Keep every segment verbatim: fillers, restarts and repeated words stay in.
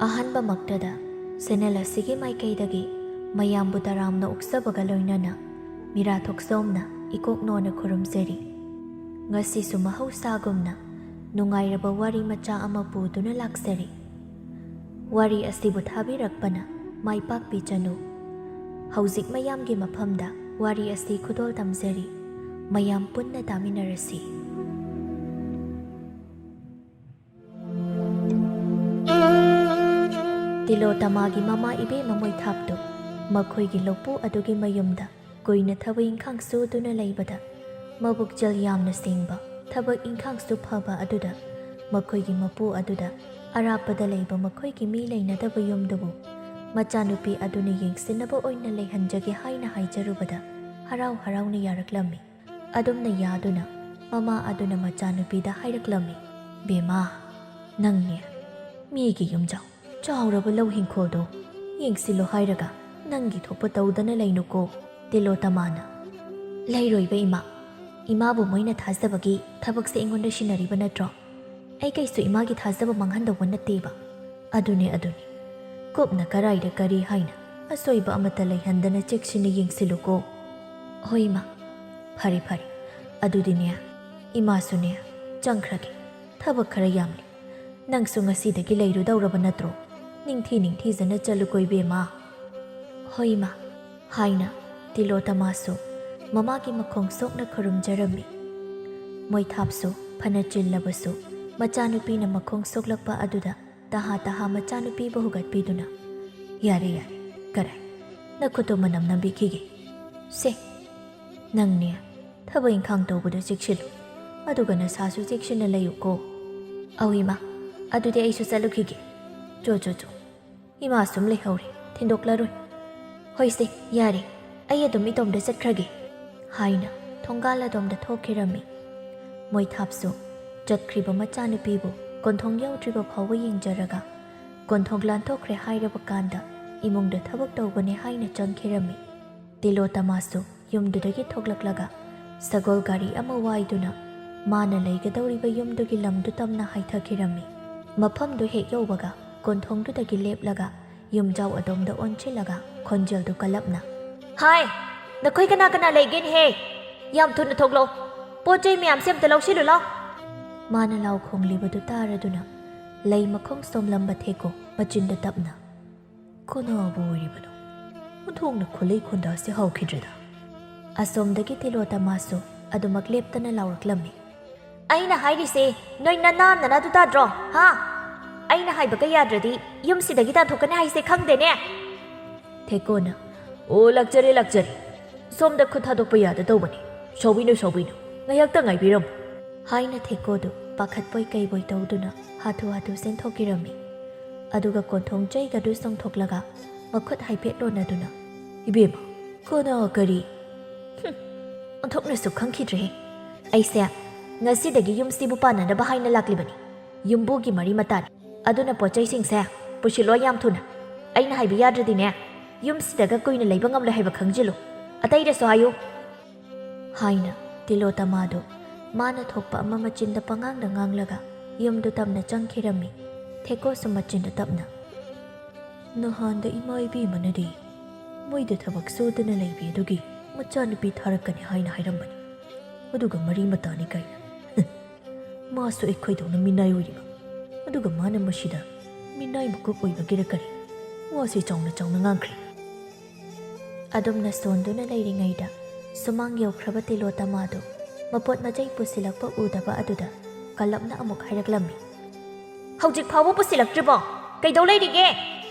ꯑꯍꯥꯟꯕꯃꯛꯇꯗ channel ꯑꯁꯤꯒꯤ ꯃꯥꯏꯀꯩꯗꯒꯤ ꯃꯌꯥꯝꯕꯨ ꯇꯔꯥꯝꯅ ꯑꯣꯛꯆꯕꯒ ꯂꯣꯏꯅꯅ ꯃꯤꯔꯥ ꯊꯣꯛꯆꯣꯝꯅ ꯏꯀꯣꯛ ꯅꯣꯟꯅ ꯈꯨꯔꯨꯝꯖꯔꯤ꯫ ꯉꯁꯤꯁꯨ ꯃꯍꯧꯁꯥꯒꯨꯝꯅ ꯅꯨꯡꯉꯥꯏꯔꯕ ꯋꯥꯔꯤ ꯃꯆꯥ ꯑꯃ ꯄꯨꯗꯨꯅ ꯂꯥꯛꯆꯔꯤ꯫ ꯋꯥꯔꯤ ꯑꯁꯤꯕꯨ ꯊꯥꯕꯤꯔꯛꯄꯅ ꯃꯥꯏ ꯄꯥꯛꯄꯤꯖꯅꯨ꯫ ꯍꯧꯖꯤꯛ ꯃꯌꯥꯝꯒꯤ ꯃꯐꯝꯗ ꯋꯥꯔꯤ ꯑꯁꯤ ꯈꯨꯗꯣꯜ ꯇꯝꯖꯔꯤ꯫ ꯃꯌꯥꯝ ꯄꯨꯟꯅ ꯇꯥꯃꯤꯟꯅꯔꯁꯤ꯫ ꯇꯤꯂꯣꯇꯃꯥꯒꯤ ꯃꯃꯥ ꯏꯕꯦꯝꯃ ꯃꯣꯏꯊꯥꯞꯇꯨ ꯃꯈꯣꯏꯒꯤ ꯂꯧꯄꯨ ꯑꯗꯨꯒꯤ ꯃꯌꯨꯝꯗ ꯀꯨꯏꯅ ꯊꯕꯛ ꯏꯪꯈꯥꯡ ꯁꯨꯗꯨꯅ ꯂꯩꯕꯗ, ꯃꯕꯨꯛꯆꯦꯜ ꯌꯥꯝꯅ ꯁꯦꯡꯕ, ꯊꯕꯛ ꯏꯪꯈꯥꯡꯁꯨ ꯐꯕ ꯑꯗꯨꯗ ꯃꯈꯣꯏꯒꯤ ꯃꯄꯨ ꯑꯗꯨꯗ ꯑꯔꯥꯞꯄꯗ ꯂꯩꯕ ꯃꯈꯣꯏꯒꯤ ꯃꯤ ꯂꯩꯅꯗꯕ ꯌꯨꯝꯗꯨꯕꯨ ꯃꯆꯥꯅꯨꯄꯤ ꯑꯗꯨꯅ ꯌꯦꯡꯁꯤꯟꯅꯕ ꯑꯣꯏꯅ ꯂꯩꯍꯟꯖꯒꯦ ꯍꯥꯏꯅ ꯍꯥꯏꯖꯔꯨꯕꯗ ꯍꯔꯥꯎ ꯍꯔꯥꯎꯅ ꯌꯥꯔꯛꯂꯝꯃꯤ꯫ ꯑꯗꯨꯝꯅ ꯌꯥꯗꯨꯅ ꯃꯃꯥ ꯑꯗꯨꯅ ꯃꯆꯥꯅꯨꯄꯤꯗ ꯍꯥꯏꯔꯛꯂꯝꯃꯤ, "ꯕꯦꯝꯃ, ꯅꯪꯅꯦ ꯃꯤꯒꯤ ꯌꯨꯝꯖꯥꯎ ꯆꯥꯎꯔꯕ ꯂꯧ ꯍꯤꯡꯈꯣꯜꯗꯣ ꯌꯦꯡꯁꯤꯜꯂꯣ ꯍꯥꯏꯔꯒ ꯅꯪꯒꯤ ꯊꯣꯛꯄ ꯇꯧꯗꯅ ꯂꯩꯅꯨꯀꯣ"꯫ ꯇꯤꯂꯣꯇꯃꯥꯅ, "ꯂꯩꯔꯣꯏꯕ ꯏꯃꯥ, ꯏꯃꯥꯕꯨ ꯃꯣꯏꯅ ꯊꯥꯖꯕꯒꯤ ꯊꯕꯛꯁꯦ ꯑꯩꯉꯣꯟꯗ ꯁꯤꯟꯅꯔꯤꯕ ꯅꯠꯇ꯭ꯔꯣ? ꯑꯩ ꯀꯩꯁꯨ ꯏꯃꯥꯒꯤ ꯊꯥꯖꯕ ꯃꯥꯡꯍꯟꯗꯧꯕ ꯅꯠꯇꯦꯕ꯫ ꯑꯗꯨꯅꯦ, ꯑꯗꯨꯅꯦ꯫ ꯀꯨꯞꯅ ꯀꯔꯥꯏꯗ ꯀꯔꯤ ꯍꯥꯏꯅ ꯑꯁꯣꯏꯕ ꯑꯃꯠꯇ ꯂꯩꯍꯟꯗꯅ ꯆꯦꯛꯁꯤꯟꯅ ꯌꯦꯡꯁꯤꯜꯂꯨꯀꯣ"꯫ "ꯍꯣꯏ ꯏꯃꯥ"꯫ "ꯐꯔꯦ, ꯐꯔꯦ꯫ ꯑꯗꯨꯗꯤꯅꯦ, ꯏꯃꯥꯁꯨꯅꯦ ꯆꯪꯈ꯭ꯔꯒꯦ꯫ ꯊꯕꯛ ꯈꯔ ꯌꯥꯝꯂꯤ꯫ ꯅꯪꯁꯨ ꯉꯁꯤꯗꯒꯤ ꯂꯩꯔꯨꯗꯧꯔꯕ ꯅꯠꯇ꯭ꯔꯣ? ꯅꯤꯡꯊꯤ ꯅꯤꯡꯊꯤꯖꯅ ꯆꯠꯂꯨꯀꯣ ꯏꯕꯦꯝꯃ"꯫ "ꯍꯣꯏ ꯏꯃꯥ" ꯍꯥꯏꯅ ꯇꯤꯂꯣꯇꯃꯥꯁꯨ ꯃꯃꯥꯒꯤ ꯃꯈꯣꯡ ꯁꯣꯛꯅ ꯈꯨꯔꯨꯝꯖꯔꯝꯃꯤ꯫ ꯃꯣꯏꯊꯥꯞꯁꯨ ꯐꯅ ꯆꯤꯜꯂꯕꯁꯨ ꯃꯆꯥꯅꯨꯄꯤꯅ ꯃꯈꯣꯡ ꯁꯣꯛꯂꯛꯄ ꯑꯗꯨꯗ ꯇꯍꯥ ꯇꯍꯥ ꯃꯆꯥꯅꯨꯄꯤꯕꯨ ꯍꯧꯒꯠꯄꯤꯗꯨꯅ, "ꯌꯥꯔꯦ, ꯌꯥꯔꯦ, ꯀꯔꯥꯏ, ꯅꯈꯨꯠꯇꯣ ꯃꯅꯝ ꯅꯝꯕꯤꯈꯤꯒꯦ꯫ ꯁꯦ, ꯅꯪꯅꯦ, ꯊꯕꯛ ꯏꯪꯈꯥꯡ ꯇꯧꯕꯗ ꯆꯦꯛꯁꯤꯜꯂꯨ, ꯑꯗꯨꯒ ꯅꯁꯥꯁꯨ ꯆꯦꯛꯁꯤꯟꯅ ꯂꯩꯌꯨꯀꯣ"꯫ "ꯑꯧ ꯏꯃꯥ, ꯑꯗꯨꯗꯤ ꯑꯩꯁꯨ ꯆꯠꯂꯨꯈꯤꯒꯦ"꯫ "ꯆꯣ, ꯆꯣ, ꯆꯣ, ꯏꯃꯥ ꯁꯨꯝ ꯂꯩꯍꯧꯔꯦ, ꯊꯤꯟꯗꯣꯛꯂꯔꯣꯏ"꯫ "ꯍꯣꯏꯁꯦ, ꯌꯥꯔꯦ, ꯑꯩ ꯑꯗꯨꯝ ꯏꯇꯣꯝꯗ ꯆꯠꯈ꯭ꯔꯒꯦ" ꯍꯥꯏꯅ ꯊꯣꯡꯒꯥꯜ ꯑꯗꯣꯝꯗ ꯊꯣꯛꯈꯤꯔꯝꯃꯤ꯫ ꯃꯣꯏꯊꯥꯞꯁꯨ ꯆꯠꯈ꯭ꯔꯤꯕ ꯃꯆꯥꯅꯨꯄꯤꯕꯨ ꯀꯣꯟꯊꯣꯡ ꯌꯧꯗ꯭ꯔꯤꯕ ꯐꯥꯎꯕ ꯌꯦꯡꯖꯔꯒ, ꯀꯣꯟꯊꯣꯡ ꯂꯥꯟꯊꯣꯛꯈ꯭ꯔꯦ ꯍꯥꯏꯔꯕ ꯀꯥꯟꯗ ꯏꯃꯨꯡꯗ ꯊꯕꯛ ꯇꯧꯕꯅꯦ ꯍꯥꯏꯅ ꯆꯪꯈꯤꯔꯝꯃꯤ꯫ ꯇꯤꯂꯣꯇꯃꯥꯁꯨ ꯌꯨꯝꯗꯨꯗꯒꯤ ꯊꯣꯛꯂꯛꯂꯒ ꯁꯒꯣꯜ ꯒꯥꯔꯤ ꯑꯃ ꯋꯥꯏꯗꯨꯅ ꯃꯥꯅ ꯂꯩꯒꯗꯧꯔꯤꯕ ꯌꯨꯝꯗꯨꯒꯤ ꯂꯝꯗꯨ ꯇꯝꯅ ꯍꯥꯏꯊꯈꯤꯔꯝꯃꯤ꯫ ꯃꯐꯝꯗꯨ ꯍꯦꯛ ꯌꯧꯕꯒ ꯀꯣꯟꯊꯣꯡꯗꯨꯗꯒꯤ ꯂꯦꯞꯂꯒ ꯌꯨꯝꯖꯥꯎ ꯑꯗꯣꯝꯗ ꯑꯣꯟꯁꯤꯜꯂꯒ ꯈꯣꯟꯖꯦꯜꯗꯨ ꯀꯜꯂꯞꯅ, "ꯍꯥꯏ, ꯅꯈꯣꯏ ꯀꯅꯥ ꯀꯅꯥ ꯂꯩꯒꯦꯅꯦꯍꯦ? ꯌꯥꯝ ꯊꯨꯅ ꯊꯣꯛꯂꯛꯑꯣ꯫ ꯄꯣꯠ ꯆꯩ ꯃꯌꯥꯝꯁꯦ ꯑꯝꯇ ꯂꯧꯁꯤꯜꯂꯨ ꯂꯥꯎ!" ꯃꯥꯅ ꯂꯥꯎ ꯈꯣꯡꯂꯤꯕꯗꯨ ꯇꯥꯔꯗꯨꯅ ꯂꯩ ꯃꯈꯣꯡ ꯁꯣꯝꯂꯝꯕ ꯊꯦꯀꯣ ꯃꯆꯤꯟꯗ ꯇꯞꯅ, "ꯀꯅꯥꯕꯨ ꯑꯣꯏꯔꯤꯕꯅꯣ? ꯑꯣꯟꯊꯣꯛꯅ ꯈꯨꯂꯩ ꯈꯣꯟꯗꯥꯁꯦ ꯍꯥꯎꯈꯤꯗ꯭ꯔꯦꯗ!" ꯑꯁꯣꯝꯗꯒꯤ ꯇꯤꯂꯣꯇꯃꯥꯁꯨ ꯑꯗꯨꯃꯛ ꯂꯦꯞꯇꯅ ꯂꯥꯎꯔꯛꯂꯝꯃꯤ꯫ "ꯑꯩꯅ ꯍꯥꯏꯔꯤꯁꯦ ꯅꯣꯏ ꯅꯅꯥꯟ ꯅꯅꯥꯗꯨ ꯇꯥꯗ꯭ꯔꯣ? ꯍꯥ? ꯑꯩꯅ ꯍꯥꯏꯕꯒ ꯌꯥꯗ꯭ꯔꯗꯤ ꯌꯨꯝꯁꯤꯗꯒꯤ ꯇꯥꯟꯊꯣꯛꯀꯅꯤ ꯍꯥꯏꯁꯦ ꯈꯪꯗꯦꯅꯦ?" ꯊꯦꯀꯣꯅ, "ꯑꯣ, ꯂꯥꯛꯆꯔꯦ, ꯂꯥꯛꯆꯔꯦ꯫ ꯁꯣꯝꯗ ꯈꯨꯠ ꯊꯥꯗꯣꯛꯄ ꯌꯥꯗ ꯇꯧꯕꯅꯤ꯫ ꯁꯥꯎꯕꯤꯅꯨ, ꯁꯥꯎꯕꯤꯅꯨ꯫ ꯉꯥꯏꯍꯥꯛꯇ ꯉꯥꯏꯕꯤꯔꯝꯃꯨ," ꯍꯥꯏꯅ ꯊꯦꯀꯣꯗꯨ ꯄꯥꯈꯠꯄꯣꯏ ꯀꯩꯕꯣꯏ ꯇꯧꯗꯨꯅ ꯍꯥꯊꯨ ꯍꯥꯊꯨ ꯆꯦꯟꯊꯣꯛꯈꯤꯔꯝꯃꯤ꯫ ꯑꯗꯨꯒ ꯀꯣꯟꯊꯣꯡ ꯆꯩꯒꯗꯨ ꯆꯣꯡꯊꯣꯛꯂꯒ ꯃꯈꯨꯠ ꯍꯥꯏꯐꯦꯠ ꯂꯣꯟꯅꯗꯨꯅ, "ꯏꯕꯦꯝꯃ, ꯀꯅꯥ ꯀꯔꯤ? ꯍꯨꯝ, ꯑꯣꯟꯊꯣꯛꯅꯁꯨ ꯈꯪꯈꯤꯗ꯭ꯔꯦꯍꯦ꯫ ꯑꯩꯁꯦ ꯉꯁꯤꯗꯒꯤ ꯌꯨꯝꯁꯤꯕꯨ ꯄꯥꯟꯅꯅꯕ ꯍꯥꯏꯅ ꯂꯥꯛꯂꯤꯕꯅꯤ꯫ ꯌꯨꯝꯕꯨꯒꯤ ꯃꯔꯤ ꯃꯇꯥꯅꯤ꯫ ꯑꯗꯨꯅ ꯄꯣꯠ ꯆꯩꯁꯤꯡꯁꯦ ꯄꯨꯁꯤꯜꯂꯣ ꯌꯥꯝ ꯊꯨꯅ꯫ ꯑꯩꯅ ꯍꯥꯏꯕ ꯌꯥꯗ꯭ꯔꯗꯤꯅꯦ, ꯌꯨꯝꯁꯤꯗꯒ ꯀꯨꯏꯅ ꯂꯩꯕ ꯉꯝꯂꯣꯏ ꯍꯥꯏꯕ ꯈꯪꯖꯤꯜꯂꯨ꯫ ꯑꯇꯩꯗꯁꯨ ꯍꯥꯏꯌꯨ," ꯍꯥꯏꯅ ꯇꯤꯂꯣꯇꯃꯥꯗꯨ ꯃꯥꯅ ꯊꯣꯛꯄ ꯑꯃ ꯃꯆꯤꯟꯗ ꯄꯉꯥꯡꯗ ꯉꯥꯡꯂꯒ ꯌꯨꯝꯗꯨ ꯇꯝꯅ ꯆꯪꯈꯤꯔꯝꯃꯤ꯫ ꯊꯦꯀꯣꯁꯨ ꯃꯆꯤꯟꯗ ꯇꯞꯅ, "ꯅꯍꯥꯟꯗ ꯏꯃꯥ ꯏꯕꯦꯝꯃꯅꯗꯤ ꯃꯣꯏꯗ ꯊꯕꯛ ꯁꯨꯗꯅ ꯂꯩꯕꯤ ꯑꯗꯨꯒꯤ ꯃꯆꯥꯅꯨꯄꯤ ꯊꯥꯔꯛꯀꯅꯤ ꯍꯥꯏꯅ ꯍꯥꯏꯔꯝꯕꯅꯤ꯫ ꯑꯗꯨꯒ ꯃꯔꯤ ꯃꯇꯥꯅꯤ ꯀꯥꯏꯅ꯫ ꯃꯥꯁꯨ ꯑꯩꯈꯣꯏꯗꯧꯅ ꯃꯤꯅꯥꯏ ꯑꯣꯏꯔꯤꯕ, ꯑꯗꯨꯒ ꯃꯥꯅ ꯃꯁꯤꯗ ꯃꯤꯅꯥꯏ ꯃꯀꯨꯞ ꯑꯣꯏꯕꯒꯤꯔ ꯀꯔꯤ? ꯋꯥꯁꯦ ꯆꯥꯎꯅ ꯆꯥꯎꯅ ꯉꯥꯡꯈ꯭ꯔꯦ꯫" ꯑꯗꯨꯝꯅ ꯁꯣꯟꯗꯨꯅ ꯂꯩꯔꯤꯉꯩꯗ ꯁꯨꯃꯥꯡ ꯌꯧꯈ꯭ꯔꯕ ꯇꯤꯂꯣꯇꯃꯥꯗꯨ ꯃꯄꯣꯠ ꯃꯆꯩ ꯄꯨꯁꯤꯜꯂꯛꯄ ꯎꯗꯕ ꯑꯗꯨꯗ ꯀꯜꯂꯞꯅ ꯑꯃꯨꯛ ꯍꯥꯏꯔꯛꯂꯝꯃꯤ꯫ "ꯍꯧꯖꯤꯛ ꯐꯥꯎꯕ ꯄꯨꯁꯤꯜꯂꯛꯇ꯭ꯔꯤꯕꯣ? ꯀꯩꯗꯧ ꯂꯩꯔꯤꯒꯦ?"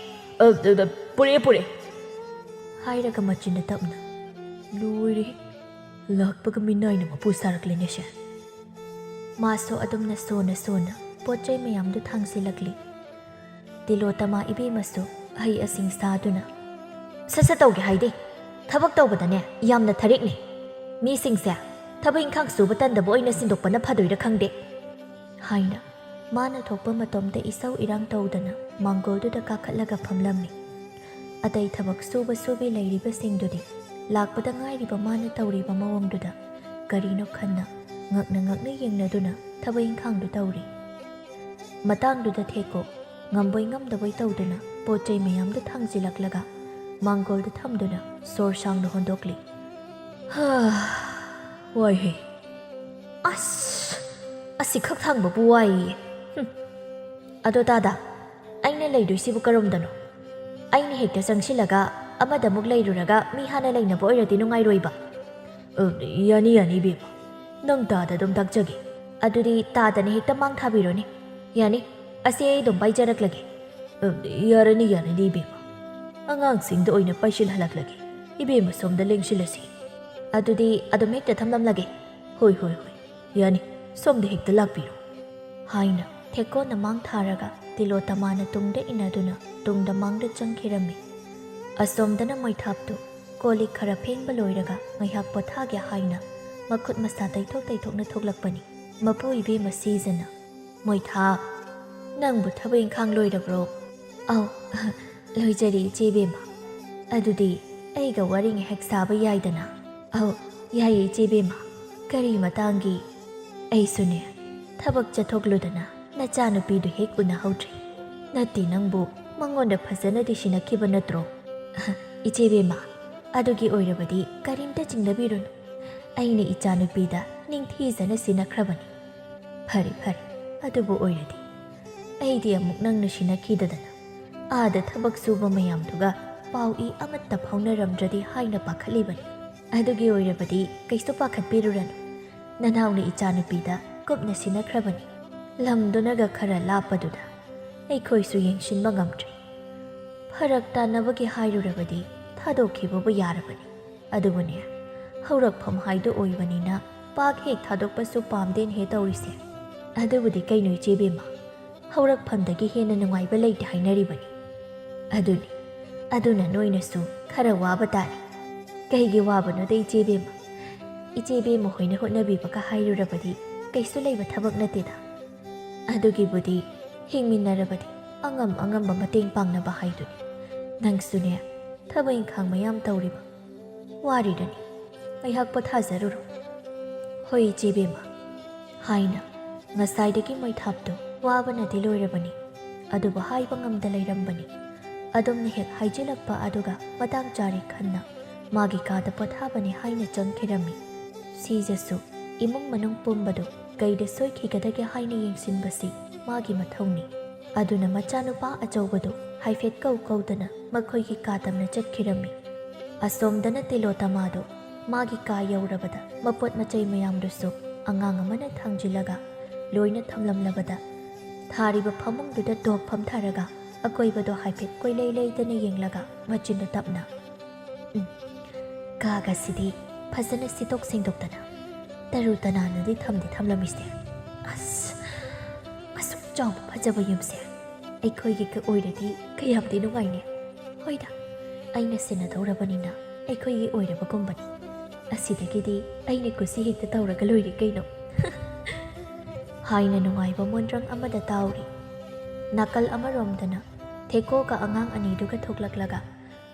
"ꯑ, ꯑ, ꯑ, ꯄꯨꯔꯛꯑꯦ, ꯄꯨꯔꯛꯑꯦ," ꯍꯥꯏꯔꯒ ꯃꯆꯤꯟꯗ ꯇꯞꯅ, "ꯂꯣꯏꯔꯦꯍꯦ, ꯂꯥꯛꯄꯒ ꯃꯤꯅꯥꯏꯅ ꯃꯄꯨ ꯁꯥꯔꯛꯂꯦꯅꯦ ꯁꯦ꯫" ꯃꯥꯁꯨ ꯑꯗꯨꯝꯅ ꯁꯣꯟꯅ ꯁꯣꯟꯅ ꯄꯣꯠ ꯆꯩ ꯃꯌꯥꯝꯗꯨ ꯊꯥꯡꯖꯤꯜꯂꯛꯂꯤ꯫ ꯇꯤꯂꯣꯇꯃꯥ ꯏꯕꯦꯝꯃꯁꯨ ꯍꯩ ꯑꯁꯤꯡ ꯁꯥꯗꯨꯅ, "ꯁꯠ ꯁꯠ ꯇꯧꯒꯦ ꯍꯥꯏꯗꯦ꯫ ꯊꯕꯛ ꯇꯧꯕꯗꯅꯦ ꯌꯥꯝꯅ ꯊꯔꯦꯛꯅꯦ꯫ ꯃꯤꯁꯤꯡꯁꯦ ꯊꯕꯛ ꯏꯪꯈꯥꯡ ꯁꯨꯕ ꯇꯟꯗꯕ ꯑꯣꯏꯅ ꯁꯤꯟꯗꯣꯛꯄꯅ ꯐꯗꯣꯏꯔꯥ ꯈꯪꯗꯦ," ꯍꯥꯏꯅ ꯃꯥꯅ ꯊꯣꯛꯄ ꯃꯇꯣꯝꯇ ꯏꯁꯧ ꯏꯔꯥꯡ ꯇꯧꯗꯅ ꯃꯥꯡꯒꯣꯜꯗꯨꯗ ꯀꯥꯈꯠꯂꯒ ꯐꯝꯂꯝꯃꯤ꯫ ꯑꯇꯩ ꯊꯕꯛ ꯁꯨꯕ ꯁꯨꯕꯤ ꯂꯩꯔꯤꯕꯁꯤꯡꯗꯨꯗꯤ ꯂꯥꯛꯄꯗ ꯉꯥꯏꯔꯤꯕ ꯃꯥꯅ ꯇꯧꯔꯤꯕ ꯃꯑꯣꯡꯗꯨꯗ ꯀꯔꯤꯅꯣ ꯈꯟꯅ ꯉꯛꯅ ꯉꯛꯅ ꯌꯦꯡꯅꯗꯨꯅ ꯊꯕꯛ ꯏꯪꯈꯥꯡꯗꯨ ꯇꯧꯔꯤ꯫ ꯃꯇꯥꯡꯗꯨꯗ ꯊꯦꯀꯣ ꯉꯝꯕꯣꯏ ꯉꯝꯗꯕꯣꯏ ꯇꯧꯗꯨꯅ ꯄꯣꯠ ꯆꯩ ꯃꯌꯥꯝꯗꯨ ꯊꯥꯡꯖꯤꯜꯂꯛꯂꯒ ꯃꯥꯡꯒꯣꯜꯗ ꯊꯝꯗꯨꯅ ꯁꯣꯔ ꯁꯥꯡꯅ ꯍꯣꯟꯗꯣꯛꯂꯤ꯫ ꯍꯥ, ꯋꯥꯏꯍꯦ꯫ ꯑꯁ, ꯑꯁꯤ ꯈꯛ ꯊꯥꯡꯕꯕꯨ ꯋꯥꯏꯌꯦ꯫ ꯍꯨꯝ꯫ ꯑꯗꯣ ꯇꯥꯗ, ꯑꯩꯅ ꯂꯩꯗꯣꯏꯁꯤꯕꯨ ꯀꯔꯣꯝꯗꯅꯣ? ꯑꯩꯅ ꯍꯦꯛꯇ ꯆꯪꯁꯤꯜꯂꯒ ꯑꯃꯗ ꯑꯃꯨꯛ ꯂꯩꯔꯨꯔꯒ ꯃꯤ ꯍꯥꯟꯅ ꯂꯩꯅꯕ ꯑꯣꯏꯔꯗꯤ ꯅꯨꯡꯉꯥꯏꯔꯣꯏꯕ꯫ ꯑ, ꯌꯥꯅꯤ, ꯌꯥꯅꯤ, ꯏꯕꯦꯝꯃ꯫ ꯅꯪ ꯇꯥꯗ ꯑꯗꯨꯝ ꯇꯥꯛꯆꯒꯦ꯫ ꯑꯗꯨꯗꯤ ꯇꯥꯗꯅ ꯍꯦꯛꯇ ꯃꯥꯡ ꯊꯥꯕꯤꯔꯣꯅꯦ꯫ ꯌꯥꯅꯤ, ꯑꯁꯤ ꯑꯩ ꯑꯗꯨꯝ ꯄꯥꯏꯖꯔꯛꯂꯒꯦ꯫ ꯑ, ꯌꯥꯔꯅꯤ, ꯌꯥꯔꯅꯤ, ꯏꯕꯦꯝꯃ꯫ ꯑꯉꯥꯡꯁꯤꯡꯗ ꯑꯣꯏꯅ ꯄꯥꯏꯁꯤꯜꯍꯜꯂꯛꯂꯒꯦ꯫ ꯏꯕꯦꯝꯃ ꯁꯣꯝꯗ ꯂꯦꯡꯁꯤꯜꯂꯁꯤ꯫ ꯑꯗꯨꯗꯤ ꯑꯗꯨꯝ ꯍꯦꯛꯇ ꯊꯝꯂꯝꯂꯒꯦ꯫ ꯍꯣꯏ, ꯍꯣꯏ, ꯍꯣꯏ꯫ ꯌꯥꯅꯤ, ꯁꯣꯝꯗ ꯍꯦꯛꯇ ꯂꯥꯛꯄꯤꯔꯣ꯫ ꯍꯥꯏꯅ ꯊꯦꯛꯀꯣꯟꯅ ꯃꯥꯡ ꯊꯥꯔꯒ ꯇꯤꯂꯣꯇꯃꯥꯅ ꯇꯨꯡꯗ ꯏꯟꯅꯗꯨꯅ ꯇꯨꯡꯗ ꯃꯥꯡꯗ ꯆꯪꯈꯤꯔꯝꯃꯤ꯫ ꯑꯁꯣꯝꯗꯅ ꯃꯣꯏꯊꯥꯞꯇꯨ ꯀꯣꯜ ꯂꯤꯛ ꯈꯔ ꯐꯦꯡꯕ ꯂꯣꯏꯔꯒ ꯉꯥꯏꯍꯥꯛ ꯄꯣꯊꯥꯒꯦ ꯍꯥꯏꯅ ꯃꯈꯨꯠ ꯃꯁꯥ ꯇꯩꯊꯣꯛ ꯇꯩꯊꯣꯛꯅ ꯊꯣꯛꯂꯛꯄꯅꯤ꯫ ꯃꯄꯨ ꯏꯕꯦꯝꯃ ꯁꯤꯖꯅ, "ꯃꯣꯏꯊꯥꯞ, ꯅꯪꯕꯨ ꯊꯕꯛ ꯏꯪꯈꯥꯡ ꯂꯣꯏꯔꯕ꯭ꯔꯣ?" "ꯑꯧ, ꯂꯣꯏꯖꯔꯦ ꯏꯆꯦ ꯏꯕꯦꯝꯃ꯫ ꯑꯗꯨꯗꯤ ꯑꯩꯒ ꯋꯥꯔꯤ ꯉꯥꯏꯍꯥꯛ ꯁꯥꯕ ꯌꯥꯏꯗꯅ?" "ꯑꯧ, ꯌꯥꯏꯌꯦ ꯏꯆꯦ ꯏꯕꯦꯝꯃ꯫ ꯀꯔꯤ ꯃꯇꯥꯡꯒꯤ?" "ꯑꯩꯁꯨꯅꯦ, ꯊꯕꯛ ꯆꯠꯊꯣꯛꯂꯨꯗꯅ ꯅꯆꯥꯅꯨꯄꯤꯗꯨ ꯍꯦꯛ ꯎꯅꯍꯧꯗ꯭ꯔꯦ꯫ ꯅꯠꯇꯦ, ꯅꯪꯕꯨ ꯃꯉꯣꯟꯗ ꯐꯖꯅꯗꯤ ꯁꯤꯟꯅꯈꯤꯕ ꯅꯠꯇ꯭ꯔꯣ?" "ꯏꯆꯦ ꯏꯕꯦꯝꯃ, ꯑꯗꯨꯒꯤ ꯑꯣꯏꯔꯕꯗꯤ ꯀꯔꯤꯝꯇ ꯆꯤꯡꯅꯕꯤꯔꯨꯅꯨ꯫ ꯑꯩꯅ ꯏꯆꯥꯅꯨꯄꯤꯗ ꯅꯤꯡꯊꯤꯖꯅ ꯁꯤꯟꯅꯈ꯭ꯔꯕꯅꯤ꯫" "ꯐꯔꯦ, ꯐꯔꯦ, ꯑꯗꯨꯕꯨ ꯑꯣꯏꯔꯗꯤ ꯑꯩꯗꯤ ꯑꯃꯨꯛ ꯅꯪꯅ ꯁꯤꯟꯅꯈꯤꯗꯗꯅ ꯑꯥꯗ ꯊꯕꯛ ꯁꯨꯕ ꯃꯌꯥꯝꯗꯨꯒ ꯄꯥꯎ ꯏ ꯑꯃꯠꯇ ꯐꯥꯎꯅꯔꯝꯗ꯭ꯔꯗꯤ ꯍꯥꯏꯅ ꯄꯥꯈꯠꯂꯤꯕꯅꯤ꯫ ꯑꯗꯨꯒꯤ ꯑꯣꯏꯔꯕꯗꯤ ꯀꯩꯁꯨ ꯄꯥꯈꯠꯄꯤꯔꯨꯔꯅꯨ꯫ ꯅꯅꯥꯎꯅ ꯏꯆꯥꯅꯨꯄꯤꯗ ꯀꯨꯞꯅ ꯁꯤꯟꯅꯈ꯭ꯔꯕꯅꯤ꯫ ꯂꯝꯗꯨꯅꯒ ꯈꯔ ꯂꯥꯞꯄꯗꯨꯗ ꯑꯩꯈꯣꯏꯁꯨ ꯌꯦꯡꯁꯤꯟꯕ ꯉꯝꯗ꯭ꯔꯦ꯫ ꯐꯔꯛ ꯇꯥꯅꯕꯒꯤ ꯍꯥꯏꯔꯨꯔꯕꯗꯤ ꯊꯥꯗꯣꯛꯈꯤꯕꯕꯨ ꯌꯥꯔꯕꯅꯤ꯫ ꯑꯗꯨꯕꯨꯅꯦ, ꯍꯧꯔꯛꯐꯝ ꯍꯥꯏꯗꯣ ꯑꯣꯏꯕꯅꯤꯅ ꯄꯥꯛ ꯍꯦꯛ ꯊꯥꯗꯣꯛꯄꯁꯨ ꯄꯥꯝꯗꯦꯅꯦꯍꯦ ꯇꯧꯔꯤꯁꯦ꯫" "ꯑꯗꯨꯕꯨꯗꯤ ꯀꯩꯅꯣ ꯏꯆꯦ ꯏꯕꯦꯝꯃ, ꯍꯧꯔꯛꯐꯝꯗꯒꯤ ꯍꯦꯟꯅ ꯅꯨꯡꯉꯥꯏꯕ ꯂꯩꯇꯦ ꯍꯥꯏꯅꯔꯤꯕꯅꯤ꯫" "ꯑꯗꯨꯅꯤ, ꯑꯗꯨꯅ ꯅꯣꯏꯅꯁꯨ ꯈꯔ ꯋꯥꯕ ꯇꯥꯔꯦ꯫" "ꯀꯩꯒꯤ ꯋꯥꯕꯅꯣꯗ ꯏꯆꯦ ꯏꯕꯦꯝꯃ? ꯏꯆꯦ ꯏꯕꯦꯝꯃ ꯍꯣꯏꯅ ꯍꯣꯠꯅꯕꯤꯕꯒ ꯍꯥꯏꯔꯨꯔꯕꯗꯤ ꯀꯩꯁꯨ ꯂꯩꯕ ꯊꯕꯛ ꯅꯠꯇꯦꯗ꯫ ꯑꯗꯨꯒꯤꯕꯨꯗꯤ ꯍꯤꯡꯃꯤꯟꯅꯔꯕꯗꯤ ꯑꯉꯝ ꯑꯉꯝꯕ ꯃꯇꯦꯡ ꯄꯥꯡꯅꯕ ꯍꯥꯏꯗꯨꯅꯤ꯫ ꯅꯪꯁꯨꯅꯦ, ꯊꯕꯛ ꯏꯪꯈꯥꯡ ꯃꯌꯥꯝ ꯇꯧꯔꯤꯕ ꯋꯥꯔꯤꯔꯅꯤ꯫ ꯉꯥꯏꯍꯥꯛ ꯄꯣꯊꯥꯖꯔꯨꯔꯣ꯫" "ꯍꯣꯏ ꯏꯆꯦ ꯏꯕꯦꯝꯃ꯫" ꯍꯥꯏꯅ ꯉꯁꯥꯏꯗꯒꯤ ꯃꯣꯏꯊꯥꯞꯇꯨ ꯋꯥꯕꯅꯗꯤ ꯂꯣꯏꯔꯕꯅꯤ꯫ ꯑꯗꯨꯕꯨ ꯍꯥꯏꯕ ꯉꯝꯗ ꯂꯩꯔꯝꯕꯅꯤ꯫ ꯑꯗꯨꯝꯅ ꯍꯦꯛ ꯍꯥꯏꯖꯤꯜꯂꯛꯄ ꯑꯗꯨꯒ ꯃꯇꯥꯡ ꯆꯥꯔꯦ ꯈꯟꯅ ꯃꯥꯒꯤ ꯀꯥꯗ ꯄꯣꯊꯥꯕꯅꯤ ꯍꯥꯏꯅ ꯆꯪꯈꯤꯔꯝꯃꯤ꯫ ꯁꯤꯖꯁꯨ ꯏꯃꯨꯡ ꯃꯅꯨꯡ ꯄꯨꯝꯕꯗꯨ ꯀꯩꯗ ꯁꯣꯏꯈꯤꯒꯗꯒꯦ ꯍꯥꯏꯅ ꯌꯦꯡꯁꯤꯟꯕꯁꯤ ꯃꯥꯒꯤ ꯃꯊꯧꯅꯤ꯫ ꯑꯗꯨꯅ ꯃꯆꯥꯅꯨꯄꯥ ꯑꯆꯧꯕꯗꯨ ꯍꯥꯏꯐꯦꯠ ꯀꯧ ꯀꯧꯗꯅ ꯃꯈꯣꯏꯒꯤ ꯀꯥ ꯇꯝꯅ ꯆꯠꯈꯤꯔꯝꯃꯤ꯫ ꯑꯁꯣꯝꯗꯅ ꯇꯤꯂꯣꯇꯃꯥꯗꯨ ꯃꯥꯒꯤ ꯀꯥ ꯌꯧꯔꯕꯗ ꯃꯄꯣꯠ ꯃꯆꯩ ꯃꯌꯥꯝꯗꯨꯁꯨ ꯑꯉꯥꯡ ꯑꯃꯅ ꯊꯥꯡꯖꯤꯜꯂꯒ ꯂꯣꯏꯅ ꯊꯝꯂꯝꯂꯕꯗ ꯊꯥꯔꯤꯕ ꯐꯃꯨꯡꯗꯨꯗ ꯇꯣꯛ ꯐꯝꯊꯔꯒ ꯑꯀꯣꯏꯕꯗꯣ ꯍꯥꯏꯐꯦꯠ ꯀꯣꯏꯂꯩ ꯂꯩꯗꯅ ꯌꯦꯡꯂꯒ ꯃꯆꯤꯟꯗꯨ ꯇꯞꯅ, "ꯎꯝ, ꯀꯥꯒꯁꯤꯗꯤ ꯐꯖꯅ ꯁꯤꯠꯇꯣꯛ ꯁꯦꯡꯗꯣꯛꯇꯅ ꯇꯔꯨ ꯇꯅꯥꯟꯅꯗꯤ ꯊꯝꯗꯤ ꯊꯝꯂꯝꯃꯤꯁꯦ꯫ ꯑꯁ, ꯑꯁꯨꯛ ꯆꯥꯎꯕ ꯐꯖꯕ ꯌꯨꯝꯁꯦ ꯑꯩꯈꯣꯏꯒꯤꯒ ꯑꯣꯏꯔꯗꯤ ꯀꯌꯥꯝꯗꯤ ꯅꯨꯡꯉꯥꯏꯅꯤ꯫ ꯍꯣꯏꯗ, ꯑꯩꯅ ꯁꯦꯟꯅꯗꯧꯔꯕꯅꯤꯅ ꯑꯩꯈꯣꯏꯒꯤ ꯑꯣꯏꯔꯕꯒꯨꯝꯕꯅꯤ꯫ ꯑꯁꯤꯗꯒꯤꯗꯤ ꯑꯩꯅ ꯀꯨꯁꯤ ꯍꯦꯛꯇ ꯇꯧꯔꯒ ꯂꯣꯏꯔꯦ ꯀꯩꯅꯣ?" ꯍꯥꯏꯅ ꯅꯨꯡꯉꯥꯏꯕ ꯃꯣꯟꯗ꯭ꯔꯪ ꯑꯃꯗ ꯇꯥꯎꯔꯤ꯫ ꯅꯥꯀꯜ ꯑꯃꯔꯣꯝꯗꯅ ꯊꯦꯀꯣꯒ ꯑꯉꯥꯡ ꯑꯅꯤꯗꯨꯒ ꯊꯣꯛꯂꯛꯂꯒ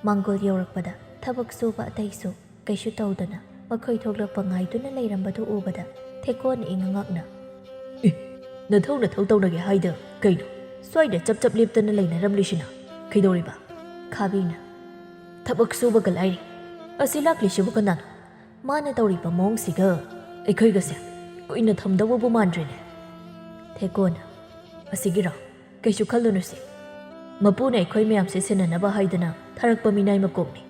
ꯃꯥꯡꯒꯣꯜ ꯌꯧꯔꯛꯄꯗ ꯊꯕꯛ ꯁꯨꯕ ꯑꯇꯩꯁꯨ ꯀꯩꯁꯨ ꯇꯧꯗꯅ ꯃꯈꯣꯏ ꯊꯣꯛꯂꯛꯄ ꯉꯥꯏꯗꯨꯅ ꯂꯩꯔꯝꯕꯗꯨ ꯎꯕꯗ ꯊꯦꯀꯣꯅ ꯏꯉꯛ ꯉꯛꯅ, "ꯑꯦ, ꯅꯊꯧ ꯅꯊꯧ ꯇꯧꯅꯒꯦ ꯍꯥꯏꯗ ꯀꯩꯅꯣ ꯁ꯭ꯋꯥꯏꯗ ꯆꯞ ꯆꯞ ꯂꯦꯞꯇꯅ ꯂꯩꯅꯔꯝꯂꯤꯁꯤꯅ? ꯀꯩꯗꯧꯔꯤꯕ?" ꯈꯥꯕꯤꯅ, "ꯊꯕꯛ ꯁꯨꯕꯒ ꯂꯥꯏꯔꯤ꯫ ꯑꯁꯤ ꯂꯥꯛꯂꯤꯁꯤꯕꯨ ꯀꯅꯥꯅꯣ? ꯃꯥꯅ ꯇꯧꯔꯤꯕ ꯃꯑꯣꯡꯁꯤꯒ ꯑꯩꯈꯣꯏꯒꯁꯦ ꯀꯨꯏꯅ ꯊꯝꯗꯧꯕꯕꯨ ꯃꯥꯟꯗ꯭ꯔꯦꯅꯦ꯫" ꯊꯦꯀꯣꯅ, "ꯑꯁꯤꯒꯤꯔꯣ? ꯀꯩꯁꯨ ꯈꯜꯂꯨꯅꯨꯁꯦ꯫ ꯃꯄꯨꯅ ꯑꯩꯈꯣꯏ ꯃꯌꯥꯝꯁꯦ ꯁꯦꯟꯅꯅꯕ ꯍꯥꯏꯗꯅ ꯊꯥꯔꯛꯄ ꯃꯤꯅꯥꯏ ꯃꯀꯣꯛꯅꯤ꯫"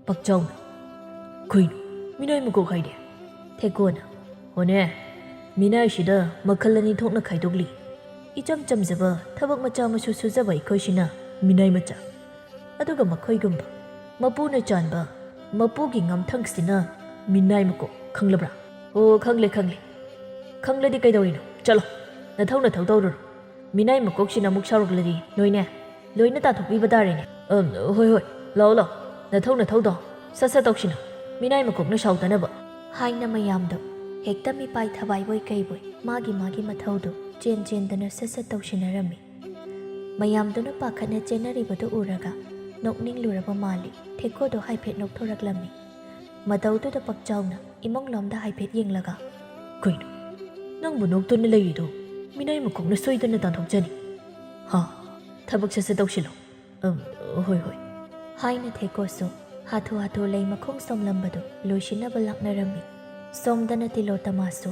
ꯄꯥꯛꯆꯥꯎꯅ, "ꯀꯩꯅꯣ ꯃꯤꯅꯥꯏ ꯃꯀꯣꯛ ꯍꯥꯏꯗꯤ?" ꯊꯦꯀꯣꯅ, "ꯍꯣꯅꯦ, ꯃꯤꯅꯥꯏꯁꯤꯗ ꯃꯈꯜ ꯑꯅꯤ ꯊꯣꯛꯅ ꯈꯥꯏꯗꯣꯛꯂꯤ꯫ ꯏꯆꯝ ꯆꯝꯖꯕ ꯊꯕꯛ ꯃꯆꯥ ꯃꯁꯨ ꯁꯨꯖꯕ ꯑꯩꯈꯣꯏꯁꯤꯅ ꯃꯤꯅꯥꯏ ꯃꯆꯥ, ꯑꯗꯨꯒ ꯃꯈꯣꯏꯒꯨꯝꯕ ꯃꯄꯨꯅ ꯆꯥꯟꯕ ꯃꯄꯨꯒꯤ ꯉꯝꯊꯪꯁꯤꯅ ꯃꯤꯅꯥꯏ ꯃꯀꯣꯛ, ꯈꯪꯂꯕ꯭ꯔꯥ?" "ꯑꯣ, ꯈꯪꯂꯦ, ꯈꯪꯂꯦ꯫ ꯈꯪꯂꯗꯤ ꯀꯩꯗꯧꯔꯤꯅꯣ? ꯆꯠꯂꯣ, ꯅꯊꯧ ꯅꯊꯧ ꯇꯧꯔꯨꯔꯣ꯫ ꯃꯤꯅꯥꯏ ꯃꯀꯣꯛꯁꯤꯅ ꯑꯃꯨꯛ ꯁꯥꯎꯔꯛꯂꯗꯤ ꯅꯣꯏꯅꯦ ꯂꯣꯏꯅ ꯇꯥꯟꯊꯣꯛꯄꯤꯕ ꯇꯥꯔꯦꯅꯦ꯫" "ꯑꯝ, ꯍꯣꯏ, ꯍꯣꯏ, ꯂꯥꯛꯑꯣ, ꯂꯥꯛꯑꯣ꯫ ꯅꯊꯧ ꯅꯊꯧꯗꯣ ꯁꯠ ꯁꯠ ꯇꯧꯁꯤꯅ, ꯃꯤꯅꯥꯏ ꯃꯀꯣꯛꯅ ꯁꯥꯎꯗꯅꯕ꯫" ꯍꯥꯏꯅ ꯃꯌꯥꯝꯗꯣ ꯍꯦꯛꯇ ꯃꯤꯄꯥꯏ ꯊꯕꯥꯏꯕꯣꯏ ꯀꯩꯕꯣꯏ ꯃꯥꯒꯤ ꯃꯥꯒꯤ ꯃꯊꯧꯗꯣ ꯆꯦꯟ ꯆꯦꯟꯗꯅ ꯁꯠ ꯁꯠ ꯇꯧꯁꯤꯟꯅꯔꯝꯃꯤ꯫ ꯃꯌꯥꯝꯗꯨꯅ ꯄꯥꯈꯠꯅ ꯆꯦꯟꯅꯔꯤꯕꯗꯨ ꯎꯔꯒ ꯅꯣꯛꯅꯤꯡꯂꯨꯔꯕ ꯃꯥꯜꯂꯤ꯫ ꯊꯦꯀꯣꯗꯣ ꯍꯥꯏꯐꯦꯠ ꯅꯣꯛꯊꯣꯔꯛꯂꯝꯃꯤ꯫ ꯃꯇꯧꯗꯨꯗ ꯄꯥꯛꯆꯥꯎꯅ ꯏꯃꯨꯡꯂꯣꯝꯗ ꯍꯥꯏꯐꯦꯠ ꯌꯦꯡꯂꯒ, "ꯀꯩꯅꯣ ꯅꯪꯕꯨ ꯅꯣꯛꯇꯨꯅ ꯂꯩꯔꯤꯗꯣ? ꯃꯤꯅꯥꯏ ꯃꯀꯣꯛꯅ ꯁꯣꯏꯗꯅ ꯇꯥꯟꯊꯣꯛꯆꯅꯤ꯫ ꯍꯥ?" ꯊꯕꯛ ꯁꯠ ꯁꯠ ꯇꯧꯁꯤꯜꯂꯣ꯫ "ꯑꯝ, ꯍꯣꯏ, ꯍꯣꯏ," ꯍꯥꯏꯅ ꯊꯦꯀꯣꯁꯨ ꯍꯥꯊꯨ ꯍꯥꯊꯨ ꯂꯩ ꯃꯈꯣꯡ ꯁꯣꯝꯂꯝꯕꯗꯨ ꯂꯣꯏꯁꯤꯟꯅꯕ ꯂꯥꯛꯅꯔꯝꯃꯤ꯫ ꯁꯣꯝꯗꯅ ꯇꯤꯂꯣꯇꯃꯥꯁꯨ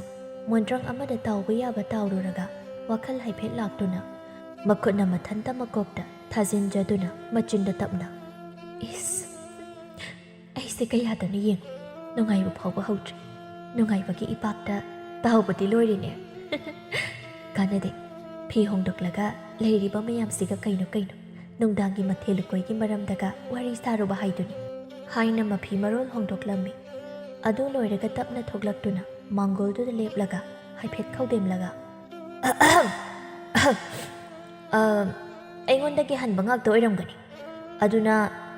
ꯃꯣꯟꯗ꯭ꯔꯪ ꯑꯃꯗ ꯇꯥꯎꯕ ꯌꯥꯕ ꯇꯥꯎꯔꯨꯔꯒ ꯋꯥꯈꯜ ꯍꯥꯏꯐꯦꯠ ꯂꯥꯛꯇꯨꯅ ꯃꯈꯨꯠꯅ ꯃꯊꯟꯇ ꯃꯀꯣꯛꯇ ꯊꯥꯖꯤꯟꯖꯗꯨꯅ ꯃꯆꯤꯟꯗ ꯇꯞꯅ, "ꯏꯁ, ꯑꯩꯁꯦ ꯀꯌꯥꯗꯅꯣ ꯌꯦꯡꯉꯨ, ꯅꯨꯡꯉꯥꯏꯕ ꯐꯥꯎꯕ ꯍꯧꯗ꯭ꯔꯤ꯫ ꯅꯨꯡꯉꯥꯏꯕꯒꯤ ꯏꯄꯥꯛꯇ ꯇꯥꯎꯕꯗꯤ ꯂꯣꯏꯔꯤꯅꯦ꯫ ꯀꯥꯟꯅꯗꯦ, ꯐꯤ ꯍꯣꯡꯗꯣꯛꯂꯒ ꯂꯩꯔꯤꯕ ꯃꯌꯥꯝꯁꯤꯒ ꯀꯩꯅꯣ ꯀꯩꯅꯣ, ꯅꯨꯡꯗꯥꯡꯒꯤ ꯃꯊꯦꯜ ꯂꯨꯀꯣꯏꯒꯤ ꯃꯔꯝꯗꯒ ꯋꯥꯔꯤ ꯁꯥꯔꯨꯕ ꯍꯥꯏꯗꯨꯅꯤ," ꯍꯥꯏꯅ ꯃꯐꯤ ꯃꯔꯣꯜ ꯍꯣꯡꯗꯣꯛꯂꯝꯃꯤ꯫ ꯑꯗꯨ ꯂꯣꯏꯔꯒ ꯇꯞꯅ ꯊꯣꯛꯂꯛꯇꯨꯅ ꯃꯥꯡꯒꯣꯜꯗꯨꯗ ꯂꯦꯞꯂꯒ ꯍꯥꯏꯐꯦꯠ ꯈꯧꯗꯦꯝꯂꯒ, "ꯑ, ꯑꯩꯉꯣꯟꯗꯒꯤ ꯍꯟꯕ ꯉꯥꯛꯇ ꯑꯣꯏꯔꯝꯒꯅꯤ꯫ ꯑꯗꯨꯅ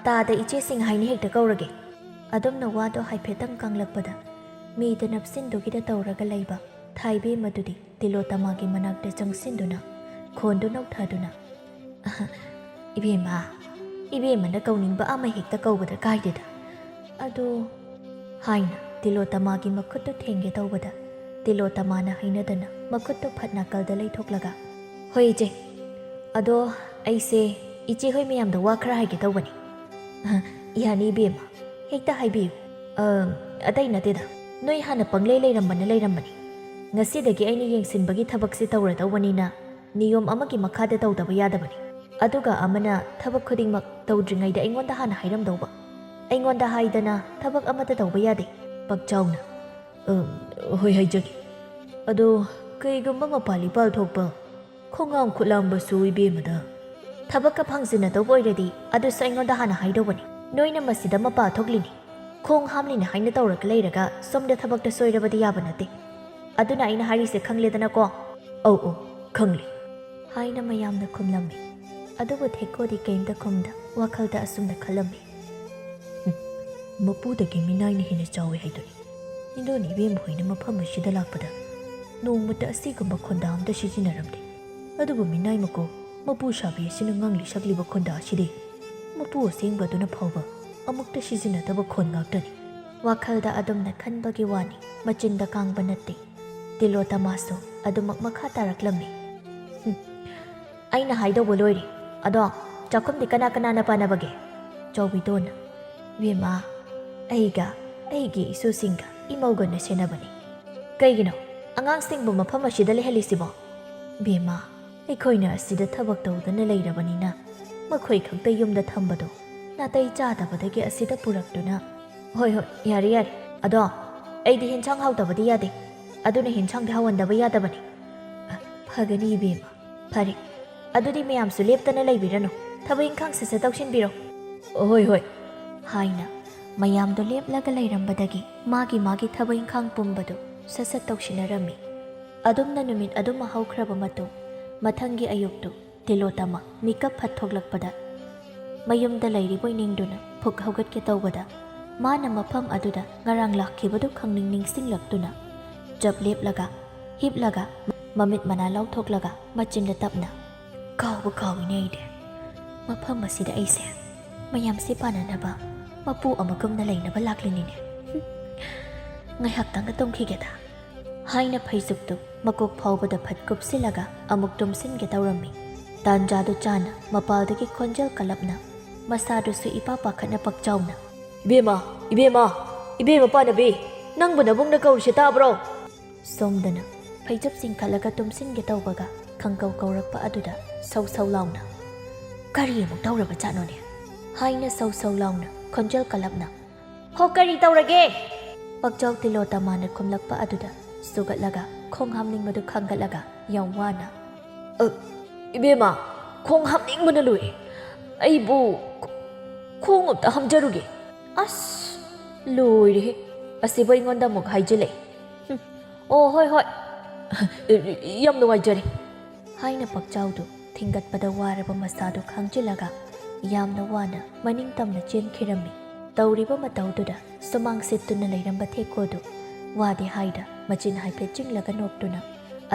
ꯇꯥꯗ ꯏꯆꯦꯁꯤꯡ ꯍꯥꯏꯅ ꯍꯦꯛꯇ ꯀꯧꯔꯒꯦ꯫" ꯑꯗꯨꯝꯅ ꯋꯥꯗꯣ ꯍꯥꯏꯐꯦꯠꯇꯪ ꯀꯪꯂꯛꯄꯗ ꯃꯤꯗ ꯅꯞꯁꯤꯟꯗꯨꯒꯤꯗ ꯇꯧꯔꯒ ꯂꯩꯕ ꯊꯥꯏꯕꯦꯝꯃꯗꯨꯗꯤ ꯇꯤꯂꯣꯇꯃꯥꯒꯤ ꯃꯅꯥꯛꯇ ꯆꯪꯁꯤꯟꯗꯨꯅ ꯈꯣꯟꯗꯨ ꯅꯧꯊꯗꯨꯅ, "ꯏꯕꯦꯝꯃ, ꯏꯕꯦꯝꯃꯅ ꯀꯧꯅꯤꯡꯕ ꯑꯃ ꯍꯦꯛꯇ ꯀꯧꯕꯗ ꯀꯥꯏꯗꯦꯗ꯫ ꯑꯗꯣ," ꯍꯥꯏꯅ ꯇꯤꯂꯣꯇꯃꯥꯒꯤ ꯃꯈꯨꯠꯇꯨ ꯊꯦꯡꯒꯦ ꯇꯧꯕꯗ ꯇꯤꯂꯣꯇꯃꯥꯅ ꯍꯩꯅꯗꯅ ꯃꯈꯨꯠꯇꯨ ꯐꯠ ꯅꯥꯀꯜꯗ ꯂꯩꯊꯣꯛꯂꯒ, "ꯍꯣꯏ ꯏꯆꯦ, ꯑꯗꯣ ꯑꯩꯁꯦ ꯏꯆꯦ ꯍꯣꯏ ꯃꯌꯥꯝꯗ ꯋꯥ ꯈꯔ ꯍꯥꯏꯒꯦ ꯇꯧꯕꯅꯤ꯫" "ꯑ, ꯌꯥꯅꯤ ꯏꯕꯦꯝꯃ, ꯍꯦꯛꯇ ꯍꯥꯏꯕꯤꯌꯨ꯫ ꯑ, ꯑꯇꯩ ꯅꯠꯇꯦꯗ, ꯅꯣꯏ ꯍꯥꯟꯅ ꯄꯪꯂꯩ ꯂꯩꯔꯝꯕꯅ ꯂꯩꯔꯝꯕꯅꯤ꯫ ꯉꯁꯤꯗꯒꯤ ꯑꯩꯅ ꯌꯦꯡꯁꯤꯟꯕꯒꯤ ꯊꯕꯛꯁꯤ ꯇꯧꯔꯗꯧꯕꯅꯤꯅ ꯅꯤꯌꯣꯝ ꯑꯃꯒꯤ ꯃꯈꯥꯗ ꯇꯧꯗꯕ ꯌꯥꯗꯕꯅꯤ꯫ ꯑꯗꯨꯒ ꯑꯃꯅ ꯊꯕꯛ ꯈꯨꯗꯤꯡꯃꯛ ꯇꯧꯗ꯭ꯔꯤꯉꯩꯗ ꯑꯩꯉꯣꯟꯗ ꯍꯥꯟꯅ ꯍꯥꯏꯔꯝꯗꯧꯕ꯫ ꯑꯩꯉꯣꯟꯗ ꯍꯥꯏꯗꯅ ꯊꯕꯛ ꯑꯃꯠꯇ ꯇꯧꯕ ꯌꯥꯗꯦ꯫" ꯄꯥꯛꯆꯥꯎꯅ, "ꯑ, ꯍꯣꯏ, ꯍꯥꯏꯖꯒꯦ꯫ ꯑꯗꯣ ꯀꯩꯒꯨꯝꯕ ꯃꯄꯥꯜ ꯏꯄꯥꯜ ꯊꯣꯛꯄ ꯈꯣꯡꯍꯥꯝ ꯈꯨꯠꯂꯥꯝꯕꯁꯨ ꯏꯕꯦꯝꯃꯗ ꯊꯕꯛꯀ ꯐꯪꯖꯤꯟꯅꯗꯧꯕ ꯑꯣꯏꯔꯗꯤ ꯑꯗꯨꯁꯨ ꯑꯩꯉꯣꯟꯗ ꯍꯥꯟꯅ ꯍꯥꯏꯗꯧꯕꯅꯤ꯫ ꯅꯣꯏꯅ ꯃꯁꯤꯗ ꯃꯄꯥ ꯊꯣꯛꯂꯤꯅꯤ, ꯈꯣꯡ ꯍꯥꯝꯂꯤꯅꯤ ꯍꯥꯏꯅ ꯇꯧꯔꯒ ꯂꯩꯔꯒ ꯁꯣꯝꯗ ꯊꯕꯛꯇ ꯁꯣꯏꯔꯕꯗꯤ ꯌꯥꯕ ꯅꯠꯇꯦ꯫ ꯑꯗꯨꯅ ꯑꯩꯅ ꯍꯥꯏꯔꯤꯁꯦ ꯈꯪꯂꯦꯗꯅꯀꯣ?" "ꯑꯧ, ꯑꯧ, ꯈꯪꯂꯦ," ꯍꯥꯏꯅ ꯃꯌꯥꯝꯅ ꯈꯨꯝꯂꯝꯃꯤ꯫ ꯑꯗꯨꯕꯨ ꯊꯦꯛꯀꯣꯗꯤ ꯀꯩꯝꯇ ꯈꯨꯝꯗ ꯋꯥꯈꯜꯗ ꯑꯁꯨꯝꯅ ꯈꯜꯂꯝꯃꯤ, "ꯍꯨꯝ, ꯃꯄꯨꯗꯒꯤ ꯃꯤꯅꯥꯏꯅ ꯍꯦꯟꯅ ꯆꯥꯎꯏ ꯍꯥꯏꯗꯨꯅꯤ꯫ ꯏꯟꯗꯣꯟ ꯏꯕꯦꯝꯃ ꯍꯣꯏꯅ ꯃꯐꯝ ꯑꯁꯤꯗ ꯂꯥꯛꯄꯗ ꯅꯣꯡꯃꯇ ꯑꯁꯤꯒꯨꯝꯕ ꯈꯣꯟꯗꯥ ꯑꯝꯇ ꯁꯤꯖꯤꯟꯅꯔꯝꯗꯦ꯫ ꯑꯗꯨꯕꯨ ꯃꯤꯅꯥꯏ ꯃꯀꯣꯛ ꯃꯄꯨ ꯁꯥꯕꯤ ꯑꯁꯤꯅ ꯉꯥꯡꯂꯤ ꯁꯛꯂꯤꯕ ꯈꯣꯟꯗꯥ ꯑꯁꯤꯗꯤ ꯃꯄꯨ ꯑꯁꯦꯡꯕ ꯑꯗꯨꯅ ꯐꯥꯎꯕ ꯑꯃꯨꯛꯇ ꯁꯤꯖꯤꯟꯅꯗꯕ ꯈꯣꯟ ꯉꯥꯛꯇꯅꯤ꯫" ꯋꯥꯈꯜꯗ ꯑꯗꯨꯝꯅ ꯈꯟꯕꯒꯤ ꯋꯥꯅꯤ, ꯃꯆꯤꯟꯗ ꯀꯥꯡꯕ ꯅꯠꯇꯦ꯫ ꯇꯤꯂꯣꯇꯃꯥꯁꯨ ꯑꯗꯨꯃꯛ ꯃꯈꯥ ꯇꯥꯔꯛꯂꯝꯃꯤ꯫ "ꯍꯨꯝ, ꯑꯩꯅ ꯍꯥꯏꯗꯧꯕ ꯂꯣꯏꯔꯦ꯫ "ꯑꯗꯣ ꯆꯥꯛꯈꯨꯝꯗꯤ ꯀꯅꯥ ꯀꯅꯥꯅ ꯄꯥꯟꯅꯕꯒꯦ?" ꯆꯥꯎꯕꯤꯗꯣꯟꯅ, "ꯏꯕꯦꯝꯃ, ꯑꯩꯒ ꯑꯩꯒꯤ ꯏꯁꯨꯁꯤꯡꯒ ꯏꯃꯧꯒꯅ ꯁꯦꯟꯅꯕꯅꯤ꯫ ꯀꯩꯒꯤꯅꯣ? ꯑꯉꯥꯡꯁꯤꯡꯕꯨ ꯃꯐꯝ ꯑꯁꯤꯗ ꯂꯩꯍꯜꯂꯤꯁꯤꯕꯣ? ꯏꯕꯦꯝꯃ, ꯑꯩꯈꯣꯏꯅ ꯑꯁꯤꯗ ꯊꯕꯛ ꯇꯧꯗꯅ ꯂꯩꯔꯕꯅꯤꯅ ꯃꯈꯣꯏ ꯈꯛꯇ ꯌꯨꯝꯗ ꯊꯝꯕꯗꯣ ꯅꯥꯇꯩ ꯆꯥꯗꯕꯗꯒꯤ ꯑꯁꯤꯗ ꯄꯨꯔꯛꯇꯨꯅ"꯫ "ꯍꯣꯏ, ꯍꯣꯏ, ꯌꯥꯔꯦ, ꯌꯥꯔꯦ꯫ ꯑꯗꯣ ꯑꯩꯗꯤ ꯍꯤꯟꯁꯥꯡ ꯍꯥꯎꯇꯕꯗꯤ ꯌꯥꯗꯦ, ꯑꯗꯨꯅ ꯍꯤꯟꯁꯥꯡꯗꯤ ꯍꯥꯎꯍꯟꯗꯕ ꯌꯥꯗꯕꯅꯤ"꯫ "ꯑ, ꯐꯒꯅꯤ ꯏꯕꯦꯝꯃ, ꯐꯔꯦ꯫ ꯑꯗꯨꯗꯤ ꯃꯌꯥꯝꯁꯨ ꯂꯦꯞꯇꯅ ꯂꯩꯕꯤꯔꯅꯨ, ꯊꯕꯛ ꯏꯪꯈꯥꯡ ꯁꯠ ꯁꯠ ꯇꯧꯁꯤꯟꯕꯤꯔꯣ"꯫ "ꯍꯣꯏ, ꯍꯣꯏ" ꯍꯥꯏꯅ ꯃꯌꯥꯝꯗꯣ ꯂꯦꯞꯂꯒ ꯂꯩꯔꯝꯕꯗꯒꯤ ꯃꯥꯒꯤ ꯃꯥꯒꯤ ꯊꯕꯛ ꯏꯪꯈꯥꯡ ꯄꯨꯝꯕꯗꯨ ꯁꯠ ꯁꯠ ꯇꯧꯁꯤꯟꯅꯔꯝꯃꯤ꯫ ꯑꯗꯨꯝꯅ ꯅꯨꯃꯤꯠ ꯑꯗꯨꯃ ꯍꯧꯈ꯭ꯔꯕ ꯃꯇꯨꯡ, ꯃꯊꯪꯒꯤ ꯑꯌꯨꯛꯇꯨ ꯇꯤꯂꯣꯇꯃ ꯃꯤꯀꯞ ꯐꯠ ꯊꯣꯛꯂꯛꯄꯗ, ꯃꯌꯨꯝꯗ ꯂꯩꯔꯤꯕꯣꯏ ꯅꯤꯡꯗꯨꯅ ꯐꯨꯛ ꯍꯧꯒꯠꯀꯦ ꯇꯧꯕꯗ, ꯃꯥꯅ ꯃꯐꯝ ꯑꯗꯨꯗ ꯉꯔꯥꯡ ꯂꯥꯛꯈꯤꯕꯗꯨ ꯈꯪꯅꯤꯡ ꯅꯤꯡꯁꯤꯡꯂꯛꯇꯨꯅ, ꯆꯞ ꯂꯦꯞꯂꯒ, ꯍꯤꯞꯂꯒ, ꯃꯃꯤꯠ ꯃꯅꯥ ꯂꯥꯎꯊꯣꯛꯂꯒ ꯃꯆꯤꯟꯗ ꯇꯞꯅ, "ꯀꯥꯎꯕ ꯀꯥꯎꯏꯅꯦ ꯑꯩꯗꯤ꯫ ꯃꯐꯝ ꯑꯁꯤꯗ ꯑꯩꯁꯦ ꯃꯌꯥꯝꯁꯦ ꯄꯥꯟꯅꯅꯕ ꯃꯄꯨ ꯑꯃꯒꯨꯝꯅ ꯂꯩꯅꯕ ꯂꯥꯛꯂꯤꯅꯤꯅꯦ꯫ ꯍꯨꯝ, ꯉꯥꯏꯍꯥꯛꯇꯪꯒ ꯇꯨꯝꯈꯤꯒꯦꯗ" ꯍꯥꯏꯅ ꯐꯩꯖꯨꯞꯇꯨ ꯃꯀꯣꯛ ꯐꯥꯎꯕꯗ ꯐꯠ ꯀꯨꯞꯁꯤꯜꯂꯒ ꯑꯃꯨꯛ ꯇꯨꯝꯁꯤꯟꯒꯦ ꯇꯧꯔꯝꯃꯤ꯫ ꯇꯥꯟꯖꯥꯗꯨ ꯆꯥꯅ ꯃꯄꯥꯜꯗꯒꯤ ꯈꯣꯟꯖꯦꯜ ꯀꯜꯂꯞꯅ, ꯃꯁꯥꯗꯨꯁꯨ ꯏꯄꯥ ꯄꯥꯈꯠꯅ ꯄꯥꯛꯆꯥꯎꯅ, "ꯏꯕꯦꯝꯃ, ꯏꯕꯦꯝꯃ, ꯏꯕꯦꯝꯃ ꯄꯥꯟꯅꯕꯤ, ꯅꯪꯕꯨ ꯅꯕꯨꯡꯅ ꯀꯧꯔꯤꯁꯦ ꯇꯥꯕ꯭ꯔꯣ?" ꯁꯣꯝꯗꯅ ꯐꯩꯖꯨꯞ ꯆꯤꯡꯈꯠꯂꯒ ꯇꯨꯝꯁꯤꯟꯒꯦ ꯇꯧꯕꯒ ꯈꯪꯀꯧ ꯀꯧꯔꯛꯄ ꯑꯗꯨꯗ ꯁꯧ ꯁꯧ ꯂꯥꯎꯅ, "ꯀꯔꯤ ꯑꯃꯨꯛ ꯇꯧꯔꯕ ꯖꯥꯠꯅꯣꯅꯦ?" ꯍꯥꯏꯅ ꯁꯧ ꯁꯧ ꯂꯥꯎꯅ ꯈꯣꯟꯖꯦꯜ ꯀꯜꯂꯞꯅ, "ꯍꯣ, ꯀꯔꯤ ꯇꯧꯔꯒꯦ?" ꯄꯥꯛꯆꯥꯎ ꯇꯤꯂꯣꯇꯃꯥꯅ ꯈꯨꯝꯂꯛꯄ ꯑꯗꯨꯗ ꯁꯨꯒꯠꯂꯒ ꯈꯣꯡ ꯍꯥꯝꯅꯤꯡꯕꯗꯨ ꯈꯥꯡꯒꯠꯂꯒ ꯌꯥꯝ ꯋꯥꯅ, "ꯑ, ꯏꯕꯦꯝꯃ, ꯈꯣꯡ ꯍꯥꯝꯅꯤꯡꯕꯅ ꯂꯣꯏꯔꯦ꯫ ꯑꯩꯕꯨ ꯈꯣ-, ꯈꯣꯡ ꯑꯝꯇ ꯍꯥꯝꯖꯔꯨꯒꯦ꯫ ꯑꯁ, ꯂꯣꯏꯔꯦꯍꯦ꯫ ꯑꯁꯤꯕꯨ ꯑꯩꯉꯣꯟꯗ ꯑꯃꯨꯛ ꯍꯥꯏꯖꯤꯜꯂꯛꯑꯦ꯫ ꯍꯨꯝ꯫ ꯑꯣ, ꯍꯣꯏ, ꯍꯣꯏ꯫ ꯌꯥꯝ ꯅꯨꯡꯉꯥꯏꯖꯔꯦ" ꯍꯥꯏꯅ ꯄꯥꯛꯆꯥꯎꯗꯨ ꯊꯤꯡꯒꯠꯄꯗ ꯋꯥꯔꯕ ꯃꯁꯥꯗꯨ ꯈꯥꯡꯖꯤꯜꯂꯒ ꯌꯥꯝꯅ ꯋꯥꯅ ꯃꯅꯤꯡ ꯇꯝꯅ ꯆꯦꯟꯈꯤꯔꯝꯃꯤ꯫ ꯇꯧꯔꯤꯕ ꯃꯇꯧꯗꯨꯗ ꯁꯨꯃꯥꯡ ꯁꯤꯠꯇꯨꯅ ꯂꯩꯔꯝꯕ ꯊꯦꯛꯀꯣꯗꯨ ꯋꯥꯗꯦ ꯍꯥꯏꯗ ꯃꯆꯤꯟ ꯍꯥꯏꯐꯦꯠ ꯆꯤꯡꯂꯒ ꯅꯣꯛꯇꯨꯅ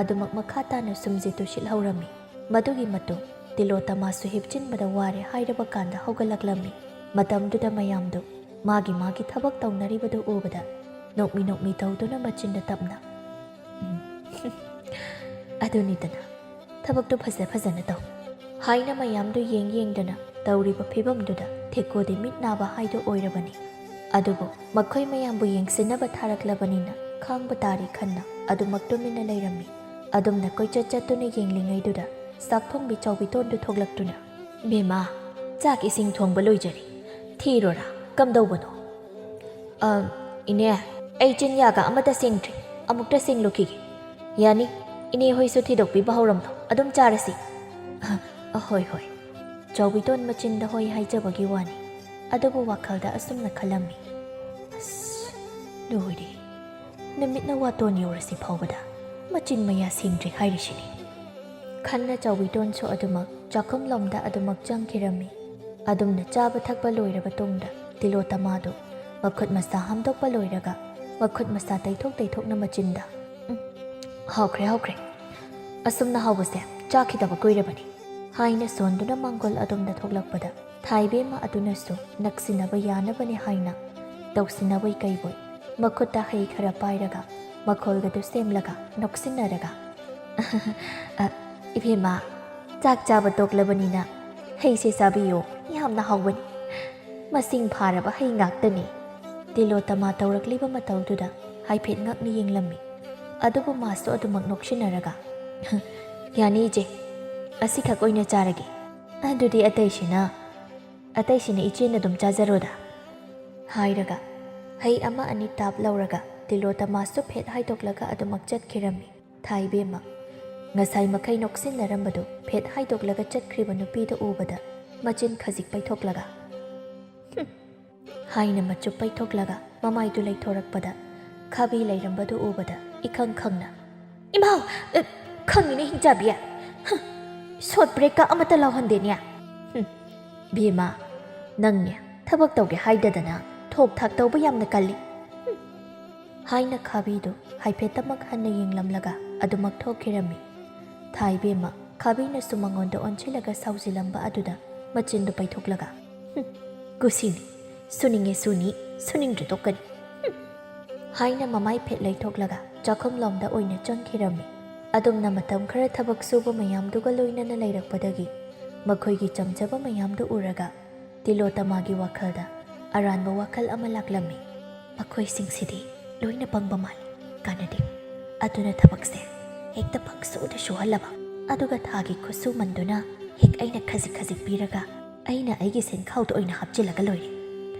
ꯑꯗꯨꯃꯛ ꯃꯈꯥ ꯇꯥꯅ ꯁꯨꯝꯖꯤꯠꯇꯨ ꯁꯤꯠꯍꯧꯔꯝꯃꯤ꯫ ꯃꯗꯨꯒꯤ ꯃꯇꯨꯡ ꯇꯤꯂꯣꯇꯃꯥꯁꯨ ꯍꯤꯞꯆꯤꯟꯕꯗ ꯋꯥꯔꯦ ꯍꯥꯏꯔꯕ ꯀꯥꯟꯗ ꯍꯧꯒꯠꯂꯛꯂꯝꯃꯤ꯫ ꯃꯇꯝꯗꯨꯗ ꯃꯌꯥꯝꯗꯨ ꯃꯥꯒꯤ ꯃꯥꯒꯤ ꯊꯕꯛ ꯇꯧꯅꯔꯤꯕꯗꯨ ꯎꯕꯗ ꯅꯣꯛꯃꯤ ꯅꯣꯛꯃꯤ ꯇꯧꯗꯨꯅ ꯃꯆꯤꯟꯗ ꯇꯞꯅ, "ꯎꯝ, ꯑꯗꯨꯅꯤꯗꯅ, ꯊꯕꯛꯇꯨ ꯐꯖ ꯐꯖꯅ ꯇꯧ" ꯍꯥꯏꯅ ꯃꯌꯥꯝꯗꯨ ꯌꯦꯡ ꯌꯦꯡꯗꯨꯅ ꯇꯧꯔꯤꯕ ꯐꯤꯕꯝꯗꯨꯗ ꯊꯦꯀꯣꯗꯤ ꯃꯤꯠ ꯅꯥꯕ ꯍꯥꯏꯗꯨ ꯑꯣꯏꯔꯕꯅꯤ꯫ ꯑꯗꯨꯕꯨ ꯃꯈꯣꯏ ꯃꯌꯥꯝꯕꯨ ꯌꯦꯡꯁꯤꯟꯅꯕ ꯊꯥꯔꯛꯂꯕꯅꯤꯅ ꯈꯥꯡꯕ ꯇꯥꯔꯦ ꯈꯟꯅ ꯑꯗꯨꯃꯛ ꯇꯨꯃꯤꯟꯅ ꯂꯩꯔꯝꯃꯤ꯫ ꯑꯗꯨꯝꯅ ꯀꯣꯏꯆꯠ ꯆꯠꯇꯨꯅ ꯌꯦꯡꯂꯤꯉꯩꯗꯨꯗ ꯆꯥꯛꯊꯣꯡꯕꯤ ꯆꯥꯎꯕꯤꯇꯣꯟꯗꯨ ꯊꯣꯛꯂꯛꯇꯨꯅ, "ꯕꯦꯝꯃ, ꯆꯥꯛ ꯏꯁꯤꯡ ꯊꯣꯡꯕ ꯂꯣꯏꯖꯔꯦ꯫ ꯊꯤꯔꯣꯔꯥ? ꯀꯝꯗꯧꯕꯅꯣ?" "ꯑ, ꯏꯅꯦ, ꯑꯩ ꯆꯤꯟꯌꯥꯒ ꯑꯃꯠꯇ ꯁꯦꯡꯗ꯭ꯔꯤ꯫ ꯑꯃꯨꯛꯇ ꯁꯦꯡꯂꯨꯈꯤꯒꯦ꯫" "ꯌꯥꯅꯤ, ꯏꯅꯦ ꯍꯣꯏꯁꯨ ꯊꯤꯗꯣꯛꯄꯤꯕ ꯍꯧꯔꯝꯂꯣ꯫ ꯑꯗꯨꯝ ꯆꯥꯔꯁꯤ꯫" "ꯑ, ꯍꯣꯏ, ꯍꯣꯏ꯫" ꯆꯥꯎꯕꯤꯇꯣꯟ ꯃꯆꯤꯟꯗ ꯍꯣꯏ ꯍꯥꯏꯖꯕꯒꯤ ꯋꯥꯅꯤ, ꯑꯗꯨꯕꯨ ꯋꯥꯈꯜꯗ ꯑꯁꯨꯝꯅ ꯈꯜꯂꯝꯃꯤ, "ꯑꯁ, ꯂꯣꯏꯔꯦ꯫ ꯅꯨꯃꯤꯠꯅ ꯋꯥꯇꯣꯟ ꯌꯧꯔꯁꯤ ꯐꯥꯎꯕꯗ ꯃꯆꯤꯟ ꯃꯌꯥ ꯁꯦꯡꯗ꯭ꯔꯤ ꯍꯥꯏꯔꯤꯁꯤꯅꯤ꯫" ꯈꯟꯅ ꯆꯥꯎꯕꯤꯇꯣꯟꯁꯨ ꯑꯗꯨꯃꯛ ꯆꯥꯛꯈꯨꯝꯂꯣꯝꯗ ꯑꯗꯨꯃꯛ ꯆꯪꯈꯤꯔꯝꯃꯤ꯫ ꯑꯗꯨꯝꯅ ꯆꯥꯕ ꯊꯛꯄ ꯂꯣꯏꯔꯕ ꯇꯨꯡꯗ ꯇꯤꯂꯣꯇꯃꯥꯗꯨ ꯃꯈꯨꯠ ꯃꯁꯥ ꯍꯥꯝꯗꯣꯛꯄ ꯂꯣꯏꯔꯒ ꯃꯈꯨꯠ ꯃꯁꯥ ꯇꯩꯊꯣꯛ ꯇꯩꯊꯣꯛꯅ ꯃꯆꯤꯟꯗ, "ꯎꯝ, ꯍꯥꯎꯈ꯭ꯔꯦ, ꯍꯥꯎꯈ꯭ꯔꯦ꯫ ꯑꯁꯨꯝꯅ ꯍꯥꯎꯕꯁꯦ ꯆꯥꯈꯤꯗꯕ ꯀꯨꯏꯔꯕꯅꯤ," ꯍꯥꯏꯅ ꯁꯣꯟꯗꯨꯅ ꯃꯥꯡꯒꯣꯜ ꯑꯗꯣꯝꯗ ꯊꯣꯛꯂꯛꯄꯗ ꯊꯥꯏꯕꯦꯝꯃ ꯑꯗꯨꯅꯁꯨ ꯅꯛꯁꯤꯟꯅꯕ ꯌꯥꯅꯕꯅꯤ ꯍꯥꯏꯅ ꯇꯧꯁꯤꯟꯅꯕꯣꯏ ꯀꯩꯕꯣꯏ ꯃꯈꯨꯠꯇ ꯍꯩ ꯈꯔ ꯄꯥꯏꯔꯒ ꯃꯈꯣꯜꯒꯗꯨ ꯁꯦꯝꯂꯒ ꯅꯣꯛꯁꯤꯟꯅꯔꯒ, "ꯑ, ꯏꯕꯦꯝꯃ, ꯆꯥꯛ ꯆꯥꯕ ꯇꯣꯛꯂꯕꯅꯤꯅ ꯍꯩꯁꯦ ꯆꯥꯕꯤꯌꯨ, ꯌꯥꯝꯅ ꯍꯥꯎꯕꯅꯤ꯫ ꯃꯁꯤꯡ ꯐꯥꯔꯕ ꯍꯩ ꯉꯥꯛꯇꯅꯤ꯫" ꯇꯤꯂꯣꯇꯃꯥ ꯇꯧꯔꯛꯂꯤꯕ ꯃꯇꯧꯗꯨꯗ ꯍꯥꯏꯐꯦꯠ ꯉꯛꯅ ꯌꯦꯡꯂꯝꯃꯤ꯫ ꯑꯗꯨꯕꯨ ꯃꯥꯁꯨ ꯑꯗꯨꯃꯛ ꯅꯣꯛꯁꯤꯟꯅꯔꯒ, "ꯌꯥꯅꯤ ꯏꯆꯦ, ꯑꯁꯤꯈꯛ ꯑꯣꯏꯅ ꯆꯥꯔꯒꯦ꯫ ꯑꯗꯨꯗꯤ ꯑꯇꯩꯁꯤꯅ, ꯑꯇꯩꯁꯤꯅ ꯏꯆꯦꯅ ꯑꯗꯨꯝ ꯆꯥꯖꯔꯣꯗ," ꯍꯥꯏꯔꯒ ꯍꯩ ꯑꯃ ꯑꯅꯤ ꯇꯥꯞ ꯂꯧꯔꯒ ꯇꯤꯂꯣꯇꯃꯥꯁꯨ ꯐꯦꯠ ꯍꯥꯏꯗꯣꯛꯂꯒ ꯑꯗꯨꯃꯛ ꯆꯠꯈꯤꯔꯝꯃꯤ꯫ ꯊꯥꯏꯕꯦꯝꯃ ꯉꯁꯥꯏ ꯃꯈꯩ ꯅꯣꯛꯁꯤꯟꯅꯔꯝꯕꯗꯨ ꯐꯦꯠ ꯍꯥꯏꯗꯣꯛꯂꯒ ꯆꯠꯈ꯭ꯔꯤꯕ ꯅꯨꯄꯤꯗꯨ ꯎꯕꯗ ꯃꯆꯤꯟ ꯈꯖꯤꯛ ꯄꯩꯊꯣꯛꯂꯒ, "ꯍꯨꯝ," ꯍꯥꯏꯅ ꯃꯆꯨꯞ ꯄꯩꯊꯣꯛꯂꯒ ꯃꯃꯥꯏꯗꯨ ꯂꯩꯊꯣꯔꯛꯄꯗ ꯈꯥꯕꯤ ꯂꯩꯔꯝꯕꯗꯨ ꯎꯕꯗ ꯏꯈꯪ ꯈꯪꯅ, "ꯏꯃꯥꯎ! ꯑ, ꯈꯪꯉꯤꯅꯦ ꯍꯤꯡꯆꯥꯕꯤ꯫ ꯍ, ꯁꯣꯔꯠ ꯕ꯭ꯔꯦꯛꯀ ꯑꯃꯠꯇ ꯂꯥꯎꯍꯟꯗꯦꯅꯦ꯫ ꯍꯨꯝ, ꯕꯦꯝꯃ, ꯅꯪꯅꯦ ꯊꯕꯛ ꯇꯧꯒꯦ ꯍꯥꯏꯗꯗꯅ ꯊꯣꯛ ꯊꯥꯛ ꯇꯧꯕ ꯌꯥꯝꯅ ꯀꯜꯂꯤ꯫" ꯍꯨꯝ, ꯍꯥꯏꯅ ꯈꯥꯕꯤꯗꯨ ꯍꯥꯏꯐꯦꯠꯇꯃꯛ ꯍꯟꯅ ꯌꯦꯡꯂꯝꯂꯒ ꯑꯗꯨꯃꯛ ꯊꯣꯛꯈꯤꯔꯝꯃꯤ꯫ ꯊꯥꯏꯕꯦꯝꯃ ꯈꯥꯕꯤꯅꯁꯨ ꯃꯉꯣꯟꯗ ꯑꯣꯟꯁꯤꯜꯂꯒ ꯁꯥꯎꯖꯤꯜꯂꯝꯕ ꯑꯗꯨꯗ ꯃꯆꯤꯟꯗꯨ ꯄꯩꯊꯣꯛꯂꯒ, "ꯍꯨꯝ, ꯀꯨꯁꯤꯅꯤ, ꯁꯨꯅꯤꯡꯉꯦ ꯁꯨꯅꯤ, ꯁꯨꯅꯤꯡꯗ꯭ꯔꯦ ꯇꯣꯛꯀꯅꯤ꯫ ꯍꯨꯝ," ꯍꯥꯏꯅ ꯃꯃꯥꯏ ꯐꯦꯠ ꯂꯩꯊꯣꯛꯂꯒ ꯆꯥꯛꯈꯨꯝꯂꯣꯝꯗ ꯑꯣꯏꯅ ꯆꯪꯈꯤꯔꯝꯃꯤ꯫ ꯑꯗꯨꯝꯅ ꯃꯇꯝ ꯈꯔ ꯊꯕꯛ ꯁꯨꯕ ꯃꯌꯥꯝꯗꯨꯒ ꯂꯣꯏꯅꯅ ꯂꯩꯔꯛꯄꯗꯒꯤ ꯃꯈꯣꯏꯒꯤ ꯆꯝꯖꯕ ꯃꯌꯥꯝꯗꯨ ꯎꯔꯒ ꯇꯤꯂꯣꯇꯃꯥꯒꯤ ꯋꯥꯈꯜꯗ ꯑꯔꯥꯟꯕ ꯋꯥꯈꯜ ꯑꯃ ꯂꯥꯛꯂꯝꯃꯤ꯫ "ꯃꯈꯣꯏꯁꯤꯡꯁꯤꯗꯤ ꯂꯣꯏꯅ ꯄꯪꯕ ꯃꯥꯜꯂꯤ, ꯀꯥꯟꯅꯗꯦ꯫ ꯑꯗꯨꯅ ꯊꯕꯛꯁꯦ ꯍꯦꯛꯇ ꯄꯪꯁꯨꯗ ꯁꯨꯍꯜꯂꯕ, ꯑꯗꯨꯒ ꯊꯥꯒꯤ ꯈꯨꯠꯁꯨꯃꯟꯗꯨꯅ ꯍꯦꯛ ꯑꯩꯅ ꯈꯖꯤꯛ ꯈꯖꯤꯛ ꯄꯤꯔꯒ ꯑꯩꯅ ꯑꯩꯒꯤ ꯁꯦꯟꯈꯥꯎꯗ ꯑꯣꯏꯅ ꯍꯥꯞꯆꯤꯜꯂꯒ ꯂꯣꯏꯔꯦ꯫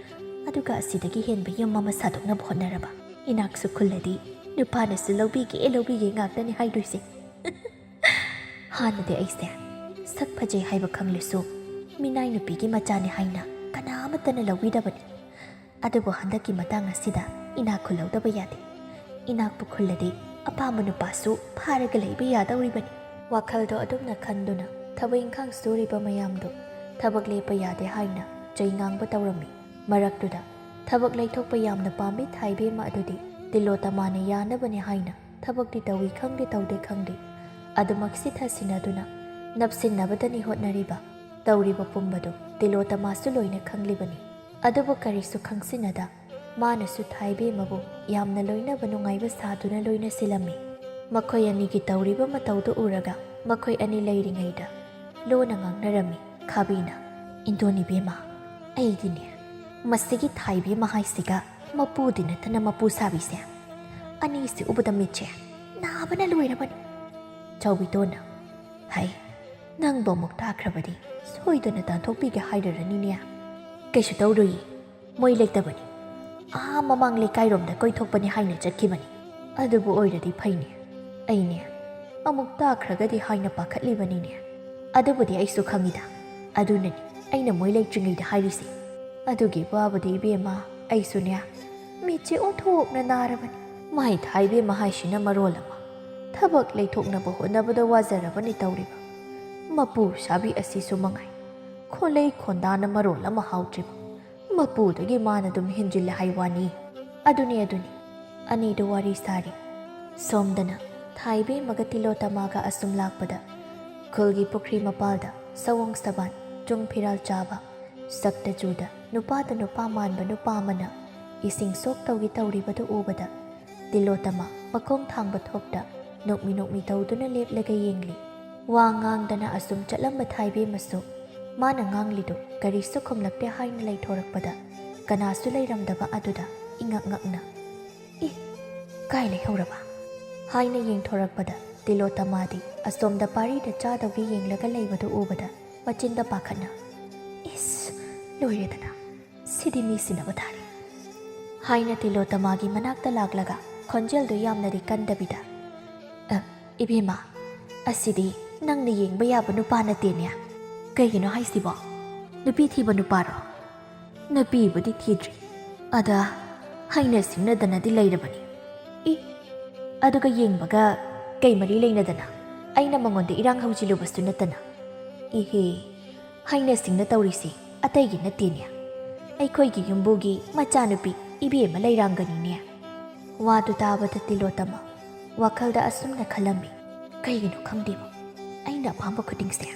ꯑꯗꯨꯒ ꯑꯁꯤꯗꯒꯤ ꯍꯦꯟꯕ ꯌꯨꯝ ꯑꯃ ꯁꯥꯗꯣꯛꯅꯕ ꯍꯣꯠꯅꯔꯕ꯫ ꯏꯅꯥꯛꯁꯨ ꯈꯨꯜꯂꯗꯤ ꯅꯨꯄꯥꯅꯁꯨ ꯂꯧꯕꯤꯒꯦ, ꯂꯧꯕꯤꯒꯦ ꯉꯥꯛꯇꯅꯤ ꯍꯥꯏꯗꯣꯏꯁꯦ꯫" ꯍꯥꯟꯅꯗꯤ ꯑꯩꯁꯦ ꯁꯛ ꯐꯖꯩ ꯍꯥꯏꯕ ꯈꯪꯂꯁꯨ ꯃꯤꯅꯥꯏ ꯅꯨꯄꯤꯒꯤ ꯃꯆꯥꯅꯤ ꯍꯥꯏꯅ ꯀꯅꯥ ꯑꯃꯠꯇꯅ ꯂꯧꯕꯤꯗꯕꯅꯤ꯫ ꯑꯗꯨꯕꯨ ꯍꯟꯗꯛꯀꯤ ꯃꯇꯥꯡ ꯑꯁꯤꯗ ꯏꯅꯥꯛ ꯈꯨꯜꯍꯧꯗꯕ ꯌꯥꯗꯦ꯫ ꯏꯅꯥꯛꯄꯨ ꯈꯨꯜꯂꯗꯤ ꯑꯄꯥꯝꯕ ꯅꯨꯄꯥꯁꯨ ꯐꯥꯔꯒ ꯂꯩꯕ ꯌꯥꯗꯧꯔꯤꯕꯅꯤ꯫ ꯋꯥꯈꯜꯗꯣ ꯑꯗꯨꯝꯅ ꯈꯟꯗꯨꯅ ꯊꯕꯛ ꯏꯪꯈꯥꯡ ꯁꯨꯔꯤꯕ ꯃꯌꯥꯝꯗꯣ ꯊꯕꯛ ꯂꯦꯞꯄ ꯌꯥꯗꯦ ꯍꯥꯏꯅ ꯆꯩ ꯉꯥꯡꯕ ꯇꯧꯔꯝꯃꯤ꯫ ꯃꯔꯛꯇꯨꯗ ꯊꯕꯛ ꯂꯩꯊꯣꯛꯄ ꯌꯥꯝꯅ ꯄꯥꯝꯃꯤ ꯊꯥꯏꯕꯦꯝꯃ ꯑꯗꯨꯗꯤ ꯇꯤꯂꯣꯇꯃꯥꯅ ꯌꯥꯅꯕꯅꯤ ꯍꯥꯏꯅ ꯊꯕꯛꯇꯤ ꯇꯧꯏ ꯈꯪꯗꯦ ꯇꯧꯗꯦ ꯈꯪꯗꯦ, ꯑꯗꯨꯃꯛ ꯁꯤꯊ ꯁꯤꯟꯅꯗꯨꯅ ꯅꯞꯁꯤꯟꯅꯕꯗꯅꯤ ꯍꯣꯠꯅꯔꯤꯕ꯫ ꯇꯧꯔꯤꯕ ꯄꯨꯝꯕꯗꯨ ꯇꯤꯂꯣꯇꯃꯥꯁꯨ ꯂꯣꯏꯅ ꯈꯪꯂꯤꯕꯅꯤ꯫ ꯑꯗꯨꯕꯨ ꯀꯔꯤꯁꯨ ꯈꯪꯁꯤꯟꯅꯗ ꯃꯥꯅꯁꯨ ꯊꯥꯏꯕꯦꯝꯃꯕꯨ ꯌꯥꯝꯅ ꯂꯣꯏꯅꯕ ꯅꯨꯡꯉꯥꯏꯕ ꯁꯥꯗꯨꯅ ꯂꯣꯏꯅꯁꯤꯜꯂꯝꯃꯤ꯫ ꯃꯈꯣꯏ ꯑꯅꯤꯒꯤ ꯇꯧꯔꯤꯕ ꯃꯇꯧꯗꯨ ꯎꯔꯒ ꯃꯈꯣꯏ ꯑꯅꯤ ꯂꯩꯔꯤꯉꯩꯗ ꯂꯣꯟꯅ ꯉꯥꯡꯅꯔꯝꯃꯤ꯫ ꯈꯥꯕꯤꯅ, "ꯏꯟꯗꯣꯟ ꯏꯕꯦꯝꯃ, ꯑꯩꯗꯤꯅꯦ, ꯃꯁꯤꯒꯤ ꯊꯥꯏꯕꯦꯝꯃ ꯍꯥꯏꯁꯤꯒ ꯃꯄꯨꯗꯤ ꯅꯠꯇꯅ ꯃꯄꯨ ꯁꯥꯕꯤꯁꯦ, ꯑꯅꯤꯁꯤ ꯎꯕꯗ ꯃꯤꯠꯁꯦ ꯅꯥꯕꯅ ꯂꯣꯏꯔꯕꯅꯤ꯫" ꯆꯥꯎꯕꯤꯇꯣꯟꯅ, "ꯍꯩ, ꯅꯪꯕꯨ ꯑꯃꯨꯛ ꯇꯥꯈ꯭ꯔꯕꯗꯤ ꯁꯣꯏꯗꯅ ꯇꯥꯟꯊꯣꯛꯄꯤꯒꯦ ꯍꯥꯏꯔꯔꯅꯤꯅꯦ꯫" "ꯀꯩꯁꯨ ꯇꯧꯔꯣꯏꯌꯦ, ꯃꯣꯏ ꯂꯩꯇꯕꯅꯤ꯫ ꯑꯥ ꯃꯃꯥꯡ ꯂꯩꯀꯥꯏꯔꯣꯝꯗ ꯀꯣꯏꯊꯣꯛꯄꯅꯤ ꯍꯥꯏꯅ ꯆꯠꯈꯤꯕꯅꯤ꯫ ꯑꯗꯨꯕꯨ ꯑꯣꯏꯔꯗꯤ ꯐꯩꯅꯦ꯫ ꯑꯩꯅꯦ ꯑꯃꯨꯛ ꯇꯥꯈ꯭ꯔꯒꯗꯤ ꯍꯥꯏꯅ ꯄꯥꯈꯠꯂꯤꯕꯅꯤꯅꯦ꯫ ꯑꯗꯨꯕꯨꯗꯤ ꯑꯩꯁꯨ ꯈꯪꯉꯤꯗ꯫ ꯑꯗꯨꯅꯅꯤ ꯑꯩꯅ ꯃꯣꯏ ꯂꯩꯇ꯭ꯔꯤꯉꯩꯗ ꯍꯥꯏꯔꯤꯁꯦ꯫ ꯑꯗꯨꯒꯤ ꯋꯥꯕꯨꯗꯤ ꯏꯕꯦꯝꯃ, ꯑꯩꯁꯨꯅꯦ ꯃꯤꯠꯁꯦ ꯑꯣꯟꯊꯣꯛꯅ ꯅꯥꯔꯕꯅꯤ꯫ ꯃꯥꯏ ꯊꯥꯏꯕꯦꯝꯃ ꯍꯥꯏꯁꯤꯅ ꯃꯔꯣꯜ ꯑꯃ ꯊꯕꯛ ꯂꯩꯊꯣꯛꯅꯕ ꯍꯣꯠꯅꯕꯗ ꯋꯥꯖꯔꯕꯅꯤ ꯇꯧꯔꯤꯕ꯫ ꯃꯄꯨ ꯁꯥꯕꯤ ꯑꯁꯤꯁꯨ ꯃꯉꯥꯏ꯫ ꯈꯣꯟꯂꯩ ꯈꯣꯟꯗꯥꯅ ꯃꯔꯣꯜ ꯑꯃ ꯍꯥꯎꯗ꯭ꯔꯤꯕ꯫ ꯃꯄꯨꯗꯒꯤ ꯃꯥꯅ ꯑꯗꯨꯝ ꯍꯦꯟꯖꯤꯜꯂꯦ ꯍꯥꯏ ꯋꯥꯅꯤ꯫" ꯑꯗꯨꯅꯤ, ꯑꯗꯨꯅꯤ꯫ ꯑꯅꯤꯗꯨ ꯋꯥꯔꯤ ꯁꯥꯔꯤ꯫ ꯁꯣꯝꯗꯅ ꯊꯥꯏꯕꯦꯝꯃꯒ ꯇꯤꯂꯣꯇꯃꯥꯒ ꯑꯁꯨꯝ ꯂꯥꯛꯄꯗ ꯈꯨꯜꯒꯤ ꯄꯨꯈ꯭ꯔꯤ ꯃꯄꯥꯜꯗ ꯁꯑꯣꯡ ꯁꯕꯥꯟ, ꯆꯨꯡ ꯐꯤꯔꯥꯜ ꯆꯥꯕ, ꯁꯛꯇ ꯆꯨꯗ ꯅꯨꯄꯥꯗ ꯅꯨꯄꯥ ꯃꯥꯟꯕ ꯅꯨꯄꯥ ꯑꯃꯅ ꯏꯁꯤꯡ ꯁꯣꯛ ꯇꯧꯒꯦ ꯇꯧꯔꯤꯕꯗꯨ ꯎꯕꯗ ꯇꯤꯂꯣꯇꯃꯥ ꯃꯈꯣꯡ ꯊꯥꯡꯕ ꯊꯣꯛꯇ ꯅꯣꯛꯃꯤ ꯅꯣꯛꯃꯤ ꯇꯧꯗꯨꯅ ꯂꯦꯞꯂꯒ ꯌꯦꯡꯂꯤ꯫ ꯋꯥ ꯉꯥꯡꯗꯅ ꯑꯁꯨꯝ ꯆꯠꯂꯝꯕ ꯊꯥꯏꯕꯦꯝꯃꯁꯨ ꯃꯥꯅ ꯉꯥꯡꯂꯤꯗꯨ ꯀꯔꯤꯁꯨ ꯈꯨꯝꯂꯛꯇꯦ ꯍꯥꯏꯅ ꯂꯩꯊꯣꯔꯛꯄꯗ, ꯀꯅꯥꯁꯨ ꯂꯩꯔꯝꯗꯕ ꯑꯗꯨꯗ ꯏꯉꯛ ꯉꯛꯅ, "ꯏ, ꯀꯥꯏ ꯂꯩꯍꯧꯔꯕ?" ꯍꯥꯏꯅ ꯌꯦꯡꯊꯣꯔꯛꯄꯗ, ꯇꯤꯂꯣꯇꯃꯥꯗꯤ ꯑꯁꯣꯝꯗ ꯄꯥꯔꯤꯗ ꯆꯥꯗꯧꯒꯤ ꯌꯦꯡꯂꯒ ꯂꯩꯕꯗꯨ ꯎꯕꯗ ꯃꯆꯤꯟꯗ ꯄꯥꯈꯠꯅ, "ꯏꯁ, ꯂꯣꯏꯔꯦꯗꯅ, ꯁꯤꯗꯤ ꯃꯤ ꯁꯤꯟꯅꯕ ꯊꯥꯔꯦ" ꯍꯥꯏꯅ ꯇꯤꯂꯣꯇꯃꯥꯒꯤ ꯃꯅꯥꯛꯇ ꯂꯥꯛꯂꯒ ꯈꯣꯟꯖꯦꯜꯗꯨ ꯌꯥꯝꯅꯗꯤ ꯀꯟꯗꯕꯤꯗ, "ꯑ, ꯏꯕꯦꯝꯃ, ꯑꯁꯤꯗꯤ ꯅꯪꯅ ꯌꯦꯡꯕ ꯌꯥꯕ ꯅꯨꯄꯥ ꯅꯠꯇꯦꯅꯦ꯫ ꯀꯩꯒꯤꯅꯣ ꯍꯥꯏꯁꯤꯕꯣ? ꯅꯨꯄꯤ ꯊꯤꯕ ꯅꯨꯄꯥꯔꯣ?" "ꯅꯨꯄꯤꯕꯨꯗꯤ ꯊꯤꯗ꯭ꯔꯤ, ꯑꯗ ꯍꯩꯅ ꯁꯤꯡꯅꯗꯅꯗꯤ ꯂꯩꯔꯕꯅꯤ꯫" "ꯏ, ꯑꯗꯨꯒ ꯌꯦꯡꯕꯒ ꯀꯩ ꯃꯔꯤ ꯂꯩꯅꯗꯅ? ꯑꯩꯅ ꯃꯉꯣꯟꯗ ꯏꯔꯥꯡ ꯍꯧꯖꯤꯜꯂꯨꯕꯁꯨ ꯅꯠꯇꯅ꯫" "ꯏꯍꯦ, ꯍꯩꯅ ꯁꯤꯡꯅ ꯇꯧꯔꯤꯁꯤ ꯑꯇꯩꯒꯤ ꯅꯠꯇꯦꯅꯦ, ꯑꯩꯈꯣꯏꯒꯤ ꯌꯨꯝꯕꯨꯒꯤ ꯃꯆꯥꯅꯨꯄꯤ ꯏꯕꯦꯝꯃ ꯂꯩꯔꯥꯡꯒꯅꯤꯅꯦ꯫" ꯋꯥꯗꯨ ꯇꯥꯕꯗ ꯇꯤꯂꯣꯇꯃ ꯋꯥꯈꯜꯗ ꯑꯁꯨꯝꯅ ꯈꯜꯂꯝꯃꯤ, "ꯀꯩꯒꯤꯅꯣ ꯈꯪꯗꯦꯕ, ꯑꯩꯅ ꯑꯄꯥꯝꯕ ꯈꯨꯗꯤꯡꯁꯦ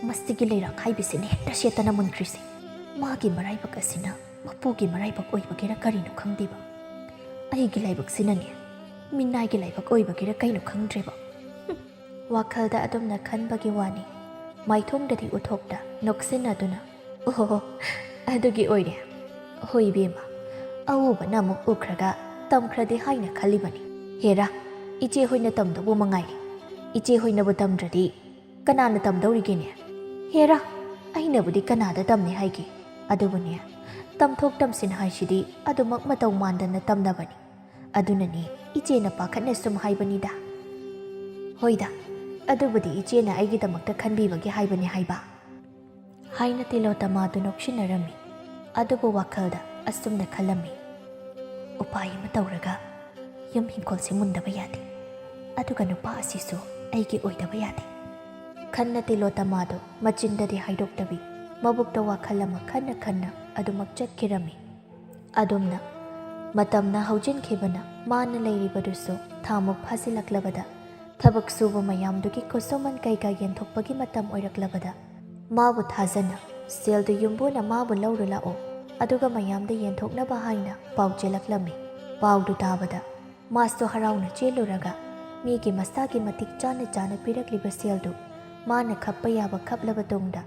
ꯃꯁꯤꯒꯤ ꯂꯩꯔꯥꯡ ꯍꯥꯏꯕꯁꯤꯅ ꯍꯦꯛꯇ ꯁꯦꯠꯇꯅ ꯃꯨꯟꯈ꯭ꯔꯤꯁꯦ꯫ ꯃꯥꯒꯤ ꯃꯔꯥꯏꯕꯛ ꯑꯁꯤꯅ ꯃꯄꯨꯒꯤ ꯃꯔꯥꯏꯕꯛ ꯑꯣꯏꯕꯒꯤꯔ ꯀꯔꯤꯅꯣ ꯈꯪꯗꯦꯕ, ꯑꯩꯒꯤ ꯂꯥꯏꯕꯛꯁꯤꯅꯅꯦ ꯃꯤꯅꯥꯏꯒꯤ ꯂꯥꯏꯕꯛ ꯑꯣꯏꯕꯒꯤꯔ ꯀꯩꯅꯣ ꯈꯪꯗ꯭ꯔꯦꯕ꯫" ꯍꯨꯝ꯫ ꯋꯥꯈꯜꯗ ꯑꯗꯨꯝꯅ ꯈꯟꯕꯒꯤ ꯋꯥꯅꯤ, ꯃꯥꯏꯊꯣꯡꯗꯗꯤ ꯎꯠꯊꯣꯛꯇ ꯅꯣꯛꯁꯤꯟꯅꯗꯨꯅ, "ꯑꯣꯍꯣ, ꯑꯗꯨꯒꯤ ꯑꯣꯏꯔꯦ꯫ ꯍꯣꯏ ꯏꯕꯦꯝꯃ, ꯑꯎꯕꯅ ꯑꯃꯨꯛ ꯎꯈ꯭ꯔꯒ ꯇꯝꯈ꯭ꯔꯗꯤ ꯍꯥꯏꯅ ꯈꯜꯂꯤꯕꯅꯤ꯫ ꯍꯦꯔꯥ, ꯏꯆꯦ ꯍꯣꯏꯅ ꯇꯝꯗꯧꯕ ꯃꯉꯥꯏꯔꯦ꯫ ꯏꯆꯦ ꯍꯣꯏꯅꯕꯨ ꯇꯝꯗ꯭ꯔꯗꯤ ꯀꯅꯥꯅ ꯇꯝꯗꯧꯔꯤꯒꯦꯅꯦ? ꯍꯦꯔꯥ, ꯑꯩꯅꯕꯨꯗꯤ ꯀꯅꯥꯗ ꯇꯝꯅꯤ ꯍꯥꯏꯒꯦ? ꯑꯗꯨꯕꯨꯅꯦ, ꯇꯝꯊꯣꯛ ꯇꯝꯁꯤꯟ ꯍꯥꯏꯁꯤꯗꯤ ꯑꯗꯨꯃꯛ ꯃꯇꯧ ꯃꯥꯟꯗꯅ ꯇꯝꯅꯕꯅꯤ꯫ ꯑꯗꯨꯅꯅꯦ ꯏꯆꯦꯅ ꯄꯥꯈꯠꯅ ꯁꯨꯝ ꯍꯥꯏꯕꯅꯤꯗ꯫" "ꯍꯣꯏꯗ, ꯑꯗꯨꯕꯨꯗꯤ ꯏꯆꯦꯅ ꯑꯩꯒꯤꯗꯃꯛꯇ ꯈꯟꯕꯤꯕꯒꯤ ꯍꯥꯏꯕꯅꯤ ꯍꯥꯏꯕ" ꯍꯥꯏꯅ ꯇꯤꯂꯣꯇꯃꯥꯗꯨ ꯅꯣꯛꯁꯤꯟꯅꯔꯝꯃꯤ꯫ ꯑꯗꯨꯕꯨ ꯋꯥꯈꯜꯗ ꯑꯁꯨꯝꯅ ꯈꯜꯂꯝꯃꯤ, "ꯎꯄꯥꯏ ꯑꯃ ꯇꯧꯔꯒ ꯌꯨꯝ ꯍꯤꯡꯈꯣꯜꯁꯤ ꯃꯨꯟꯗꯕ ꯌꯥꯗꯦ, ꯑꯗꯨꯒ ꯅꯨꯄꯥ ꯑꯁꯤꯁꯨ ꯑꯩꯒꯤ ꯑꯣꯏꯗꯕ ꯌꯥꯗꯦ" ꯈꯟꯅ ꯇꯤꯂꯣꯇꯃꯥꯗꯨ ꯃꯆꯤꯟꯗꯗꯤ ꯍꯥꯏꯗꯣꯛꯇꯕꯤ, ꯃꯕꯨꯛꯇ ꯋꯥꯈꯜ ꯑꯃ ꯈꯟꯅ ꯈꯟꯅ ꯑꯗꯨꯃꯛ ꯆꯠꯈꯤꯔꯝꯃꯤ꯫ ꯑꯗꯨꯝꯅ ꯃꯇꯝꯅ ꯍꯧꯖꯤꯟꯈꯤꯕꯅ ꯃꯥꯅ ꯂꯩꯔꯤꯕꯗꯨꯁꯨ ꯊꯥꯃꯨꯛ ꯐꯥꯖꯤꯜꯂꯛꯂꯕꯗ, ꯊꯕꯛ ꯁꯨꯕ ꯃꯌꯥꯝꯗꯨꯒꯤ ꯈꯨꯠꯁꯨꯃꯟ ꯀꯩꯀꯥ ꯌꯦꯟꯊꯣꯛꯄꯒꯤ ꯃꯇꯝ ꯑꯣꯏꯔꯛꯂꯕꯗ, ꯃꯥꯕꯨ ꯊꯥꯖꯅ ꯁꯦꯜꯗꯨ ꯌꯨꯝꯕꯨꯅ ꯃꯥꯕꯨ ꯂꯧꯔꯨ ꯂꯥꯛꯑꯣ, ꯑꯗꯨꯒ ꯃꯌꯥꯝꯗ ꯌꯦꯟꯊꯣꯛꯅꯕ ꯍꯥꯏꯅ ꯄꯥꯎ ꯆꯦꯜꯂꯛꯂꯝꯃꯤ꯫ ꯄꯥꯎꯗꯨ ꯇꯥꯕꯗ ꯃꯥꯁꯨ ꯍꯔꯥꯎꯅ ꯆꯦꯜꯂꯨꯔꯒ ꯃꯤꯒꯤ ꯃꯁꯥꯒꯤ ꯃꯇꯤꯛ ꯆꯥꯅ ꯆꯥꯅ ꯄꯤꯔꯛꯂꯤꯕ ꯁꯦꯜꯗꯨ ꯃꯥꯅ ꯈꯞꯄ ꯌꯥꯕ ꯈꯞꯂꯕ ꯇꯨꯡꯗ,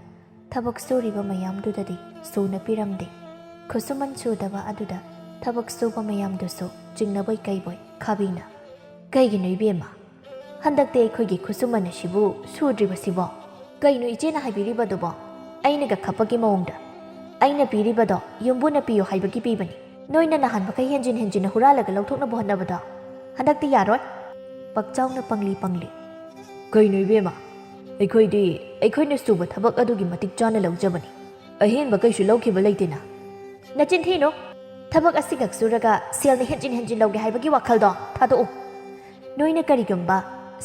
ꯊꯕꯛ ꯁꯨꯔꯤꯕ ꯃꯌꯥꯝꯗꯨꯗꯗꯤ ꯁꯨꯅ ꯄꯤꯔꯝꯗꯦ꯫ ꯈꯨꯠꯁꯨꯃꯟ ꯁꯨꯗꯕ ꯑꯗꯨꯗ ꯊꯕꯛ ꯁꯨꯕ ꯃꯌꯥꯝꯗꯨꯁꯨ ꯆꯤꯡꯅꯕꯣꯏ ꯀꯩꯕꯣꯏ ꯈꯥꯕꯤꯅ, "ꯀꯩꯒꯤꯅꯣ ꯏꯕꯦꯝꯃ? ꯍꯟꯗꯛꯇꯤ ꯑꯩꯈꯣꯏꯒꯤ ꯈꯨꯠꯁꯨꯃꯟ ꯑꯁꯤꯕꯨ ꯁꯨꯗ꯭ꯔꯤꯕꯁꯤꯕꯣ? ꯀꯩꯅꯣ ꯏꯆꯦꯅ ꯍꯥꯏꯕꯤꯔꯤꯕꯗꯨꯕꯣ? ꯑꯩꯅꯒ ꯈꯞꯄꯒꯤ ꯃꯑꯣꯡꯗ? ꯑꯩꯅ ꯄꯤꯔꯤꯕꯗꯣ ꯌꯨꯝꯕꯨꯅ ꯄꯤꯌꯨ ꯍꯥꯏꯕꯒꯤ ꯄꯤꯕꯅꯤ꯫ ꯅꯣꯏꯅ ꯅꯍꯥꯟ ꯃꯈꯩ ꯍꯦꯟꯖꯤꯟ ꯍꯦꯟꯖꯤꯟꯅ ꯍꯨꯔꯥꯜꯂꯒ ꯂꯧꯊꯣꯛꯅꯕ ꯍꯣꯠꯅꯕꯗꯣ ꯍꯟꯗꯛꯇꯤ ꯌꯥꯔꯣꯏ꯫" ꯄꯥꯛꯆꯥꯎꯅ ꯄꯪꯂꯤ ꯄꯪꯂꯤ, "ꯀꯩꯅꯣ ꯏꯕꯦꯝꯃ? ꯑꯩꯈꯣꯏꯗꯤ ꯑꯩꯈꯣꯏꯅ ꯁꯨꯕ ꯊꯕꯛ ꯑꯗꯨꯒꯤ ꯃꯇꯤꯛ ꯆꯥꯅ ꯂꯧꯖꯕꯅꯤ꯫ ꯑꯍꯦꯟꯕ ꯀꯩꯁꯨ ꯂꯧꯈꯤꯕ ꯂꯩꯇꯦꯅ꯫" "ꯅꯆꯤꯟ ꯊꯤꯅꯨ꯫ ꯊꯕꯛ ꯑꯁꯤꯈꯛ ꯁꯨꯔꯒ ꯁꯦꯜꯅ ꯍꯦꯟꯖꯤꯟ ꯍꯦꯟꯖꯤꯟ ꯂꯧꯒꯦ ꯍꯥꯏꯕꯒꯤ ꯋꯥꯈꯜꯗꯣ ꯊꯥꯗꯣꯛꯎ꯫ ꯅꯣꯏꯅ ꯀꯔꯤꯒꯨꯝꯕ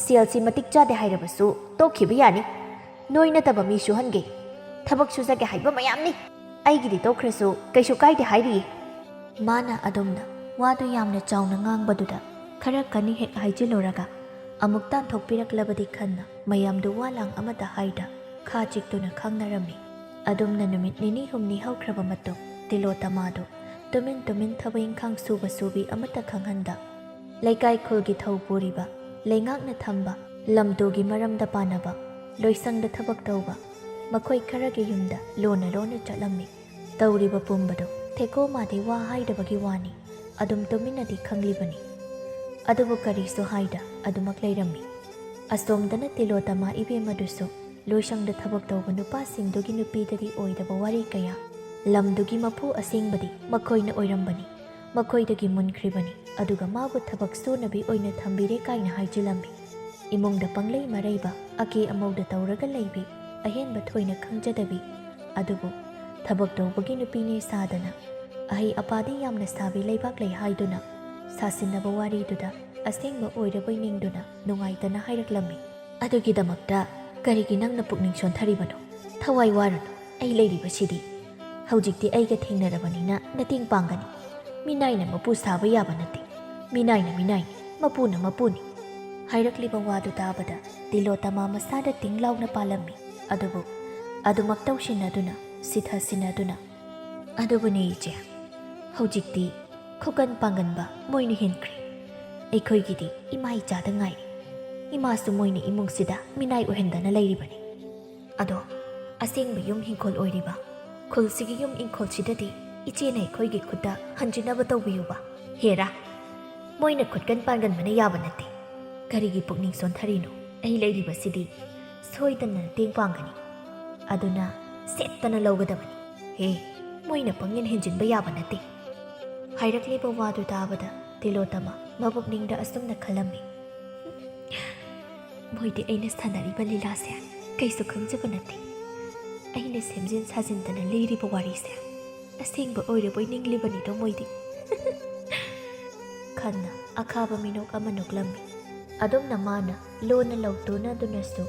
ꯁꯦꯜꯁꯤ ꯃꯇꯤꯛ ꯆꯥꯗꯦ ꯍꯥꯏꯔꯕꯁꯨ ꯇꯣꯛꯈꯤꯕ ꯌꯥꯅꯤ꯫ ꯅꯣꯏ ꯅꯠꯇꯕ ꯃꯤ ꯁꯨꯍꯟꯒꯦ, ꯊꯕꯛ ꯁꯨꯖꯒꯦ ꯍꯥꯏꯕ ꯃꯌꯥꯝꯅꯤ꯫ ꯑꯩꯒꯤꯗꯤ ꯇꯣꯛꯈ꯭ꯔꯁꯨ ꯀꯩꯁꯨ ꯀꯥꯏꯗꯦ ꯍꯥꯏꯔꯤꯌꯦ꯫" ꯃꯥꯅ ꯑꯗꯨꯝꯅ ꯋꯥꯗꯨ ꯌꯥꯝꯅ ꯆꯥꯎꯅ ꯉꯥꯡꯕꯗꯨꯗ ꯈꯔ ꯀꯟꯅ ꯍꯦꯛ ꯍꯥꯏꯖꯤꯜꯂꯨꯔꯒ ꯑꯃꯨꯛ ꯇꯥꯟꯊꯣꯛꯄꯤꯔꯛꯂꯕꯗꯤ ꯈꯟꯅ ꯃꯌꯥꯝꯗꯨ ꯋꯥ ꯂꯥꯡ ꯑꯃꯠꯇ ꯍꯥꯏꯗ ꯈꯥ ꯆꯤꯛꯇꯨꯅ ꯈꯥꯡꯅꯔꯝꯃꯤ꯫ ꯑꯗꯨꯝꯅ ꯅꯨꯃꯤꯠ ꯅꯤꯅꯤ ꯍꯨꯝꯅꯤ ꯍꯧꯈ꯭ꯔꯕ ꯃꯇꯨꯡ ꯇꯤꯂꯣꯇꯃꯥꯗꯨ ꯇꯨꯃꯤꯟ ꯇꯨꯃꯤꯟ ꯊꯕꯛ ꯏꯪꯈꯥꯡ ꯁꯨꯕ ꯁꯨꯕꯤ ꯑꯃꯠꯇ ꯈꯪꯍꯟꯗ, ꯂꯩꯀꯥꯏ ꯈꯨꯜꯒꯤ ꯊꯧ ꯄꯨꯔꯤꯕ, ꯂꯩꯉꯥꯛꯅ ꯊꯝꯕ, ꯂꯝꯗꯨꯒꯤ ꯃꯔꯝꯗ ꯄꯥꯅꯕ, ꯂꯣꯏꯁꯪꯗ ꯊꯕꯛ ꯇꯧꯕ, ꯃꯈꯣꯏ ꯈꯔꯒꯤ ꯌꯨꯝꯗ ꯂꯣꯟꯅ ꯂꯣꯟꯅ ꯆꯠꯂꯝꯃꯤ꯫ ꯇꯧꯔꯤꯕ ꯄꯨꯝꯕꯗꯨ ꯊꯦꯀꯣꯃꯥꯗꯤ ꯋꯥ ꯍꯥꯏꯗꯕꯒꯤ ꯋꯥꯅꯤ, ꯑꯗꯨꯝ ꯇꯨꯃꯤꯟꯅꯗꯤ ꯈꯪꯂꯤꯕꯅꯤ꯫ ꯑꯗꯨꯕꯨ ꯀꯔꯤꯁꯨ ꯍꯥꯏꯗ ꯑꯗꯨꯃꯛ ꯂꯩꯔꯝꯃꯤ꯫ ꯑꯁꯣꯝꯗꯅ ꯇꯤꯂꯣꯇꯃꯥ ꯏꯕꯦꯝꯃꯗꯨꯁꯨ ꯂꯣꯏꯁꯪꯗ ꯊꯕꯛ ꯇꯧꯕ ꯅꯨꯄꯥꯁꯤꯡꯗꯨꯒꯤ ꯅꯨꯄꯤꯗꯗꯤ ꯑꯣꯏꯗꯕ ꯋꯥꯔꯤ ꯀꯌꯥ, ꯂꯝꯗꯨꯒꯤ ꯃꯄꯨ ꯑꯁꯦꯡꯕꯗꯤ ꯃꯈꯣꯏꯅ ꯑꯣꯏꯔꯝꯕꯅꯤ, ꯃꯈꯣꯏꯗꯒꯤ ꯃꯨꯟꯈ꯭ꯔꯤꯕꯅꯤ, ꯑꯗꯨꯒ ꯃꯥꯕꯨ ꯊꯕꯛ ꯁꯨꯅꯕꯤ ꯑꯣꯏꯅ ꯊꯝꯕꯤꯔꯦ ꯀꯥꯏꯅ ꯍꯥꯏꯖꯤꯜꯂꯝꯃꯤ꯫ ꯏꯃꯨꯡꯗ ꯄꯪꯂꯩ ꯃꯔꯩꯕ, ꯑꯀꯦ ꯑꯃꯧꯗ ꯇꯧꯔꯒ ꯂꯩꯕꯤ, ꯑꯍꯦꯟꯕ ꯊꯣꯏꯅ ꯈꯪꯖꯗꯕꯤ, ꯑꯗꯨꯕꯨ ꯊꯕꯛ ꯇꯧꯕꯒꯤ ꯅꯨꯄꯤꯅꯦ ꯁꯥꯗꯅ, ꯑꯍꯩ ꯑꯄꯥꯗꯤ ꯌꯥꯝꯅ ꯁꯥꯕꯤ ꯂꯩꯕꯥꯛ ꯂꯩ ꯍꯥꯏꯗꯨꯅ ꯁꯥꯁꯤꯟꯅꯕ ꯋꯥꯔꯤꯗꯨꯗ ꯑꯁꯦꯡꯕ ꯑꯣꯏꯔꯕꯣꯏ ꯅꯤꯡꯗꯨꯅ ꯅꯨꯡꯉꯥꯏꯇꯅ ꯍꯥꯏꯔꯛꯂꯝꯃꯤ꯫ "ꯑꯗꯨꯒꯤꯗꯃꯛꯇ ꯀꯔꯤꯒꯤ ꯅꯪꯅ ꯄꯨꯛꯅꯤꯡ ꯁꯣꯟꯊꯔꯤꯕꯅꯣ? ꯊꯋꯥꯏ ꯋꯥꯔꯨꯅꯨ, ꯑꯩ ꯂꯩꯔꯤꯕꯁꯤꯗꯤ꯫ ꯍꯧꯖꯤꯛꯇꯤ ꯑꯩꯒ ꯊꯦꯡꯅꯔꯕꯅꯤꯅ ꯅꯇꯦꯡ ꯄꯥꯡꯒꯅꯤ꯫ ꯃꯤꯅꯥꯏꯅ ꯃꯄꯨ ꯁꯥꯕ ꯌꯥꯕ ꯅꯠꯇꯦ꯫ ꯃꯤꯅꯥꯏꯅ ꯃꯤꯅꯥꯏꯅꯤ, ꯃꯄꯨꯅ ꯃꯄꯨꯅꯤ꯫" ꯍꯥꯏꯔꯛꯂꯤꯕ ꯋꯥꯗꯨ ꯇꯥꯕꯗ ꯇꯤꯂꯣꯇꯃꯥ ꯃꯁꯥꯗ ꯇꯤꯡ ꯂꯥꯎꯅ ꯄꯥꯜꯂꯝꯃꯤ꯫ ꯑꯗꯨꯕꯨ ꯑꯗꯨꯃꯛ ꯇꯧꯁꯤꯟꯅꯗꯨꯅ, ꯁꯤꯊꯁꯤꯟꯅꯗꯨꯅ, "ꯑꯗꯨꯕꯨꯅꯦ ꯏꯆꯦ, ꯍꯧꯖꯤꯛꯇꯤ ꯈꯨꯀꯟ ꯄꯥꯡꯒꯟꯕ ꯃꯣꯏꯅ ꯍꯦꯟꯈ꯭ꯔꯦ꯫ ꯑꯩꯈꯣꯏꯒꯤꯗꯤ ꯏꯃꯥ ꯏꯆꯥꯗ ꯉꯥꯏꯔꯦ꯫ ꯏꯃꯥꯁꯨ ꯃꯣꯏꯅ ꯏꯃꯨꯡꯁꯤꯗ ꯃꯤꯅꯥꯏ ꯑꯣꯏꯍꯟꯗꯅ ꯂꯩꯔꯤꯕꯅꯤ꯫ ꯑꯗꯣ ꯑꯁꯦꯡꯕ ꯌꯨꯝ ꯍꯤꯡꯈꯣꯜ ꯑꯣꯏꯔꯤꯕ ꯈꯨꯜꯁꯤꯒꯤ ꯌꯨꯝ ꯏꯪꯈꯣꯜꯁꯤꯗꯗꯤ ꯏꯆꯦꯅ ꯑꯩꯈꯣꯏꯒꯤ ꯈꯨꯠꯇ ꯍꯟꯖꯤꯟꯅꯕ ꯇꯧꯕꯤꯌꯨꯕ꯫ ꯍꯦꯔꯥ, ꯃꯣꯏꯅ ꯈꯨꯠꯀꯟ ꯄꯥꯡꯒꯟꯕꯅ ꯌꯥꯕ ꯅꯠꯇꯦ꯫ ꯀꯔꯤꯒꯤ ꯄꯨꯛꯅꯤꯡ ꯁꯣꯟꯊꯔꯤꯅꯣ? ꯑꯩ ꯂꯩꯔꯤꯕꯁꯤꯗꯤ ꯁꯣꯏꯗꯅ ꯃꯇꯦꯡ ꯄꯥꯡꯒꯅꯤ꯫ ꯑꯗꯨꯅ ꯁꯦꯠꯇꯅ ꯂꯧꯒꯗꯕꯅꯤ꯫ ꯍꯦ, ꯃꯣꯏꯅ ꯄꯪꯍꯦꯟ ꯍꯦꯟꯖꯤꯟꯕ ꯌꯥꯕ ꯅꯠꯇꯦ꯫ ꯍꯥꯏꯔꯛꯂꯤꯕ ꯋꯥꯗꯨ ꯇꯥꯕꯗ ꯇꯤꯂꯣꯇꯃ ꯃꯕꯨꯛꯅꯤꯡꯗ ꯑꯁꯨꯝꯅ ꯈꯜꯂꯝꯃꯤ, "ꯃꯣꯏꯗꯤ ꯑꯩꯅ ꯁꯥꯟꯅꯔꯤꯕ ꯂꯤꯂꯥꯁꯦ ꯀꯩꯁꯨ ꯈꯪꯖꯕ ꯅꯠꯇꯦ꯫ ꯑꯩꯅ ꯁꯦꯝꯖꯤꯟ ꯁꯥꯖꯤꯟꯗꯅ ꯂꯤꯔꯤꯕ ꯋꯥꯔꯤꯁꯦ ꯑꯁꯦꯡꯕ ꯑꯣꯏꯔꯕꯣꯏ ꯅꯤꯡꯂꯤꯕꯅꯤꯗꯣ ꯃꯣꯏꯗꯤ꯫" ꯈꯟꯅ ꯑꯈꯥꯕ ꯃꯤꯅꯣꯛ ꯑꯃ ꯅꯣꯛꯂꯝꯃꯤ꯫ ꯑꯗꯨꯝꯅ ꯃꯥꯅ ꯂꯣꯟꯅ ꯂꯧꯇꯨꯅꯗꯨꯅꯁꯨ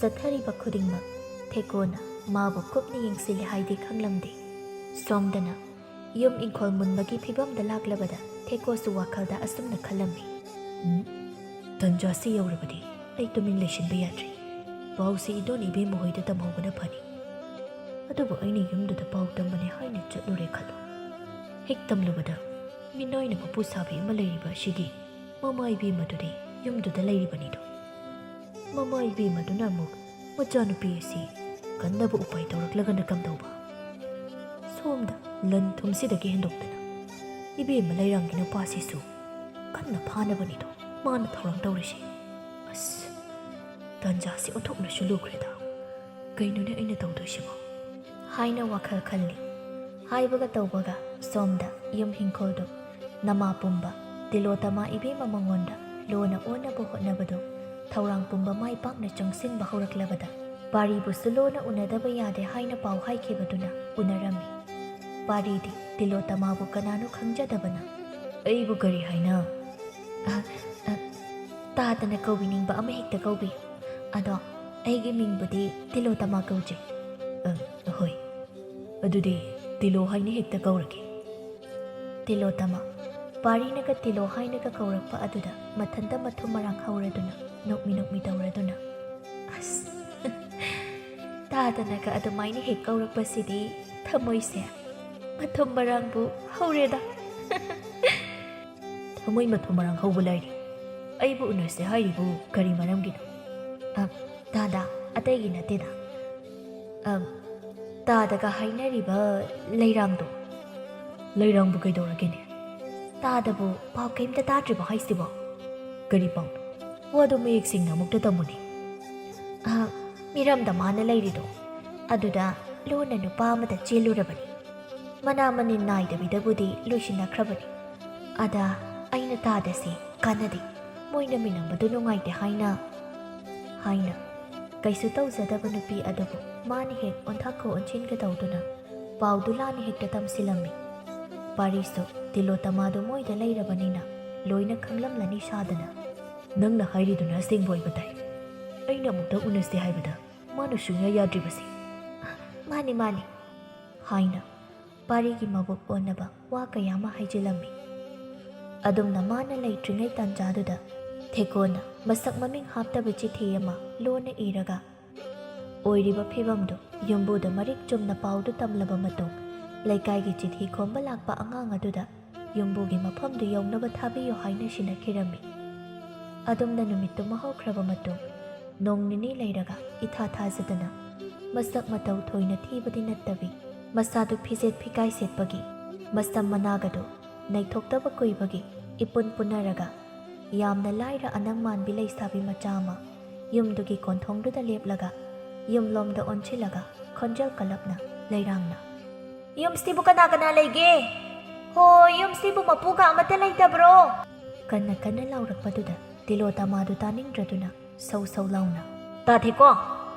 ꯆꯠꯊꯔꯤꯕ ꯈꯨꯗꯤꯡꯃꯛ ꯊꯦꯀꯣꯅ ꯃꯥꯕꯨ ꯀꯨꯞꯅ ꯌꯦꯡꯁꯤꯜꯂꯤ ꯍꯥꯏꯗꯤ ꯈꯪꯂꯝꯗꯦ꯫ ꯁꯣꯝꯗꯅ ꯌꯨꯝ ꯏꯪꯈꯣꯜ ꯃꯨꯟꯕꯒꯤ ꯐꯤꯕꯝꯗ ꯂꯥꯛꯂꯕꯗ ꯊꯦꯀꯣꯁꯨ ꯋꯥꯈꯜꯗ ꯑꯁꯨꯝꯅ ꯈꯜꯂꯝꯃꯤ, "ꯎꯝ, ꯇꯟꯖꯥꯁꯤ ꯌꯧꯔꯕꯗꯤ ꯑꯩ ꯇꯨꯃꯤꯟ ꯂꯩꯁꯤꯟꯕ ꯌꯥꯗ꯭ꯔꯤ꯫ ꯄꯥꯎꯁꯤ ꯏꯗꯣꯟ ꯏꯕꯦꯝꯃ ꯍꯣꯏꯗ ꯇꯝꯍꯧꯕꯅ ꯐꯅꯤ꯫ ꯑꯗꯨꯕꯨ ꯑꯩꯅ ꯌꯨꯝꯗꯨꯗ ꯄꯥꯎ ꯇꯝꯕꯅꯦ ꯍꯥꯏꯅ ꯆꯠꯂꯨꯔꯦ ꯈꯜꯂꯣ꯫ ꯍꯦꯛ ꯇꯝꯂꯨꯕꯗ ꯃꯤꯅꯥꯏꯅ ꯃꯄꯨ ꯁꯥꯕꯤ ꯑꯃ ꯂꯩꯔꯤꯕ ꯑꯁꯤꯒꯤ ꯃꯃꯥ ꯏꯕꯦꯝꯃꯗꯨꯗꯤ ꯌꯨꯝꯗꯨꯗ ꯂꯩꯔꯤꯕꯅꯤꯗꯣ꯫ ꯃꯃꯥ ꯏꯕꯦꯝꯃꯗꯨꯅ ꯑꯃꯨꯛ ꯃꯆꯥꯅꯨꯄꯤ ꯑꯁꯤ ꯀꯟꯅꯕ ꯎꯄꯥꯏ ꯇꯧꯔꯛꯂꯒꯅ ꯀꯝꯗꯧꯕ? ꯁꯣꯝꯗ ꯂꯟ ꯊꯨꯝꯁꯤꯗꯒꯤ ꯍꯦꯟꯗꯣꯛꯇꯅ ꯏꯕꯦꯝꯃ ꯂꯩꯔꯥꯡꯒꯤ ꯅꯨꯄꯥꯁꯤꯁꯨ ꯀꯟꯅ ꯐꯥꯅꯕꯅꯤꯗꯣ ꯃꯥꯅ ꯊꯧꯔꯥꯡ ꯇꯧꯔꯤꯁꯦ꯫ ꯑꯁ, ꯇꯥꯟꯖꯥꯁꯤ ꯑꯣꯟꯊꯣꯛꯅꯁꯨ ꯂꯨꯈ꯭ꯔꯦꯗ꯫ ꯀꯩꯅꯣꯅꯦ ꯑꯩꯅ ꯇꯧꯗꯣꯏꯁꯤꯕꯣ?" ꯍꯥꯏꯅ ꯋꯥꯈꯜ ꯈꯜꯂꯤ꯫ ꯍꯥꯏꯕꯒ ꯇꯧꯕꯒ ꯁꯣꯝꯗ ꯌꯨꯝ ꯍꯤꯡꯈꯣꯜꯗꯨ ꯅꯃꯥ ꯄꯨꯝꯕ ꯇꯤꯂꯣꯇꯃꯥ ꯏꯕꯦꯝꯃ ꯃꯉꯣꯟꯗ ꯂꯣꯟꯅ ꯑꯣꯟꯅꯕ ꯍꯣꯠꯅꯕꯗꯨ ꯊꯧꯔꯥꯡ ꯄꯨꯝꯕ ꯃꯥꯏ ꯄꯥꯛꯅ ꯆꯪꯁꯤꯟꯕ ꯍꯧꯔꯛꯂꯕꯗ ꯄꯥꯔꯤꯕꯨꯁꯨ ꯂꯣꯟꯅ ꯎꯅꯗꯕ ꯌꯥꯗꯦ ꯍꯥꯏꯅ ꯄꯥꯎ ꯍꯥꯏꯈꯤꯕꯗꯨꯅ ꯎꯅꯔꯝꯃꯤ꯫ ꯄꯥꯔꯤꯗꯤ ꯇꯤꯂꯣꯇꯃꯥꯕꯨ ꯀꯅꯥꯅꯣ ꯈꯪꯖꯗꯕꯅ, "ꯑꯩꯕꯨ ꯀꯔꯤ ꯍꯥꯏꯅ?" "ꯑ, ꯑ, ꯇꯥꯗꯅ ꯀꯧꯕꯤꯅꯤꯡꯕ ꯑꯃ ꯍꯦꯛꯇ ꯀꯧꯕꯤꯌꯨ꯫ ꯑꯗꯣ ꯑꯩꯒꯤ ꯃꯤꯡꯕꯨꯗꯤ ꯇꯤꯂꯣꯇꯃꯥ ꯀꯧꯖꯩ꯫" "ꯑ, ꯍꯣꯏ꯫ ꯑꯗꯨꯗꯤ ꯇꯤꯂꯣ ꯍꯥꯏꯅ ꯍꯦꯛꯇ ꯀꯧꯔꯒꯦ꯫" ꯇꯤꯂꯣꯇꯃꯥ꯫ ꯄꯥꯔꯤꯅꯒ ꯇꯤꯂꯣ ꯍꯥꯏꯅꯒ ꯀꯧꯔꯛꯄ ꯑꯗꯨꯗ ꯃꯊꯟꯇ ꯃꯊꯨꯝ ꯃꯔꯥꯡ ꯍꯧꯔꯗꯨꯅ, ꯅꯣꯛꯃꯤ ꯅꯣꯛꯃꯤ ꯇꯧꯔꯗꯨꯅ, "ꯑꯁ, ꯇꯥꯗꯅꯒ ꯑꯗꯨꯃꯥꯏꯅ ꯍꯦꯛ ꯀꯧꯔꯛꯄꯁꯤꯗꯤ ꯊꯃꯣꯏꯁꯦ ꯃꯊꯨꯝ ꯃꯔꯥꯡꯕꯨ ꯍꯧꯔꯦꯗ꯫" ꯊꯃꯣꯏ ꯃꯊꯨꯝ ꯃꯔꯥꯡ ꯍꯧꯕ ꯂꯩꯔꯤ꯫ ꯑꯩꯕꯨ ꯎꯅꯁꯦ ꯍꯥꯏꯔꯤꯕꯨ ꯀꯔꯤ ꯃꯔꯝꯒꯤꯅꯣ? ꯑ, ꯇꯥꯗ, ꯑꯇꯩꯒꯤ ꯅꯠꯇꯦꯗ꯫ ꯑ, ꯇꯥꯗꯒ ꯍꯥꯏꯅꯔꯤꯕ ꯂꯩꯔꯥꯡꯗꯣ꯫ ꯂꯩꯔꯥꯡꯕꯨ ꯀꯩꯗꯧꯔꯒꯦꯅꯦ? ꯇꯥꯗꯕꯨ ꯄꯥꯎ ꯀꯩꯝꯇ ꯇꯥꯗ꯭ꯔꯤꯕꯣ ꯍꯥꯏꯁꯤꯕꯣ? ꯀꯔꯤ ꯄꯥꯎꯅꯣ? ꯋꯥꯗꯣ ꯃꯌꯦꯛ ꯁꯦꯡꯅ ꯑꯃꯨꯛꯇ ꯇꯝꯃꯨꯅꯦ꯫ ꯑ, ꯃꯤꯔꯝꯗ ꯃꯥꯅ ꯂꯩꯔꯤꯗꯣ, ꯑꯗꯨꯗ ꯂꯣꯟꯅ ꯅꯨꯄꯥ ꯑꯃꯗ ꯆꯦꯜꯂꯨꯔꯕꯅꯤ꯫ ꯃꯅꯥ ꯃꯅꯤꯟ ꯅꯥꯏꯗꯕꯤꯗꯕꯨꯗꯤ ꯂꯣꯏꯁꯤꯟꯅꯈ꯭ꯔꯕꯅꯤ꯫ ꯑꯗ ꯑꯩꯅ ꯇꯥꯗꯁꯤ ꯀꯥꯟꯅꯗꯦ, ꯃꯣꯏꯅ ꯃꯤꯅꯝꯕꯗꯨ ꯅꯨꯡꯉꯥꯏꯇꯦ ꯍꯥꯏꯅ, ꯍꯥꯏꯅ ꯀꯩꯁꯨ ꯇꯧꯖꯗꯕ ꯅꯨꯄꯤ ꯑꯗꯨꯕꯨ ꯃꯥꯅ ꯍꯦꯛ ꯑꯣꯟꯊꯛꯀ ꯑꯣꯟꯁꯤꯟꯒ ꯇꯧꯗꯨꯅ ꯄꯥꯎꯗꯨ ꯂꯥꯟꯅ ꯍꯦꯛꯇ ꯇꯝꯁꯤꯜꯂꯝꯃꯤ꯫ ꯄꯥꯔꯤꯁꯨ ꯇꯤꯂꯣꯇꯃꯥꯗꯨ ꯃꯣꯏꯗ ꯂꯩꯔꯕꯅꯤꯅ ꯂꯣꯏꯅ ꯈꯪꯂꯝꯂꯅꯤ ꯁꯥꯗꯅ꯫ "ꯅꯪꯅ ꯍꯥꯏꯔꯤꯗꯨꯅ ꯑꯁꯦꯡꯕ ꯑꯣꯏꯕ ꯇꯥꯏ꯫ ꯑꯩꯅ ꯑꯃꯨꯛꯇ ꯎꯅꯁꯤ ꯍꯥꯏꯕꯗ ꯃꯥꯅ ꯁꯨꯡꯌꯥ ꯌꯥꯗ꯭ꯔꯤꯕꯁꯤ꯫" "ꯃꯥꯅꯤ, ꯃꯥꯅꯤ," ꯍꯥꯏꯅ ꯄꯥꯔꯤꯒꯤ ꯃꯕꯨꯛ ꯑꯣꯟꯅꯕ ꯋꯥ ꯀꯌꯥ ꯑꯃ ꯍꯥꯏꯖꯤꯜꯂꯝꯃꯤ꯫ ꯑꯗꯨꯝꯅ ꯃꯥꯅ ꯂꯩꯇ꯭ꯔꯤꯉꯩ ꯇꯥꯟꯖꯥꯗꯨꯗ ꯊꯦꯀꯣꯅ ꯃꯁꯛ ꯃꯃꯤꯡ ꯍꯥꯞꯇꯕ ꯆꯤꯊꯤ ꯑꯃ ꯂꯣꯟꯅ ꯏꯔꯒ ꯑꯣꯏꯔꯤꯕ ꯐꯤꯕꯝꯗꯨ ꯌꯨꯝꯕꯨꯗ ꯃꯔꯤꯛ ꯆꯨꯝꯅ ꯄꯥꯎꯗꯨ ꯇꯝꯂꯕ ꯃꯇꯨꯡ, ꯂꯩꯀꯥꯏꯒꯤ ꯆꯤꯊꯤ ꯈꯣꯝꯕ ꯂꯥꯛꯄ ꯑꯉꯥꯡ ꯑꯗꯨꯗ ꯌꯨꯝꯕꯨꯒꯤ ꯃꯐꯝꯗꯨ ꯌꯧꯅꯕ ꯊꯥꯕꯤꯌꯨ ꯍꯥꯏꯅ ꯁꯤꯟꯅꯈꯤꯔꯝꯃꯤ꯫ ꯑꯗꯨꯝꯅ ꯅꯨꯃꯤꯠꯇꯨꯃ ꯍꯧꯈ꯭ꯔꯕ ꯃꯇꯨꯡ, ꯅꯣꯡ ꯅꯤꯅꯤ ꯂꯩꯔꯒ ꯏꯊꯥ ꯊꯥꯖꯗꯅ ꯃꯁꯛ ꯃꯇꯧ ꯊꯣꯏꯅ ꯊꯤꯕꯗꯤ ꯅꯠꯇꯕꯤ, ꯃꯁꯥꯗꯨ ꯐꯤꯖꯦꯠ ꯐꯤꯀꯥꯏ ꯁꯦꯠꯄꯒꯤ, ꯃꯁꯝ ꯃꯅꯥꯒꯗꯨ ꯅꯩꯊꯣꯛꯇꯕ ꯀꯨꯏꯕꯒꯤ ꯏꯄꯨꯟ ꯄꯨꯟꯅꯔꯒ, ꯌꯥꯝꯅ ꯂꯥꯏꯔ ꯑꯅꯪ ꯃꯥꯟꯕꯤ ꯂꯩꯁꯥꯕꯤ ꯃꯆꯥ ꯑꯃ ꯌꯨꯝꯗꯨꯒꯤ ꯀꯣꯟꯊꯣꯡꯗꯨꯗ ꯂꯦꯞꯂꯒ, ꯌꯨꯝꯂꯣꯝꯗ ꯑꯣꯟꯁꯤꯜꯂꯒ ꯈꯣꯟꯖꯦꯜ ꯀꯜꯂꯞꯅ ꯂꯩꯔꯥꯡꯅ, "ꯌꯨꯝꯁꯤꯕꯨ ꯀꯅꯥ ꯀꯅꯥ ꯂꯩꯒꯦ? ꯍꯣ, ꯌꯨꯝꯁꯤꯕꯨ ꯃꯄꯨꯒ ꯑꯃꯠꯇ ꯂꯩꯇꯕ꯭ꯔꯣ?" ꯀꯟꯅ ꯀꯟꯅ ꯂꯥꯎꯔꯛꯄꯗꯨꯗ ꯇꯤꯂꯣꯇꯃꯥꯗꯨ ꯇꯥꯅꯤꯡꯗ꯭ꯔꯗꯨꯅ ꯁꯧ ꯁꯧ ꯂꯥꯎꯅ, "ꯇꯥ ꯊꯦꯀꯣ,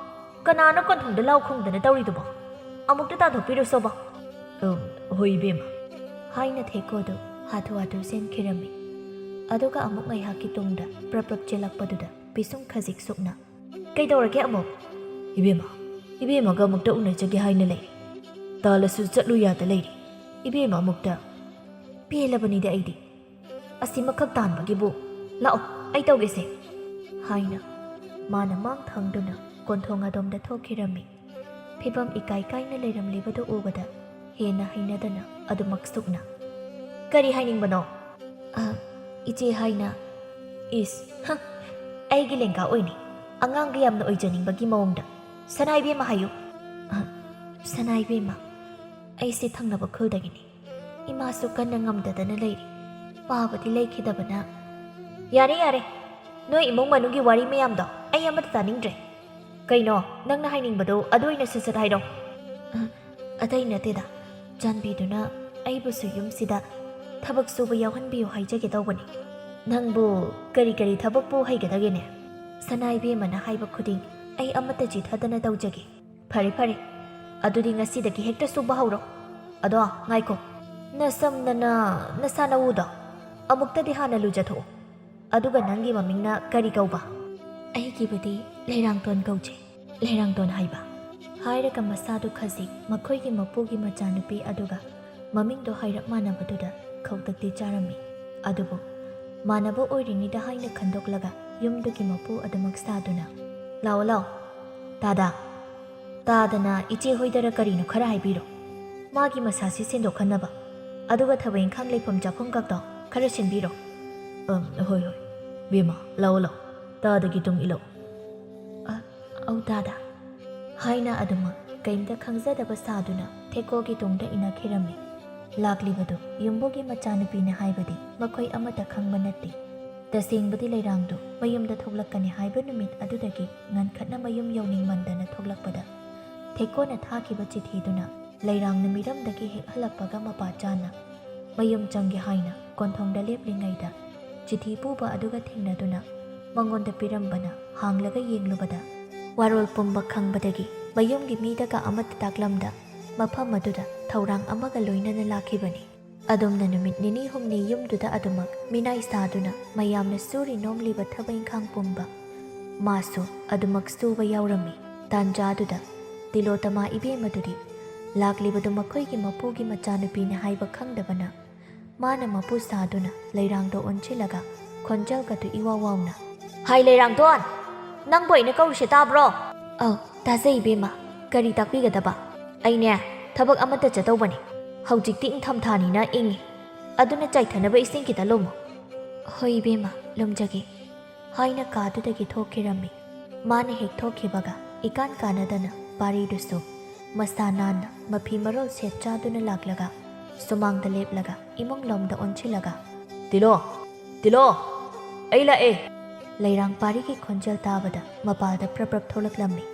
ꯀꯅꯥꯅꯣ ꯀꯣꯟꯊꯣꯡꯗ ꯂꯥꯎ ꯈꯣꯡꯗꯅ ꯇꯧꯔꯤꯗꯨꯕꯣ? ꯑꯃꯨꯛꯇ ꯇꯥꯟꯊꯣꯛꯄꯤꯔꯨꯁꯣꯕ꯫" "ꯑ, ꯍꯣꯏ, ꯏꯕꯦꯝꯃ," ꯍꯥꯏꯅ ꯊꯦꯀꯣꯗꯨ ꯍꯥꯊꯨ ꯍꯥꯊꯨ ꯆꯦꯟꯈꯤꯔꯝꯃꯤ꯫ ꯑꯗꯨꯒ ꯑꯃꯨꯛ ꯉꯥꯏꯍꯥꯛꯀꯤ ꯇꯨꯡꯗ ꯄ꯭ꯔꯞ ꯄ꯭ꯔꯞ ꯆꯦꯜꯂꯛꯄꯗꯨꯗ ꯄꯤꯁꯨꯝ ꯈꯖꯤꯛ ꯁꯨꯛꯅ, "ꯀꯩꯗꯧꯔꯒꯦ ꯑꯃꯨꯛ?" "ꯏꯕꯦꯝꯃ, ꯏꯕꯦꯝꯃꯒ ꯑꯃꯨꯛꯇ ꯎꯅꯖꯒꯦ ꯍꯥꯏꯅ ꯂꯩ꯫ ꯇꯥꯜꯂꯁꯨ ꯆꯠꯂꯨ ꯌꯥꯗ ꯂꯩꯔꯤ꯫ ꯏꯕꯦꯝꯃ ꯑꯃꯨꯛꯇ꯫" "ꯄꯦꯜꯂꯕꯅꯤꯗ ꯑꯩꯗꯤ꯫ ꯑꯁꯤꯃꯈꯛ ꯇꯥꯟꯕꯒꯤꯕꯨ꯫ ꯂꯥꯛꯑꯣ, ꯑꯩ ꯇꯧꯒꯦꯁꯦ," ꯍꯥꯏꯅ ꯃꯥꯅ ꯃꯥꯡ ꯊꯪꯗꯨꯅ ꯀꯣꯟꯊꯣꯡ ꯑꯗꯣꯝꯗ ꯊꯣꯛꯈꯤꯔꯝꯃꯤ꯫ ꯐꯤꯕꯝ ꯏꯀꯥꯏ ꯀꯥꯏꯅ ꯂꯩꯔꯝꯂꯤꯕꯗꯨ ꯎꯕꯗ ꯍꯦꯟꯅ ꯍꯩꯅꯗꯅ ꯑꯗꯨꯃꯛ ꯁꯨꯛꯅ, "ꯀꯔꯤ ꯍꯥꯏꯅꯤꯡꯕꯅꯣ?" "ꯑ, ꯏꯆꯦ ꯍꯥꯏꯅ? ꯏꯁ, ꯍ, ꯑꯩꯒꯤ ꯂꯦꯡꯒꯥ ꯑꯣꯏꯅꯤ꯫ ꯑꯉꯥꯡꯒ ꯌꯥꯝꯅ ꯑꯣꯏꯖꯅꯤꯡꯕꯒꯤ ꯃꯑꯣꯡꯗ꯫ ꯁꯅꯥ ꯏꯕꯦꯝꯃ ꯍꯥꯏꯌꯨ꯫ ꯑ, ꯁꯅꯥ ꯏꯕꯦꯝꯃ, ꯑꯩꯁꯦ ꯊꯪꯅꯕ ꯈꯨꯜꯗꯒꯤꯅꯤ꯫ ꯏꯃꯥꯁꯨ ꯀꯟꯅ ꯉꯝꯗꯗꯅ ꯂꯩꯔꯤ꯫ ꯄꯥꯕꯗꯤ ꯂꯩꯈꯤꯗꯕꯅ꯫ ꯌꯥꯔꯦ, ꯌꯥꯔꯦ꯫ ꯅꯣꯏ ꯏꯃꯨꯡ ꯃꯅꯨꯡꯒꯤ ꯋꯥꯔꯤ ꯃꯌꯥꯝꯗꯣ ꯑꯩ ꯑꯃꯠꯇ ꯇꯥꯅꯤꯡꯗ꯭ꯔꯦ꯫ ꯀꯩꯅꯣ ꯅꯪꯅ ꯍꯥꯏꯅꯤꯡꯕꯗꯣ ꯑꯗꯨ ꯑꯣꯏꯅ ꯁꯠ ꯁꯠ ꯍꯥꯏꯔꯣ꯫ ꯑ, ꯑꯇꯩ ꯅꯠꯇꯦꯗ, ꯆꯥꯟꯕꯤꯗꯨꯅ ꯑꯩꯕꯨꯁꯨ ꯌꯨꯝꯁꯤꯗ ꯊꯕꯛ ꯁꯨꯕ ꯌꯥꯎꯍꯟꯕꯤꯌꯨ ꯍꯥꯏꯖꯒꯦ ꯇꯧꯕꯅꯤ꯫ ꯅꯪꯕꯨ ꯀꯔꯤ ꯀꯔꯤ ꯊꯕꯛꯄꯨ ꯍꯩꯒꯗꯒꯦꯅꯦ? ꯁꯅꯥ ꯏꯕꯦꯝꯃꯅ ꯍꯥꯏꯕ ꯈꯨꯗꯤꯡ ꯑꯩ ꯑꯃꯠꯇ ꯆꯤꯊꯗꯅ ꯇꯧꯖꯒꯦ꯫ ꯐꯔꯦ, ꯐꯔꯦ, ꯑꯗꯨꯗꯤ ꯉꯁꯤꯗꯒꯤ ꯍꯦꯛꯇ ꯁꯨꯕ ꯍꯧꯔꯣ꯫ ꯑꯗꯣ ꯉꯥꯏꯈꯣ, ꯅꯁꯝ ꯅꯅꯥ, ꯅꯁꯥ ꯅꯎꯗꯣ ꯑꯃꯨꯛꯇꯗꯤ ꯍꯥꯟꯅ ꯂꯨꯖꯊꯣꯛꯎ꯫ ꯑꯗꯨꯒ ꯅꯪꯒꯤ ꯃꯃꯤꯡꯅ ꯀꯔꯤ ꯀꯧꯕ? ꯑꯩꯒꯤꯕꯨꯗꯤ ꯂꯩꯔꯥꯡꯇꯣꯟ ꯀꯧꯖꯩ꯫ ꯂꯩꯔꯥꯡꯇꯣꯟ ꯍꯥꯏꯕ꯫ ꯍꯥꯏꯔꯒ ꯃꯁꯥꯗꯨ ꯈꯖꯤꯛ ꯃꯈꯣꯏꯒꯤ ꯃꯄꯨꯒꯤ ꯃꯆꯥꯅꯨꯄꯤ ꯑꯗꯨꯒ ꯃꯃꯤꯡꯗꯣ ꯍꯥꯏꯔꯞ ꯃꯥꯟꯅꯕꯗꯨꯗ ꯈꯧꯇꯛꯇꯤ ꯆꯥꯔꯝꯃꯤ꯫ ꯑꯗꯨꯕꯨ ꯃꯥꯟꯅꯕ ꯑꯣꯏꯔꯤꯉꯩꯗ ꯍꯥꯏꯅ ꯈꯟꯗꯣꯛꯂꯒ ꯌꯨꯝꯗꯨꯒꯤ ꯃꯄꯨ ꯑꯗꯨꯃꯛ ꯁꯥꯗꯨꯅ, "ꯂꯥꯛꯑꯣ, ꯂꯥꯛꯑꯣ, ꯇꯥꯗ꯫ ꯇꯥꯗꯅ ꯏꯆꯦ ꯍꯣꯏꯗꯔ ꯀꯔꯤꯅꯣ ꯈꯔ ꯍꯥꯏꯕꯤꯔꯣ꯫ ꯃꯥꯒꯤ ꯃꯁꯥꯁꯤ ꯁꯦꯡꯗꯣꯛꯍꯟꯅꯕ꯫ ꯑꯗꯨꯒ ꯊꯕꯛ ꯏꯪꯈꯥꯡ ꯂꯩꯐꯝ ꯆꯥꯐꯝ ꯈꯛꯇꯣ ꯈꯔ ꯁꯤꯟꯕꯤꯔꯣ꯫" "ꯑꯝ, ꯍꯣꯏ, ꯍꯣꯏ꯫ ꯕꯦꯝꯃ, ꯂꯥꯛꯑꯣ, ꯂꯥꯛꯑꯣ꯫ ꯇꯥꯗꯒꯤ ꯇꯨꯡ ꯏꯜꯂꯛꯑꯣ꯫" "ꯑ, ꯑꯧ, ꯇꯥꯗ꯫" ꯍꯥꯏꯅ ꯑꯗꯨꯃꯛ ꯀꯩꯝꯇ ꯈꯪꯖꯗꯕ ꯁꯥꯗꯨꯅ ꯊꯦꯀꯣꯒꯤ ꯇꯨꯡꯗ ꯏꯟꯅꯈꯤꯔꯝꯃꯤ꯫ ꯂꯥꯛꯂꯤꯕꯗꯨ ꯌꯨꯝꯕꯨꯒꯤ ꯃꯆꯥꯅꯨꯄꯤꯅꯤ ꯍꯥꯏꯕꯗꯤ ꯃꯈꯣꯏ ꯑꯃꯠꯇ ꯈꯪꯕ ꯅꯠꯇꯦ꯫ ꯇꯁꯦꯡꯕꯗꯤ ꯂꯩꯔꯥꯡꯗꯨ ꯃꯌꯨꯝꯗ ꯊꯣꯛꯂꯛꯀꯅꯤ ꯍꯥꯏꯕ ꯅꯨꯃꯤꯠ ꯑꯗꯨꯗꯒꯤ ꯉꯟꯈꯠꯅ ꯃꯌꯨꯝ ꯌꯧꯅꯤꯡꯃꯟꯗꯅ ꯊꯣꯛꯂꯛꯄꯗ ꯊꯦꯀꯣꯅ ꯊꯥꯈꯤꯕ ꯆꯤꯊꯤꯗꯨꯅ ꯂꯩꯔꯥꯡꯅ ꯃꯤꯔꯝꯗꯒꯤ ꯍꯦꯛ ꯍꯜꯂꯛꯄꯒ ꯃꯄꯥ ꯆꯥꯅ ꯃꯌꯨꯝ ꯆꯪꯒꯦ ꯍꯥꯏꯅ ꯀꯣꯟꯊꯣꯡꯗ ꯂꯦꯞꯂꯤꯉꯩꯗ ꯆꯤꯊꯤ ꯄꯨꯕ ꯑꯗꯨꯒ ꯊꯦꯡꯅꯗꯨꯅ ꯃꯉꯣꯟꯗ ꯄꯤꯔꯝꯕꯅ ꯍꯥꯡꯂꯒ ꯌꯦꯡꯂꯨꯕꯗ ꯋꯥꯔꯣꯜ ꯄꯨꯝꯕ ꯈꯪꯕꯗꯒꯤ ꯃꯌꯨꯝꯒꯤ ꯃꯤꯗꯒ ꯑꯃꯠꯇ ꯇꯥꯛꯂꯝꯗ ꯃꯐꯝ ꯑꯗꯨꯗ ꯊꯧꯔꯥꯡ ꯑꯃꯒ ꯂꯣꯏꯅꯅ ꯂꯥꯛꯈꯤꯕꯅꯤ꯫ ꯑꯗꯨꯝꯅ ꯅꯨꯃꯤꯠ ꯅꯤꯅꯤ ꯍꯨꯝꯅꯤ ꯌꯨꯝꯗꯨꯗ ꯑꯗꯨꯃꯛ ꯃꯤꯅꯥꯏ ꯁꯥꯗꯨꯅ ꯃꯌꯥꯝꯅ ꯁꯨꯔꯤ ꯅꯣꯝꯂꯤꯕ ꯊꯕꯛ ꯏꯪꯈꯥꯡ ꯄꯨꯝꯕ ꯃꯥꯁꯨ ꯑꯗꯨꯃꯛ ꯁꯨꯕ ꯌꯥꯎꯔꯝꯃꯤ꯫ ꯇꯥꯟꯖꯥꯗꯨꯗ ꯇꯤꯂꯣꯇꯃꯥ ꯏꯕꯦꯝꯃꯗꯨꯗꯤ ꯂꯥꯛꯂꯤꯕꯗꯨ ꯃꯈꯣꯏꯒꯤ ꯃꯄꯨꯒꯤ ꯃꯆꯥꯅꯨꯄꯤꯅꯤ ꯍꯥꯏꯕ ꯈꯪꯗꯕꯅ ꯃꯥꯅ ꯃꯄꯨ ꯁꯥꯗꯨꯅ ꯂꯩꯔꯥꯡꯗꯣ ꯑꯣꯟꯁꯤꯜꯂꯒ ꯈꯣꯟꯖꯦꯜꯒꯗꯨ ꯏꯋꯥ ꯋꯥꯎꯅ, "ꯍꯥꯏ ꯂꯩꯔꯥꯡꯗꯣꯟ, ꯅꯪꯕꯨ ꯑꯩꯅ ꯀꯧꯔꯤꯁꯦ ꯇꯥꯕ꯭ꯔꯣ?" "ꯑꯧ, ꯇꯥꯖꯩ ꯏꯕꯦꯝꯃ, ꯀꯔꯤ ꯇꯥꯛꯄꯤꯒꯗꯕ?" "ꯑꯩꯅꯦ, ꯊꯕꯛ ꯑꯃꯠꯇ ꯆꯠꯇꯧꯕꯅꯤ꯫ ꯍꯧꯖꯤꯛꯇꯤ ꯏꯪꯊꯝꯊꯥꯅꯤꯅ ꯏꯪꯉꯤ, ꯑꯗꯨꯅ ꯆꯥꯏꯊꯅꯕ ꯏꯁꯤꯡ ꯈꯤꯇ ꯂꯨꯝꯃꯨ꯫" "ꯍꯣꯏ ꯏꯕꯦꯝꯃ, ꯂꯨꯝꯖꯒꯦ" ꯍꯥꯏꯅ ꯀꯥꯗꯨꯗꯒꯤ ꯊꯣꯛꯈꯤꯔꯝꯃꯤ꯫ ꯃꯥꯅ ꯍꯦꯛ ꯊꯣꯛꯈꯤꯕꯒ ꯏꯀꯥꯟ ꯀꯥꯟꯅꯗꯅ ꯄꯥꯔꯤꯗꯨꯁꯨ ꯃꯁꯥ ꯅꯥꯟꯅ ꯃꯐꯤ ꯃꯔꯣꯜ ꯁꯦꯠ ꯆꯥꯗꯨꯅ ꯂꯥꯛꯂꯒ ꯁꯨꯃꯥꯡꯗ ꯂꯦꯞꯂꯒ ꯏꯃꯨꯡꯂꯣꯝꯗ ꯑꯣꯟꯁꯤꯜꯂꯒ, "ꯇꯤꯂꯣ! ꯇꯤꯂꯣ! ꯑꯩ ꯂꯥꯛꯑꯦ!" ꯂꯩꯔꯥꯡ ꯄꯥꯔꯤꯒꯤ ꯈꯣꯟꯖꯦꯜ ꯇꯥꯕꯗ ꯃꯄꯥꯜꯗ ꯄ꯭ꯔꯞ ꯄ꯭ꯔꯞ ꯊꯣꯛꯂꯛꯂꯝꯃꯤ꯫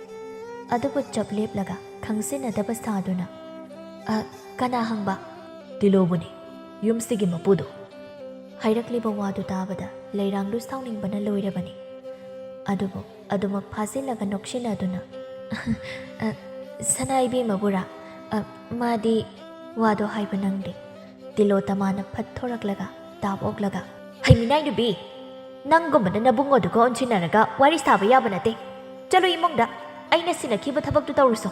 ꯑꯗꯨꯕꯨ ꯆꯞ ꯂꯦꯞꯂꯒ ꯈꯪꯖꯤꯟꯅꯗꯕ ꯁꯥꯗꯨꯅ, "ꯑ, ꯀꯅꯥ ꯍꯪꯕ?" "ꯇꯤꯂꯣꯕꯨꯅꯤ, ꯌꯨꯝꯁꯤꯒꯤ ꯃꯄꯨꯗꯣ꯫" ꯍꯥꯏꯔꯛꯂꯤꯕ ꯋꯥꯗꯨ ꯇꯥꯕꯗ ꯂꯩꯔꯥꯡꯗꯨ ꯁꯥꯎꯅꯤꯡꯕꯅ ꯂꯣꯏꯔꯕꯅꯤ꯫ ꯑꯗꯨꯕꯨ ꯑꯗꯨꯃꯛ ꯐꯥꯖꯤꯜꯂꯒ ꯅꯣꯛꯁꯤꯟꯅꯗꯨꯅ, "ꯑ, ꯁꯅꯥ ꯏꯕꯦꯝꯃꯕꯨꯔꯥ? ꯑ, ꯃꯥꯗꯤ" ꯋꯥꯗꯣ ꯍꯥꯏꯕ ꯅꯪꯗꯦ꯫ ꯇꯤꯂꯣꯇꯃꯥꯅ ꯐꯠ ꯊꯣꯔꯛꯂꯒ ꯇꯥꯞ ꯑꯣꯛꯂꯒ, "ꯍꯩꯃꯤꯅꯥꯏ ꯅꯨꯄꯤ, ꯅꯪꯒꯨꯝꯕꯅ ꯅꯕꯨꯡꯉꯣꯗꯨꯒ ꯑꯣꯟꯁꯤꯟꯅꯔꯒ ꯋꯥꯔꯤ ꯁꯥꯕ ꯌꯥꯕ ꯅꯠꯇꯦ꯫ ꯆꯠꯂꯣ ꯏꯃꯨꯡꯗ, ꯑꯩꯅ ꯁꯤꯟꯅꯈꯤꯕ ꯊꯕꯛꯇꯨ ꯇꯧꯔꯨꯁꯣ꯫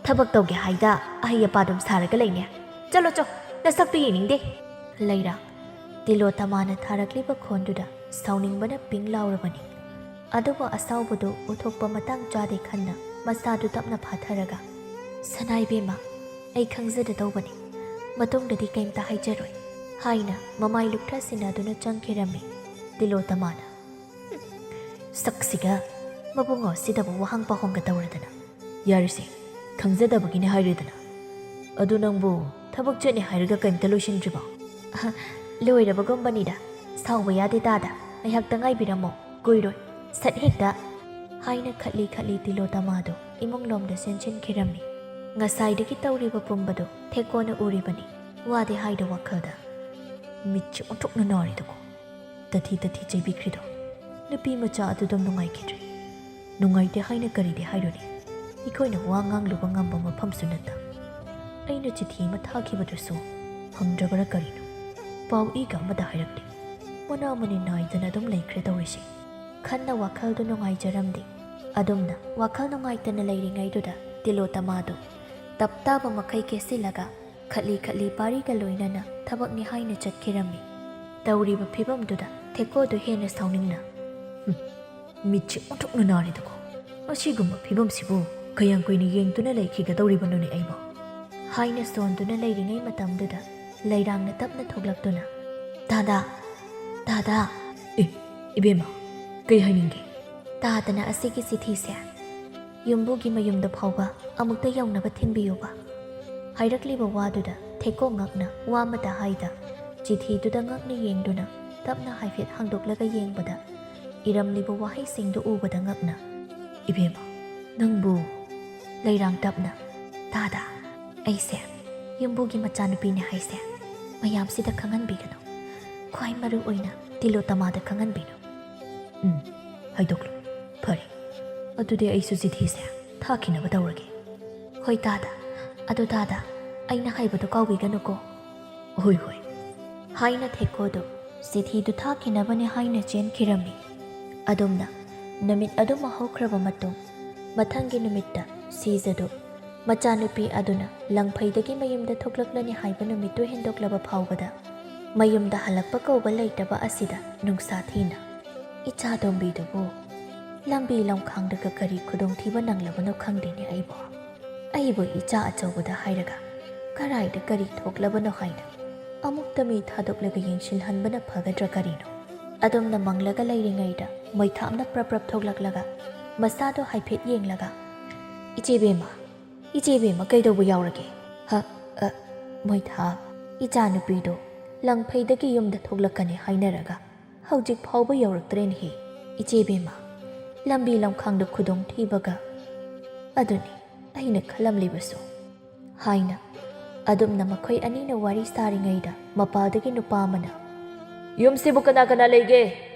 ꯊꯕꯛ ꯇꯧꯒꯦ ꯍꯥꯏꯗ ꯑꯍꯩ ꯑꯄꯥꯗꯨꯝ ꯁꯥꯔꯒ ꯂꯩꯅꯦ꯫ ꯆꯠꯂꯣ ꯆꯣ, ꯅꯁꯛꯇꯨ ꯌꯦꯡꯅꯤꯡꯗꯦ꯫" ꯂꯩꯔꯥ, ꯇꯤꯂꯣꯇꯃꯥꯅ ꯊꯥꯔꯛꯂꯤꯕ ꯈꯣꯟꯗꯨꯗ ꯁꯥꯎꯅꯤꯡꯕꯅ ꯄꯤꯡ ꯂꯥꯎꯔꯕꯅꯤ꯫ ꯑꯗꯨꯕꯨ ꯑꯁꯥꯎꯕꯗꯨ ꯎꯊꯣꯛꯄ ꯃꯇꯥꯡ ꯆꯥꯗꯦ ꯈꯟꯅ ꯃꯁꯥꯗꯨ ꯇꯞꯅ ꯐꯥꯊꯔꯒ, "ꯁꯅꯥ ꯏꯕꯦꯝꯃ, ꯑꯩ ꯈꯪꯖꯗꯗꯧꯕꯅꯤ꯫ ꯃꯇꯨꯡꯗꯗꯤ ꯀꯩꯝꯇ ꯍꯥꯏꯖꯔꯣꯏ" ꯍꯥꯏꯅ ꯃꯃꯥꯏ ꯂꯨꯛꯊ ꯁꯤꯟꯅꯗꯨꯅ ꯆꯪꯈꯤꯔꯝꯃꯤ꯫ ꯇꯤꯂꯣꯇꯃꯥꯅ, "ꯍꯨꯝ, ꯁꯛꯁꯤꯒ ꯃꯕꯨꯡꯉꯣ ꯑꯁꯤꯗꯕꯨ ꯋꯥꯍꯪ ꯄꯥꯎꯍꯪꯒ ꯇꯧꯔꯗꯅ꯫" "ꯌꯥꯔꯦꯁꯦ, ꯈꯪꯖꯗꯕꯒꯤꯅꯦ ꯍꯥꯏꯔꯦꯗꯅ꯫ ꯑꯗꯨ ꯅꯪꯕꯨ ꯊꯕꯛ ꯆꯠꯅꯤ ꯍꯥꯏꯔꯒ ꯀꯩꯝꯇ ꯂꯣꯏꯁꯤꯟꯗ꯭ꯔꯤꯕꯣ?" "ꯑꯍ, ꯂꯣꯏꯔꯕꯒꯨꯝꯕꯅꯤꯗ, ꯁꯥꯎꯕ ꯌꯥꯗꯦ ꯇꯥꯗ, ꯉꯥꯏꯍꯥꯛꯇ ꯉꯥꯏꯕꯤꯔꯝꯃꯣ, ꯀꯨꯏꯔꯣꯏ, ꯁꯠ ꯍꯦꯛꯇ" ꯍꯥꯏꯅ ꯈꯠꯂꯤ ꯈꯠꯂꯤ ꯇꯤꯂꯣꯇꯃꯥꯗꯨ ꯏꯃꯨꯡꯂꯣꯝꯗ ꯆꯦꯟꯁꯤꯟꯈꯤꯔꯝꯃꯤ꯫ ꯉꯁꯥꯏꯗꯒꯤ ꯇꯧꯔꯤꯕ ꯄꯨꯝꯕꯗꯨ ꯊꯦꯛꯀꯣꯅ ꯎꯔꯤꯕꯅꯤ꯫ ꯋꯥꯗꯤ ꯍꯥꯏꯗ ꯋꯥꯈꯜꯗ, "ꯃꯤꯠꯁꯦ ꯑꯣꯟꯊꯣꯛꯅ ꯅꯥꯔꯦꯗꯀꯣ, ꯇꯊꯤ ꯇꯊꯤ ꯆꯩꯕꯤꯈ꯭ꯔꯤꯗꯣ꯫ ꯅꯨꯄꯤ ꯃꯆꯥ ꯑꯗꯨꯗꯨꯝ ꯅꯨꯡꯉꯥꯏꯈꯤꯗ꯭ꯔꯦ꯫ ꯅꯨꯡꯉꯥꯏꯇꯦ ꯍꯥꯏꯅ ꯀꯔꯤꯗꯤ ꯍꯥꯏꯔꯨꯅꯤ? ꯑꯩꯈꯣꯏꯅ ꯋꯥ ꯉꯥꯡꯂꯨꯕ ꯉꯝꯕ ꯃꯐꯝꯁꯨ ꯅꯠꯇ꯫ ꯑꯩꯅ ꯆꯤꯊꯤ ꯑꯃ ꯊꯥꯈꯤꯕꯗꯨꯁꯨ ꯐꯪꯗ꯭ꯔꯕꯔꯥ ꯀꯔꯤꯅꯣ? ꯄꯥꯎ ꯏꯒ ꯑꯃꯗ ꯍꯥꯏꯔꯛꯇꯦ꯫ ꯃꯅꯥ ꯃꯅꯤꯟ ꯅꯥꯏꯗꯅ ꯑꯗꯨꯝ ꯂꯩꯈ꯭ꯔꯦ ꯇꯧꯔꯤꯁꯦ" ꯈꯟꯅ ꯋꯥꯈꯜꯗꯨ ꯅꯨꯡꯉꯥꯏꯖꯔꯝꯗꯦ꯫ ꯑꯗꯨꯝꯅ ꯋꯥꯈꯜ ꯅꯨꯡꯉꯥꯏꯇꯅ ꯂꯩꯔꯤꯉꯩꯗꯨꯗ ꯇꯤꯂꯣꯇꯃꯥꯗꯨ ꯇꯞ ꯇꯥꯕ ꯃꯈꯩ ꯀꯦꯁꯤꯜꯂꯒ ꯈꯠꯂꯤ ꯈꯠꯂꯤ ꯄꯥꯔꯤꯒ ꯂꯣꯏꯅꯅ ꯊꯕꯛꯅꯤ ꯍꯥꯏꯅ ꯆꯠꯈꯤꯔꯝꯃꯤ꯫ ꯇꯧꯔꯤꯕ ꯐꯤꯕꯝꯗꯨꯗ ꯊꯦꯀꯣꯗꯨ ꯍꯦꯟꯅ ꯁꯥꯎꯅꯤꯡꯅ, "ꯍꯨꯝ, ꯃꯤꯠꯁꯦ ꯑꯣꯟꯊꯣꯛꯅ ꯅꯥꯔꯦꯗꯀꯣ꯫ ꯑꯁꯤꯒꯨꯝꯕ ꯐꯤꯕꯝꯁꯤꯕꯨ ꯀꯌꯥꯝ ꯀꯨꯏꯅ ꯌꯦꯡꯗꯨꯅ ꯂꯩꯈꯤꯒꯗꯧꯔꯤꯕꯅꯣꯅꯦ ꯑꯩꯕꯣ?" ꯍꯥꯏꯅ ꯁꯣꯟꯗꯨꯅ ꯂꯩꯔꯤꯉꯩ ꯃꯇꯝꯗꯨꯗ ꯂꯩꯔꯥꯡꯅ ꯇꯞꯅ ꯊꯣꯛꯂꯛꯇꯨꯅ, "ꯗꯥꯗꯥ!" "ꯇꯥꯗ, ꯑꯦ, ꯏꯕꯦꯝꯃ, ꯀꯩ ꯍꯥꯏꯅꯤꯡꯒꯦ?" "ꯇꯥꯗꯅ ꯑꯁꯤꯒꯤ ꯆꯤꯊꯤꯁꯦ ꯌꯨꯝꯕꯨꯒꯤ ꯃꯌꯨꯝꯗ ꯐꯥꯎꯕ ꯑꯃꯨꯛꯇ ꯌꯧꯅꯕ ꯊꯤꯟꯕꯤꯌꯨꯕ꯫ ꯍꯥꯏꯔꯛꯂꯤꯕ ꯋꯥꯗꯨꯗ ꯊꯦꯛꯀꯣ ꯉꯛꯅ ꯋꯥ ꯑꯃꯇ ꯍꯥꯏꯗ, ꯆꯤꯊꯤꯗꯨꯗ ꯉꯛꯅ ꯌꯦꯡꯗꯨꯅ ꯇꯞꯅ ꯍꯥꯏꯐꯦꯠ ꯍꯥꯡꯗꯣꯛꯂꯒ ꯌꯦꯡꯕꯗ, ꯏꯔꯝꯂꯤꯕ ꯋꯥꯍꯩꯁꯤꯡꯗꯨ ꯎꯕꯗ ꯉꯛꯅ, "ꯏꯕꯦꯝꯃ, ꯅꯪꯕꯨ?" ꯂꯩꯔꯥꯡ ꯇꯞꯅ, "ꯇꯥꯗ, ꯑꯩꯁꯦ ꯌꯨꯝꯕꯨꯒꯤ ꯃꯆꯥꯅꯨꯄꯤꯅꯦ ꯍꯥꯏꯁꯦ ꯃꯌꯥꯝꯁꯤꯗ ꯈꯪꯍꯟꯕꯤꯒꯅꯨ꯫ ꯈ꯭ꯋꯥꯏ ꯃꯔꯨ ꯑꯣꯏꯅ ꯇꯤꯂꯣꯇꯃꯥꯗ ꯈꯪꯍꯟꯕꯤꯅꯨ꯫" "ꯎꯝ, ꯍꯥꯏꯗꯣꯛꯂꯣ꯫ ꯐꯔꯦ, ꯑꯗꯨꯗꯤ ꯑꯩꯁꯨ ꯆꯤꯊꯤꯁꯦ ꯊꯥꯈꯤꯅꯕ ꯇꯧꯔꯒꯦ꯫" "ꯍꯣꯏ ꯇꯥꯗ, ꯑꯗꯨ ꯇꯥꯗ, ꯑꯩꯅ ꯍꯥꯏꯕꯗꯣ ꯀꯥꯎꯕꯤꯒꯅꯨꯀꯣ꯫" "ꯍꯣꯏ, ꯍꯣꯏ꯫" ꯍꯥꯏꯅ ꯊꯦꯛꯀꯣꯗꯨ ꯆꯤꯊꯤꯗꯨ ꯊꯥꯈꯤꯅꯕꯅꯤ ꯍꯥꯏꯅ ꯆꯦꯟꯈꯤꯔꯝꯃꯤ꯫ ꯑꯗꯨꯝꯅ ꯅꯨꯃꯤꯠ ꯑꯗꯨꯃ ꯍꯧꯈ꯭ꯔꯕ ꯃꯇꯨꯡ, ꯃꯊꯪꯒꯤ ꯅꯨꯃꯤꯠꯇ ꯁꯤꯖꯗꯨ ꯃꯆꯥꯅꯨꯄꯤ ꯑꯗꯨꯅ ꯂꯪꯐꯩꯗꯒꯤ ꯃꯌꯨꯝꯗ ꯊꯣꯛꯂꯛꯂꯅꯤ ꯍꯥꯏꯕ ꯅꯨꯃꯤꯠꯇꯨ ꯍꯦꯟꯗꯣꯛꯂꯕ ꯐꯥꯎꯕꯗ ꯃꯌꯨꯝꯗ ꯍꯜꯂꯛꯄ ꯀꯧꯕ ꯂꯩꯇꯕ ꯑꯁꯤꯗ ꯅꯨꯡꯁꯥ ꯊꯤꯅ, "ꯏꯆꯥ ꯇꯣꯝꯕꯤꯗꯨꯕꯨ ꯂꯝꯕꯤ ꯂꯝꯈꯥꯡꯗꯒ ꯀꯔꯤ ꯈꯨꯗꯣꯡꯊꯤꯕ ꯅꯪꯂꯕꯅꯣ ꯈꯪꯗꯦꯅꯦ ꯑꯩꯕꯨ꯫ ꯑꯩꯕꯨ ꯏꯆꯥ ꯑꯆꯧꯕꯗ ꯍꯥꯏꯔꯒ ꯀꯔꯥꯏꯗ ꯀꯔꯤ ꯊꯣꯛꯂꯕꯅꯣ ꯍꯥꯏꯅ ꯑꯃꯨꯛꯇ ꯃꯤ ꯊꯥꯗꯣꯛꯂꯒ ꯌꯦꯡꯁꯤꯟꯍꯟꯕꯅ ꯐꯒꯗ꯭ꯔꯥ ꯀꯔꯤꯅꯣ?" ꯑꯗꯨꯝꯅ ꯃꯪꯂꯒ ꯂꯩꯔꯤꯉꯩꯗ ꯃꯣꯏꯊꯥꯞꯅ ꯄ꯭ꯔꯞ ꯄ꯭ꯔꯞ ꯊꯣꯛꯂꯛꯂꯒ ꯃꯁꯥꯗꯣ ꯍꯥꯏꯐꯦꯠ ꯌꯦꯡꯂꯒ, "ꯏꯆꯦ ꯕꯦꯝꯃ, ꯏꯆꯦ ꯕꯦꯝꯃ, ꯀꯩꯗꯧꯕ ꯌꯥꯎꯔꯒꯦ?" "ꯍ, ꯑ, ꯃꯣꯏꯊꯥꯞ, ꯏꯆꯥꯅꯨꯄꯤꯗꯣ ꯂꯪꯐꯩꯗꯒꯤ ꯌꯨꯝꯗ ꯊꯣꯛꯂꯛꯀꯅꯤ ꯍꯥꯏꯅꯔꯒ ꯍꯧꯖꯤꯛ ꯐꯥꯎꯕ ꯌꯧꯔꯛꯇ꯭ꯔꯦꯅꯦꯍꯦ, ꯏꯆꯦ ꯕꯦꯝꯃ꯫ ꯂꯝꯕꯤ ꯂꯝꯈꯥꯡꯗ ꯈꯨꯗꯣꯡ ꯊꯤꯕꯒ ꯑꯗꯨꯅꯤ ꯑꯩꯅ ꯈꯜꯂꯝꯂꯤꯕꯁꯨ꯫" ꯍꯥꯏꯅ ꯑꯗꯨꯝꯅ ꯃꯈꯣꯏ ꯑꯅꯤꯅ ꯋꯥꯔꯤ ꯁꯥꯔꯤꯉꯩꯗ ꯃꯄꯥꯗꯒꯤ ꯅꯨꯄꯥ ꯑꯃꯅ, "ꯌꯨꯝꯁꯤꯕꯨ ꯀꯅꯥ ꯀꯅꯥ ꯂꯩꯒꯦ?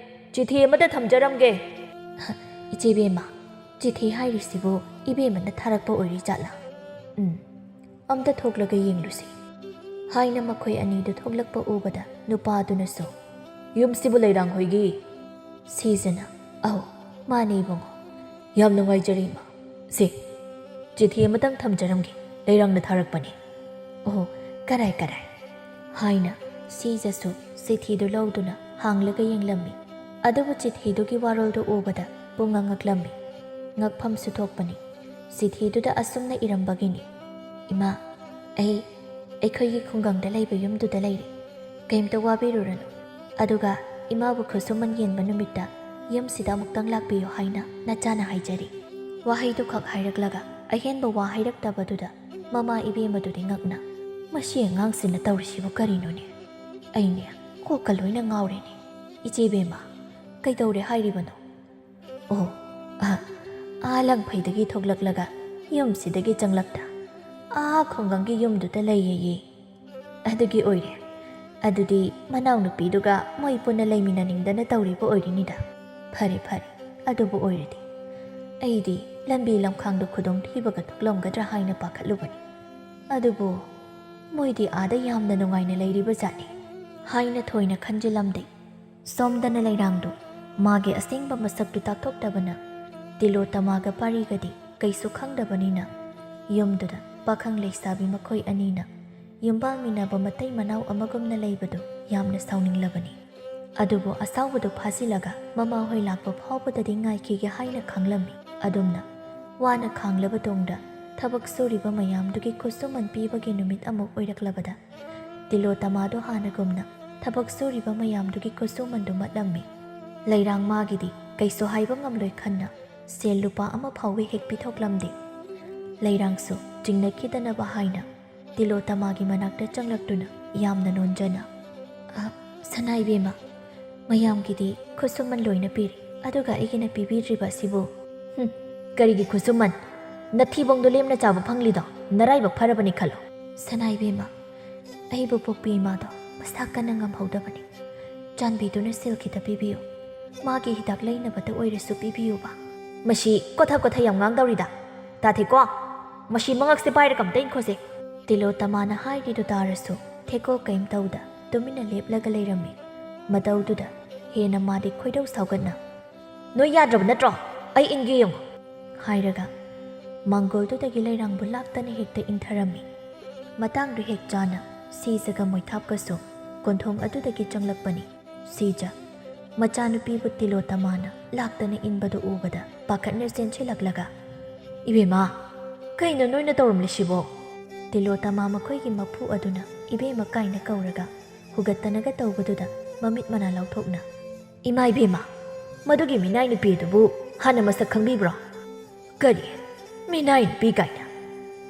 ꯆꯤꯊꯤ ꯑꯃꯗ ꯊꯝꯖꯔꯝꯒꯦ꯫" "ꯏꯆꯦ ꯕꯦꯝꯃ, ꯆꯤꯊꯤ ꯍꯥꯏꯔꯤꯁꯤꯕꯨ ꯏꯕꯦꯝꯃꯅ ꯊꯥꯔꯛꯄ ꯑꯣꯏꯔꯤ ꯖꯥꯠꯂꯥ? ꯎꯝ, ꯑꯝꯇ ꯊꯣꯛꯂꯒ ꯌꯦꯡꯂꯨꯁꯤ꯫" ꯍꯥꯏꯅ ꯃꯈꯣꯏ ꯑꯅꯤꯗꯨ ꯊꯣꯛꯂꯛꯄ ꯎꯕꯗ ꯅꯨꯄꯥꯗꯨꯅꯁꯨ, "ꯌꯨꯝꯁꯤꯕꯨ ꯂꯩꯔꯥꯡ ꯍꯣꯏꯒꯤ?" ꯁꯤꯖꯅ, "ꯑꯧ, ꯃꯥꯅꯦ ꯏꯕꯨꯡꯉꯣ꯫" "ꯌꯥꯝ ꯅꯨꯡꯉꯥꯏꯖꯔꯦ ꯏꯃꯥ꯫ ꯁꯦ, ꯆꯤꯊꯤ ꯑꯃꯇꯪ ꯊꯝꯖꯔꯝꯒꯦ, ꯂꯩꯔꯥꯡꯅ ꯊꯥꯔꯛꯄꯅꯦ꯫" "ꯑꯣ, ꯀꯔꯥꯏ ꯀꯔꯥꯏ?" ꯍꯥꯏꯅ ꯁꯤꯖꯁꯨ ꯆꯤꯊꯤꯗꯨ ꯂꯧꯗꯨꯅ ꯍꯥꯡꯂꯒ ꯌꯦꯡꯂꯝꯃꯤ꯫ ꯑꯗꯨꯕꯨ ꯆꯤꯊꯤꯗꯨꯒꯤ ꯋꯥꯔꯣꯜꯗꯨ ꯎꯕꯗ ꯄꯨꯡꯉꯛ ꯉꯛꯂꯝꯃꯤ꯫ ꯉꯛꯐꯝꯁꯨ ꯊꯣꯛꯄꯅꯤ꯫ ꯆꯤꯊꯤꯗꯨꯗ ꯑꯁꯨꯝꯅ ꯏꯔꯝꯕꯒꯤꯅꯤ, "ꯏꯃꯥ, ꯑꯩ ꯑꯩꯈꯣꯏꯒꯤ ꯈꯨꯡꯒꯪꯗ ꯂꯩꯕ ꯌꯨꯝꯗꯨꯗ ꯂꯩꯔꯦ꯫ ꯀꯩꯝꯇ ꯋꯥꯕꯤꯔꯨꯔꯅꯨ꯫ ꯑꯗꯨꯒ "ꯏꯃꯥꯕꯨ ꯈꯨꯠꯁꯨꯃꯟ ꯌꯦꯟꯕ ꯅꯨꯃꯤꯠꯇ ꯌꯨꯝꯁꯤꯗ ꯑꯃꯨꯛꯇꯪ ꯂꯥꯛꯄꯤꯌꯨ ꯍꯥꯏꯅ ꯅꯆꯥꯅ ꯍꯥꯏꯖꯔꯤ"꯫ ꯋꯥꯍꯩꯗꯨꯈꯛ ꯍꯥꯏꯔꯛꯂꯒ ꯑꯍꯦꯟꯕ ꯋꯥ ꯍꯥꯏꯔꯛꯇꯕꯗꯨꯗ ꯃꯃꯥ ꯏꯕꯦꯝꯃꯗꯨꯗꯤ ꯉꯛꯅ, "ꯃꯁꯤ ꯑꯉꯥꯡꯁꯤꯅ ꯇꯧꯔꯤꯁꯤꯕꯨ ꯀꯔꯤꯅꯣꯅꯦ? ꯑꯩꯅꯦ ꯀꯣꯛꯀ ꯂꯣꯏꯅ ꯉꯥꯎꯔꯦꯅꯦ꯫ ꯏꯆꯦ ꯏꯕꯦꯝꯃ, ꯀꯩꯗꯧꯔꯦ ꯍꯥꯏꯔꯤꯕꯅꯣ?" "ꯑꯣ, ꯑ, ꯑꯥ ꯂꯪꯐꯩꯗꯒꯤ ꯊꯣꯛꯂꯛꯂꯒ ꯌꯨꯝꯁꯤꯗꯒꯤ ꯆꯪꯂꯛꯇ ꯑꯥ ꯈꯨꯡꯒꯪꯒꯤ ꯌꯨꯝꯗꯨꯗ ꯂꯩꯌꯦꯌꯦ"꯫ "ꯑꯗꯨꯒꯤ ꯑꯣꯏꯔꯦ꯫ ꯑꯗꯨꯗꯤ ꯃꯅꯥꯎꯅꯨꯄꯤꯗꯨꯒ ꯃꯣꯏ ꯄꯨꯟꯅ ꯂꯩꯃꯤꯟꯅꯅꯤꯡꯗꯅ ꯇꯧꯔꯤꯕ ꯑꯣꯏꯔꯤꯅꯤꯗ꯫ ꯐꯔꯦ, ꯐꯔꯦ, ꯑꯗꯨꯕꯨ ꯑꯣꯏꯔꯗꯤ꯫ ꯑꯩꯗꯤ ꯂꯝꯕꯤ ꯂꯝꯈꯥꯡꯗ ꯈꯨꯗꯣꯡ ꯊꯤꯕꯒ ꯊꯣꯛꯂꯝꯒꯗ꯭ꯔꯥ ꯍꯥꯏꯅ ꯄꯥꯈꯠꯂꯨꯕꯅꯤ꯫ ꯑꯗꯨꯕꯨ ꯃꯣꯏꯗꯤ ꯑꯥꯗ ꯌꯥꯝꯅ ꯅꯨꯡꯉꯥꯏꯅ ꯂꯩꯔꯤꯕ ꯖꯥꯠꯅꯤ" ꯍꯥꯏꯅ ꯊꯣꯏꯅ ꯈꯟꯖꯤꯜꯂꯝꯗꯦ꯫ ꯁꯣꯝꯗꯅ ꯂꯩꯔꯥꯡꯗꯨ ꯃꯥꯒꯤ ꯑꯁꯦꯡꯕ ꯃꯁꯛꯇꯨ ꯇꯥꯛꯊꯣꯛꯇꯕꯅ ꯇꯤꯂꯣꯇꯃꯥꯒ ꯄꯥꯔꯤꯒꯗꯤ ꯀꯩꯁꯨ ꯈꯪꯗꯕꯅꯤꯅ ꯌꯨꯝꯗꯨꯗ ꯄꯥꯈꯪ ꯂꯩꯁꯥꯕꯤ ꯃꯈꯣꯏ ꯑꯅꯤꯅ ꯌꯨꯝꯕꯥꯟꯃꯤꯟꯅꯕ ꯃꯇꯩ ꯃꯅꯥꯎ ꯑꯃꯒꯨꯝꯅ ꯂꯩꯕꯗꯨ ꯌꯥꯝꯅ ꯁꯥꯎꯅꯤꯡꯂꯕꯅꯤ꯫ ꯑꯗꯨꯕꯨ ꯑꯁꯥꯎꯕꯗꯨ ꯐꯥꯖꯤꯜꯂꯒ ꯃꯃꯥꯍꯣꯏ ꯂꯥꯛꯄ ꯐꯥꯎꯕꯗꯗꯤ ꯉꯥꯏꯈꯤꯒꯦ ꯍꯥꯏꯅ ꯈꯥꯡꯂꯝꯃꯤ꯫ ꯑꯗꯨꯝꯅ ꯋꯥꯅ ꯈꯥꯡꯂꯕ ꯇꯨꯡꯗ ꯊꯕꯛ ꯁꯨꯔꯤꯕ ꯃꯌꯥꯝꯗꯨꯒꯤ ꯈꯨꯠꯁꯨꯃꯟ ꯄꯤꯕꯒꯤ ꯅꯨꯃꯤꯠ ꯑꯃꯨꯛ ꯑꯣꯏꯔꯛꯂꯕꯗ ꯇꯤꯂꯣꯇꯃꯥꯗꯨ ꯍꯥꯟꯅꯒꯨꯝꯅ ꯊꯕꯛ ꯁꯨꯔꯤꯕ ꯃꯌꯥꯝꯗꯨꯒꯤ ꯈꯨꯠꯁꯨꯃꯟꯗꯨ ꯃꯠꯂꯝꯃꯤ꯫ ꯂꯩꯔꯥꯡ ꯃꯥꯒꯤꯗꯤ ꯀꯩꯁꯨ ꯍꯥꯏꯕ ꯉꯝꯂꯣꯏ ꯈꯟꯅ ꯁꯦꯜ ꯂꯨꯄꯥ ꯑꯃ ꯐꯥꯎꯕ ꯍꯦꯛ ꯄꯤꯊꯣꯛꯂꯝꯗꯦ꯫ ꯂꯩꯔꯥꯡꯁꯨ ꯆꯤꯡꯅꯈꯤꯗꯅꯕ ꯍꯥꯏꯅ ꯇꯤꯂꯣꯇꯃꯥꯒꯤ ꯃꯅꯥꯛꯇ ꯆꯪꯂꯛꯇꯨꯅ ꯌꯥꯝꯅ ꯅꯣꯟꯖꯅ, "ꯑ, ꯁꯅꯥ ꯏꯕꯦꯝꯃ, ꯃꯌꯥꯝꯒꯤꯗꯤ ꯈꯨꯠꯁꯨꯃꯟ ꯂꯣꯏꯅ ꯄꯤꯔꯤ, ꯑꯗꯨꯒ ꯑꯩꯒꯤꯅ ꯄꯤꯕꯤꯗ꯭ꯔꯤꯕ ꯑꯁꯤꯕꯨ?" "ꯍꯨꯝ, ꯀꯔꯤꯒꯤ ꯈꯨꯠꯁꯨꯃꯟ? ꯅꯊꯤꯕꯣꯡꯗꯣ ꯂꯦꯝꯅ ꯆꯥꯕ ꯐꯪꯂꯤꯗꯣ ꯅꯔꯥꯏꯕꯛ ꯐꯔꯕꯅꯤ ꯈꯜꯂꯣ"꯫ "ꯁꯅꯥ ꯏꯕꯦꯝꯃ, ꯑꯩꯕꯨ ꯄꯣꯛꯄꯤ ꯏꯃꯥꯗꯣ ꯃꯁꯥ ꯀꯟꯅ ꯉꯝꯍꯧꯗꯕꯅꯤ꯫ ꯆꯥꯟꯕꯤꯗꯨꯅ ꯁꯦꯜ ꯈꯤꯇ ꯄꯤꯕꯤꯌꯨ꯫ ꯃꯥꯒꯤ ꯍꯤꯗꯥꯛ ꯂꯩꯅꯕꯇ ꯑꯣꯏꯔꯁꯨ ꯄꯤꯕꯤꯌꯨꯕ"꯫ "ꯃꯁꯤ ꯀꯣꯊ ꯀꯣꯊ ꯌꯥꯝ ꯉꯥꯡꯗꯧꯔꯤꯗ꯫ ꯇꯥ ꯊꯦꯀꯣ, ꯃꯁꯤ ꯃꯉꯛꯁꯦ ꯄꯥꯏꯔꯒ ꯑꯝꯇ ꯏꯟꯈꯣꯁꯦ"꯫ ꯇꯤꯂꯣꯇꯃꯥꯅ ꯍꯥꯏꯔꯤꯗꯨ ꯇꯥꯔꯁꯨ ꯊꯦꯀꯣ ꯀꯩꯝ ꯇꯧꯗ ꯇꯨꯃꯤꯟꯅ ꯂꯦꯞꯂꯒ ꯂꯩꯔꯝꯃꯤ꯫ ꯃꯇꯧꯗꯨꯗ ꯍꯦꯟꯅ ꯃꯥꯗꯤ ꯈꯣꯏꯗꯧ ꯁꯥꯎꯒꯠꯅ, "ꯅꯣꯏ ꯌꯥꯗ꯭ꯔꯕ ꯅꯠꯇ꯭ꯔꯣ? ꯑꯩ ꯏꯟꯒꯦ ꯌꯦꯡꯉꯨ" ꯍꯥꯏꯔꯒ ꯃꯥꯡꯒꯣꯜꯗꯨꯗꯒꯤ ꯂꯩꯔꯥꯡꯕꯨ ꯂꯥꯛꯇꯅ ꯍꯦꯛꯇ ꯏꯟꯊꯔꯝꯃꯤ꯫ ꯃꯇꯥꯡꯗꯨ ꯍꯦꯛ ꯆꯥꯅ ꯁꯤꯖꯒ ꯃꯣꯏꯊꯥꯞꯀꯁꯨ ꯀꯣꯟꯊꯣꯡ ꯑꯗꯨꯗꯒꯤ ꯆꯪꯂꯛꯄꯅꯤ꯫ ꯁꯤꯖ ꯃꯆꯥꯅꯨꯄꯤꯕꯨ ꯇꯤꯂꯣꯇꯃꯥꯅ ꯂꯥꯛꯇꯅ ꯏꯟꯕꯗꯨ ꯎꯕꯗ ꯄꯥꯈꯠꯅ ꯆꯦꯟꯁꯤꯜꯂꯛꯂꯒ, "ꯏꯕꯦꯝꯃ, ꯀꯩꯅꯣ ꯅꯣꯏꯅ ꯇꯧꯔꯝꯂꯤꯁꯤꯕꯣ?" ꯇꯤꯂꯣꯇꯃꯥ ꯃꯈꯣꯏꯒꯤ ꯃꯄꯨ ꯑꯗꯨꯅ ꯏꯕꯦꯝꯃ ꯀꯥꯏꯅ ꯀꯧꯔꯒ ꯍꯨꯒꯠꯇꯅꯒ ꯇꯧꯕꯗꯨꯗ ꯃꯃꯤꯠ ꯃꯅꯥ ꯂꯥꯎꯊꯣꯛꯅ, "ꯏꯃꯥ ꯏꯕꯦꯝꯃ, ꯃꯗꯨꯒꯤ ꯃꯤꯅꯥꯏ ꯅꯨꯄꯤ ꯑꯗꯨꯕꯨ ꯍꯥꯟꯅ ꯃꯁꯛ ꯈꯪꯕꯤꯕ꯭ꯔꯣ?" "ꯀꯔꯤ? ꯃꯤꯅꯥꯏ ꯅꯨꯄꯤ ꯀꯥꯏꯅ?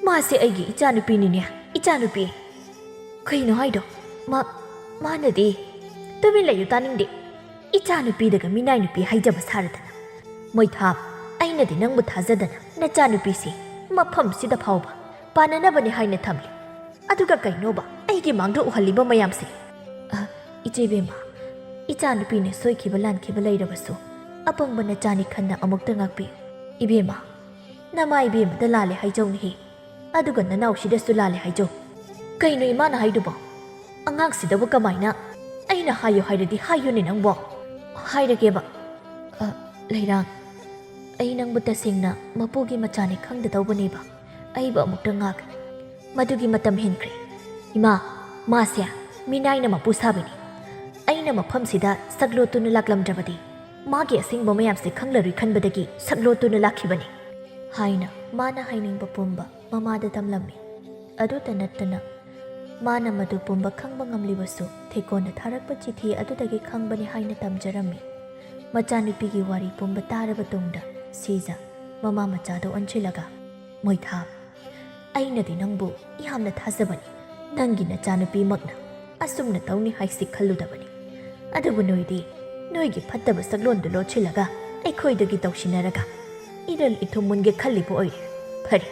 ꯃꯥꯁꯦ ꯑꯩꯒꯤ ꯏꯆꯥꯅꯨꯄꯤꯅꯤꯅꯦ, ꯏꯆꯥꯅꯨꯄꯤ!" "ꯀꯩꯅꯣ ꯍꯥꯏꯗꯣ? ꯃꯥ, ꯃꯥꯅꯗꯤ..." "ꯇꯨꯃꯤꯟ ꯂꯩꯌꯨ, ꯇꯥꯅꯤꯡꯗꯦ꯫ ꯏꯆꯥꯅꯨꯄꯤꯗꯒ ꯃꯤꯅꯥꯏ ꯅꯨꯄꯤ ꯍꯥꯏꯖꯕ ꯁꯥꯔꯗꯅ꯫ ꯃꯣꯏꯊꯥꯞ, ꯑꯩꯅꯗꯤ ꯅꯪꯕꯨ ꯊꯥꯖꯗꯅ ꯅꯆꯥꯅꯨꯄꯤꯁꯤ ꯃꯐꯝꯁꯤꯗ ꯐꯥꯎꯕ ꯄꯥꯟꯅꯅꯕꯅꯤ ꯍꯥꯏꯅ ꯊꯝꯂꯤ꯫ ꯑꯗꯨꯒ ꯀꯩꯅꯣꯕ ꯑꯩꯒꯤ ꯃꯥꯡꯗ ꯎꯍꯜꯂꯤꯕ ꯃꯌꯥꯝꯁꯦ?" "ꯑ, ꯏꯆꯦ ꯏꯕꯦꯝꯃ, ꯏꯆꯥꯅꯨꯄꯤꯅ ꯁꯣꯏꯈꯤꯕ ꯂꯥꯟꯈꯤꯕ ꯂꯩꯔꯕꯁꯨ ꯑꯄꯪꯕ ꯅꯆꯥꯅꯤ ꯈꯟꯅ ꯑꯃꯨꯛꯇ ꯉꯥꯛꯄꯤꯌꯨ꯫ ꯏꯕꯦꯝꯃ, ꯅꯃꯥ ꯏꯕꯦꯝꯃꯗ ꯂꯥꯜꯂꯦ ꯍꯥꯏꯖꯧꯅꯦꯍꯦ꯫ ꯑꯗꯨꯒ ꯅꯅꯥꯎꯁꯤꯗꯁꯨ ꯂꯥꯜꯂꯦ ꯍꯥꯏꯖꯧ꯫ ꯀꯩꯅꯣ ꯏꯃꯥꯅ ꯍꯥꯏꯗꯨꯕꯣ? ꯑꯉꯥꯡꯁꯤꯗꯕꯨ ꯀꯃꯥꯏꯅ?" "ꯑꯩꯅ ꯍꯥꯏꯌꯨ ꯍꯥꯏꯔꯗꯤ ꯍꯥꯏꯌꯨꯅꯦ ꯅꯪꯕꯣ꯫" "ꯍꯥꯏꯔꯒꯦꯕ꯫ ꯑ, ꯂꯩꯔꯥꯡ, ꯑꯩ ꯅꯪꯕꯨ ꯇꯁꯦꯡꯅ ꯃꯄꯨꯒꯤ ꯃꯆꯥꯅꯤ ꯈꯪꯗꯗꯧꯕꯅꯦꯕ꯫ ꯑꯩꯕꯨ ꯑꯃꯨꯛꯇ ꯉꯥꯛ꯫ ꯃꯗꯨꯒꯤ ꯃꯇꯝ ꯍꯦꯟꯈ꯭ꯔꯦ꯫ ꯏꯃꯥ, ꯃꯥꯁꯦ ꯃꯤꯅꯥꯏꯅ ꯃꯄꯨ ꯁꯥꯕꯤꯅꯤ꯫ ꯑꯩꯅ ꯃꯐꯝꯁꯤꯗ ꯁꯛꯂꯣꯠꯇꯨꯅ ꯂꯥꯛꯂꯝꯗ꯭ꯔꯕꯗꯤ ꯃꯥꯒꯤ ꯑꯁꯦꯡꯕ ꯃꯌꯥꯝꯁꯦ ꯈꯪꯂꯔꯣꯏ ꯈꯟꯕꯗꯒꯤ ꯁꯛꯂꯣꯠꯇꯨꯅ ꯂꯥꯛꯈꯤꯕꯅꯤ" ꯍꯥꯏꯅ ꯃꯥꯅ ꯍꯥꯏꯅꯤꯡꯕ ꯄꯨꯝꯕ ꯃꯃꯥꯗ ꯇꯝꯂꯝꯃꯤ꯫ ꯑꯗꯨꯇ ꯅꯠꯇꯅ ꯃꯥꯅ ꯃꯗꯨ ꯄꯨꯝꯕ ꯈꯪꯕ ꯉꯝꯂꯤꯕꯁꯨ ꯊꯦꯀꯣꯟꯅ ꯊꯥꯔꯛꯄ ꯆꯤꯊꯤ ꯑꯗꯨꯗꯒꯤ ꯈꯪꯕꯅꯤ ꯍꯥꯏꯅ ꯇꯝꯖꯔꯝꯃꯤ꯫ ꯃꯆꯥꯅꯨꯄꯤꯒꯤ ꯋꯥꯔꯤ ꯄꯨꯝꯕ ꯇꯥꯔꯕ ꯇꯨꯡꯗ ꯁꯤꯖ ꯃꯃꯥ ꯃꯆꯥꯗ ꯑꯣꯟꯁꯤꯜꯂꯒ, "ꯃꯣꯏꯊꯥꯞ, ꯑꯩꯅꯗꯤ ꯅꯪꯕꯨ ꯌꯥꯝꯅ ꯊꯥꯖꯕꯅꯤ꯫ ꯅꯪꯒꯤ ꯅꯆꯥꯅꯨꯄꯤꯃꯛꯅ ꯑꯁꯨꯝꯅ ꯇꯧꯅꯤ ꯍꯥꯏꯁꯤ ꯈꯜꯂꯨꯗꯕꯅꯤ꯫ ꯑꯗꯨꯕꯨ ꯅꯣꯏꯗꯤ ꯅꯣꯏꯒꯤ ꯐꯠꯇꯕ ꯁꯛꯂꯣꯟꯗꯨ ꯂꯣꯠꯁꯤꯜꯂꯒ ꯑꯩꯈꯣꯏꯗꯒꯤ ꯇꯧꯁꯤꯟꯅꯔꯒ ꯏꯔꯜ ꯏꯊꯨꯝ ꯃꯨꯟꯒꯦ ꯈꯜꯂꯤꯕ ꯑꯣꯏꯔꯦ꯫ ꯐꯔꯦ,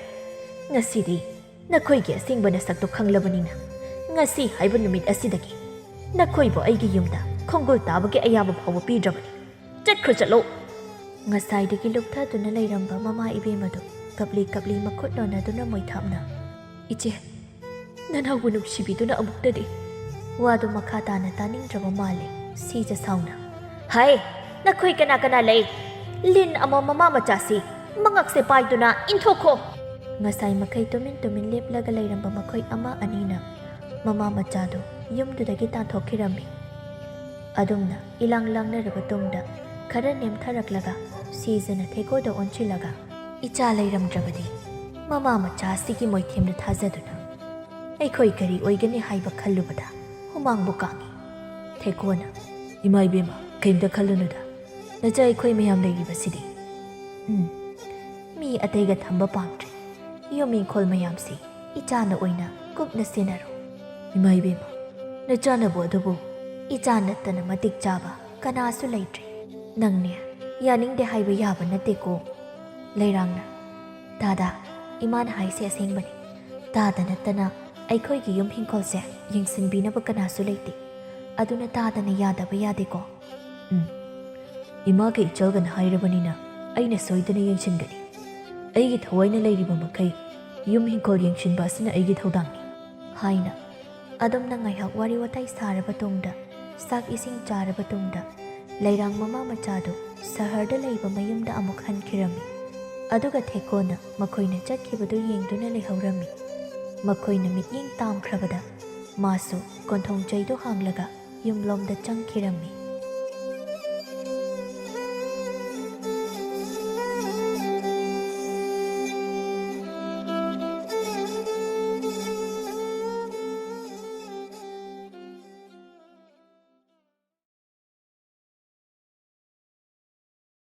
ꯉꯁꯤꯗꯤ ꯅꯈꯣꯏꯒꯤ ꯑꯁꯦꯡꯕ ꯅꯁꯛꯇꯣ ꯈꯪꯂꯕꯅꯤꯅ, ꯉꯁꯤ ꯍꯥꯏꯕ ꯅꯨꯃꯤꯠ ꯑꯁꯤꯗꯒꯤ ꯅꯈꯣꯏꯕꯨ ꯑꯩꯒꯤ ꯌꯨꯝꯗ ꯈꯣꯡꯒꯨꯜ ꯇꯥꯕꯒꯤ ꯑꯌꯥꯕ ꯐꯥꯎꯕ ꯄꯤꯗ꯭ꯔꯕꯅꯤ꯫ ꯆꯠꯈ꯭ꯔꯣ, ꯆꯠꯂꯣ!" ꯉꯁꯥꯏꯗꯒꯤ ꯂꯨꯞꯊꯗꯨꯅ ꯂꯩꯔꯝꯕ ꯃꯃꯥ ꯏꯕꯦꯝꯃꯗꯨ ꯀꯞꯂꯤ ꯀꯞꯂꯤ ꯃꯈꯨꯠ ꯂꯣꯟꯅꯗꯨꯅ ꯃꯣꯏꯊꯥꯞꯅ, "ꯏꯆꯦ, ꯅꯅꯥꯎꯕꯨ ꯅꯨꯡꯁꯤꯕꯤꯗꯨꯅ ꯑꯃꯨꯛꯇꯗꯤ꯫" ꯋꯥꯗꯨ ꯃꯈꯥ ꯇꯥꯅ ꯇꯥꯅꯤꯡꯗ꯭ꯔꯕ ꯃꯥꯜꯂꯦ ꯁꯤꯖ ꯁꯥꯎꯅ꯫ "ꯍꯥꯏ, ꯅꯈꯣꯏ ꯀꯅꯥ ꯀꯅꯥ ꯂꯩ? ꯂꯤꯟ ꯑꯃ ꯃꯃꯥ ꯃꯆꯥꯁꯤ ꯃꯉꯛꯁꯦ ꯄꯥꯏꯗꯨꯅ ꯏꯟꯊꯣꯛꯈꯣ!" ꯉꯁꯥꯏ ꯃꯈꯩ ꯇꯨꯃꯤꯟ ꯇꯨꯃꯤꯟ ꯂꯦꯞꯂꯒ ꯂꯩꯔꯝꯕ ꯃꯈꯣꯏ ꯑꯃ ꯑꯅꯤꯅ ꯃꯃꯥ ꯃꯆꯥꯗꯨ ꯌꯨꯝꯗꯨꯗꯒꯤ ꯇꯥꯟꯊꯣꯛꯈꯤꯔꯝꯃꯤ꯫ ꯑꯗꯨꯝꯅ ꯏꯂꯥꯡ ꯂꯥꯡꯅꯔꯕ ꯇꯨꯡꯗ ꯈꯔ ꯅꯦꯝꯊꯔꯛꯂꯒ ꯁꯤꯖꯅ ꯊꯦꯀꯣꯗ ꯑꯣꯟꯁꯤꯜꯂꯒ, "ꯏꯆꯥ ꯂꯩꯔꯝꯗ꯭ꯔꯕꯗꯤ ꯃꯃꯥ ꯃꯆꯥ ꯑꯁꯤꯒꯤ ꯃꯣꯏꯊꯦꯝꯗ ꯊꯥꯖꯗꯨꯅ ꯑꯩꯈꯣꯏ ꯀꯔꯤ ꯑꯣꯏꯒꯅꯤ ꯍꯥꯏꯕ ꯈꯜꯂꯨꯕꯗ ꯍꯨꯃꯥꯡꯕꯨ ꯀꯥꯡꯏ꯫ ꯊꯦꯀꯣꯅ, "ꯏꯃꯥ ꯏꯕꯦꯝꯃ, ꯀꯩꯝꯇ ꯈꯜꯂꯨꯅꯨꯗ꯫ ꯅꯆꯥ ꯑꯩꯈꯣꯏ ꯃꯌꯥꯝ ꯂꯩꯔꯤꯕꯁꯤꯗꯤ꯫ ꯎꯝ, ꯃꯤ ꯑꯇꯩꯒ ꯊꯝꯕ ꯄꯥꯝꯗ꯭ꯔꯦ꯫ ꯌꯨꯝ ꯏꯪꯈꯣꯜ ꯃꯌꯥꯝꯁꯤ ꯏꯆꯥꯅ ꯑꯣꯏꯅ ꯀꯨꯞꯅ ꯁꯦꯟꯅꯔꯣ꯫ ꯏꯃꯥ ꯏꯕꯦꯝꯃ, ꯅꯆꯥꯅꯕꯨ ꯑꯗꯨꯕꯨ ꯏꯆꯥ ꯅꯠꯇꯅ ꯃꯇꯤꯛ ꯆꯥꯕ ꯀꯅꯥꯁꯨ ꯂꯩꯇ꯭ꯔꯦ꯫ ꯅꯪꯅꯦ, ꯌꯥꯅꯤꯡꯗꯦ ꯍꯥꯏꯕ ꯌꯥꯕ ꯅꯠꯇꯦꯀꯣ꯫" ꯂꯩꯔꯥꯡꯅ, "ꯇꯥꯗ, ꯏꯃꯥꯅ ꯍꯥꯏꯁꯦ ꯑꯁꯦꯡꯕꯅꯤ꯫ ꯇꯥꯗ ꯅꯠꯇꯅ ꯑꯩꯈꯣꯏꯒꯤ ꯌꯨꯝ ꯍꯤꯡꯈꯣꯜꯁꯦ ꯌꯦꯡꯁꯤꯟꯕꯤꯅꯕ ꯀꯅꯥꯁꯨ ꯂꯩꯇꯦ꯫ ꯑꯗꯨꯅ ꯇꯥꯗꯅ ꯌꯥꯗꯕ ꯌꯥꯗꯦꯀꯣ꯫" "ꯎꯝ, ꯏꯃꯥꯒ ꯏꯆꯜꯒꯅ ꯍꯥꯏꯔꯕꯅꯤꯅ ꯑꯩꯅ ꯁꯣꯏꯗꯅ ꯌꯦꯡꯁꯤꯟꯒꯅꯤ꯫ ꯑꯩꯒꯤ ꯊꯋꯥꯏꯅ ꯂꯩꯔꯤꯕ ꯃꯈꯩ ꯌꯨꯝ ꯍꯤꯡꯈꯣꯜ ꯌꯦꯡꯁꯤꯟꯕ ꯑꯁꯤꯅ ꯑꯩꯒꯤ ꯊꯧꯗꯥꯡꯅꯤ" ꯍꯥꯏꯅ ꯑꯗꯨꯝꯅ ꯉꯥꯏꯍꯥꯛ ꯋꯥꯔꯤ ꯋꯥꯇꯥꯏ ꯁꯥꯔꯕ ꯇꯨꯡꯗ, ꯆꯥꯛ ꯏꯁꯤꯡ ꯆꯥꯔꯕ ꯇꯨꯡꯗ, ꯂꯩꯔꯥꯡ ꯃꯃꯥ ꯃꯆꯥꯗꯨ ꯁꯍꯔꯗ ꯂꯩꯕ ꯃꯌꯨꯝꯗ ꯑꯃꯨꯛ ꯍꯟꯈꯤꯔꯝꯃꯤ꯫ ꯑꯗꯨꯒ ꯊꯦꯀꯣꯅ ꯃꯈꯣꯏꯅ ꯆꯠꯈꯤꯕꯗꯨ ꯌꯦꯡꯗꯨꯅ ꯂꯩꯍꯧꯔꯝꯃꯤ꯫ ꯃꯈꯣꯏꯅ ꯃꯤꯠꯌꯦꯡ ꯇꯥꯝꯈ꯭ꯔꯕꯗ ꯃꯥꯁꯨ ꯀꯣꯟꯊꯣꯡ ꯆꯩꯗꯨ ꯍꯥꯡꯂꯒ ꯌꯨꯝꯂꯣꯝꯗ ꯆꯪꯈꯤꯔꯝꯃꯤ꯫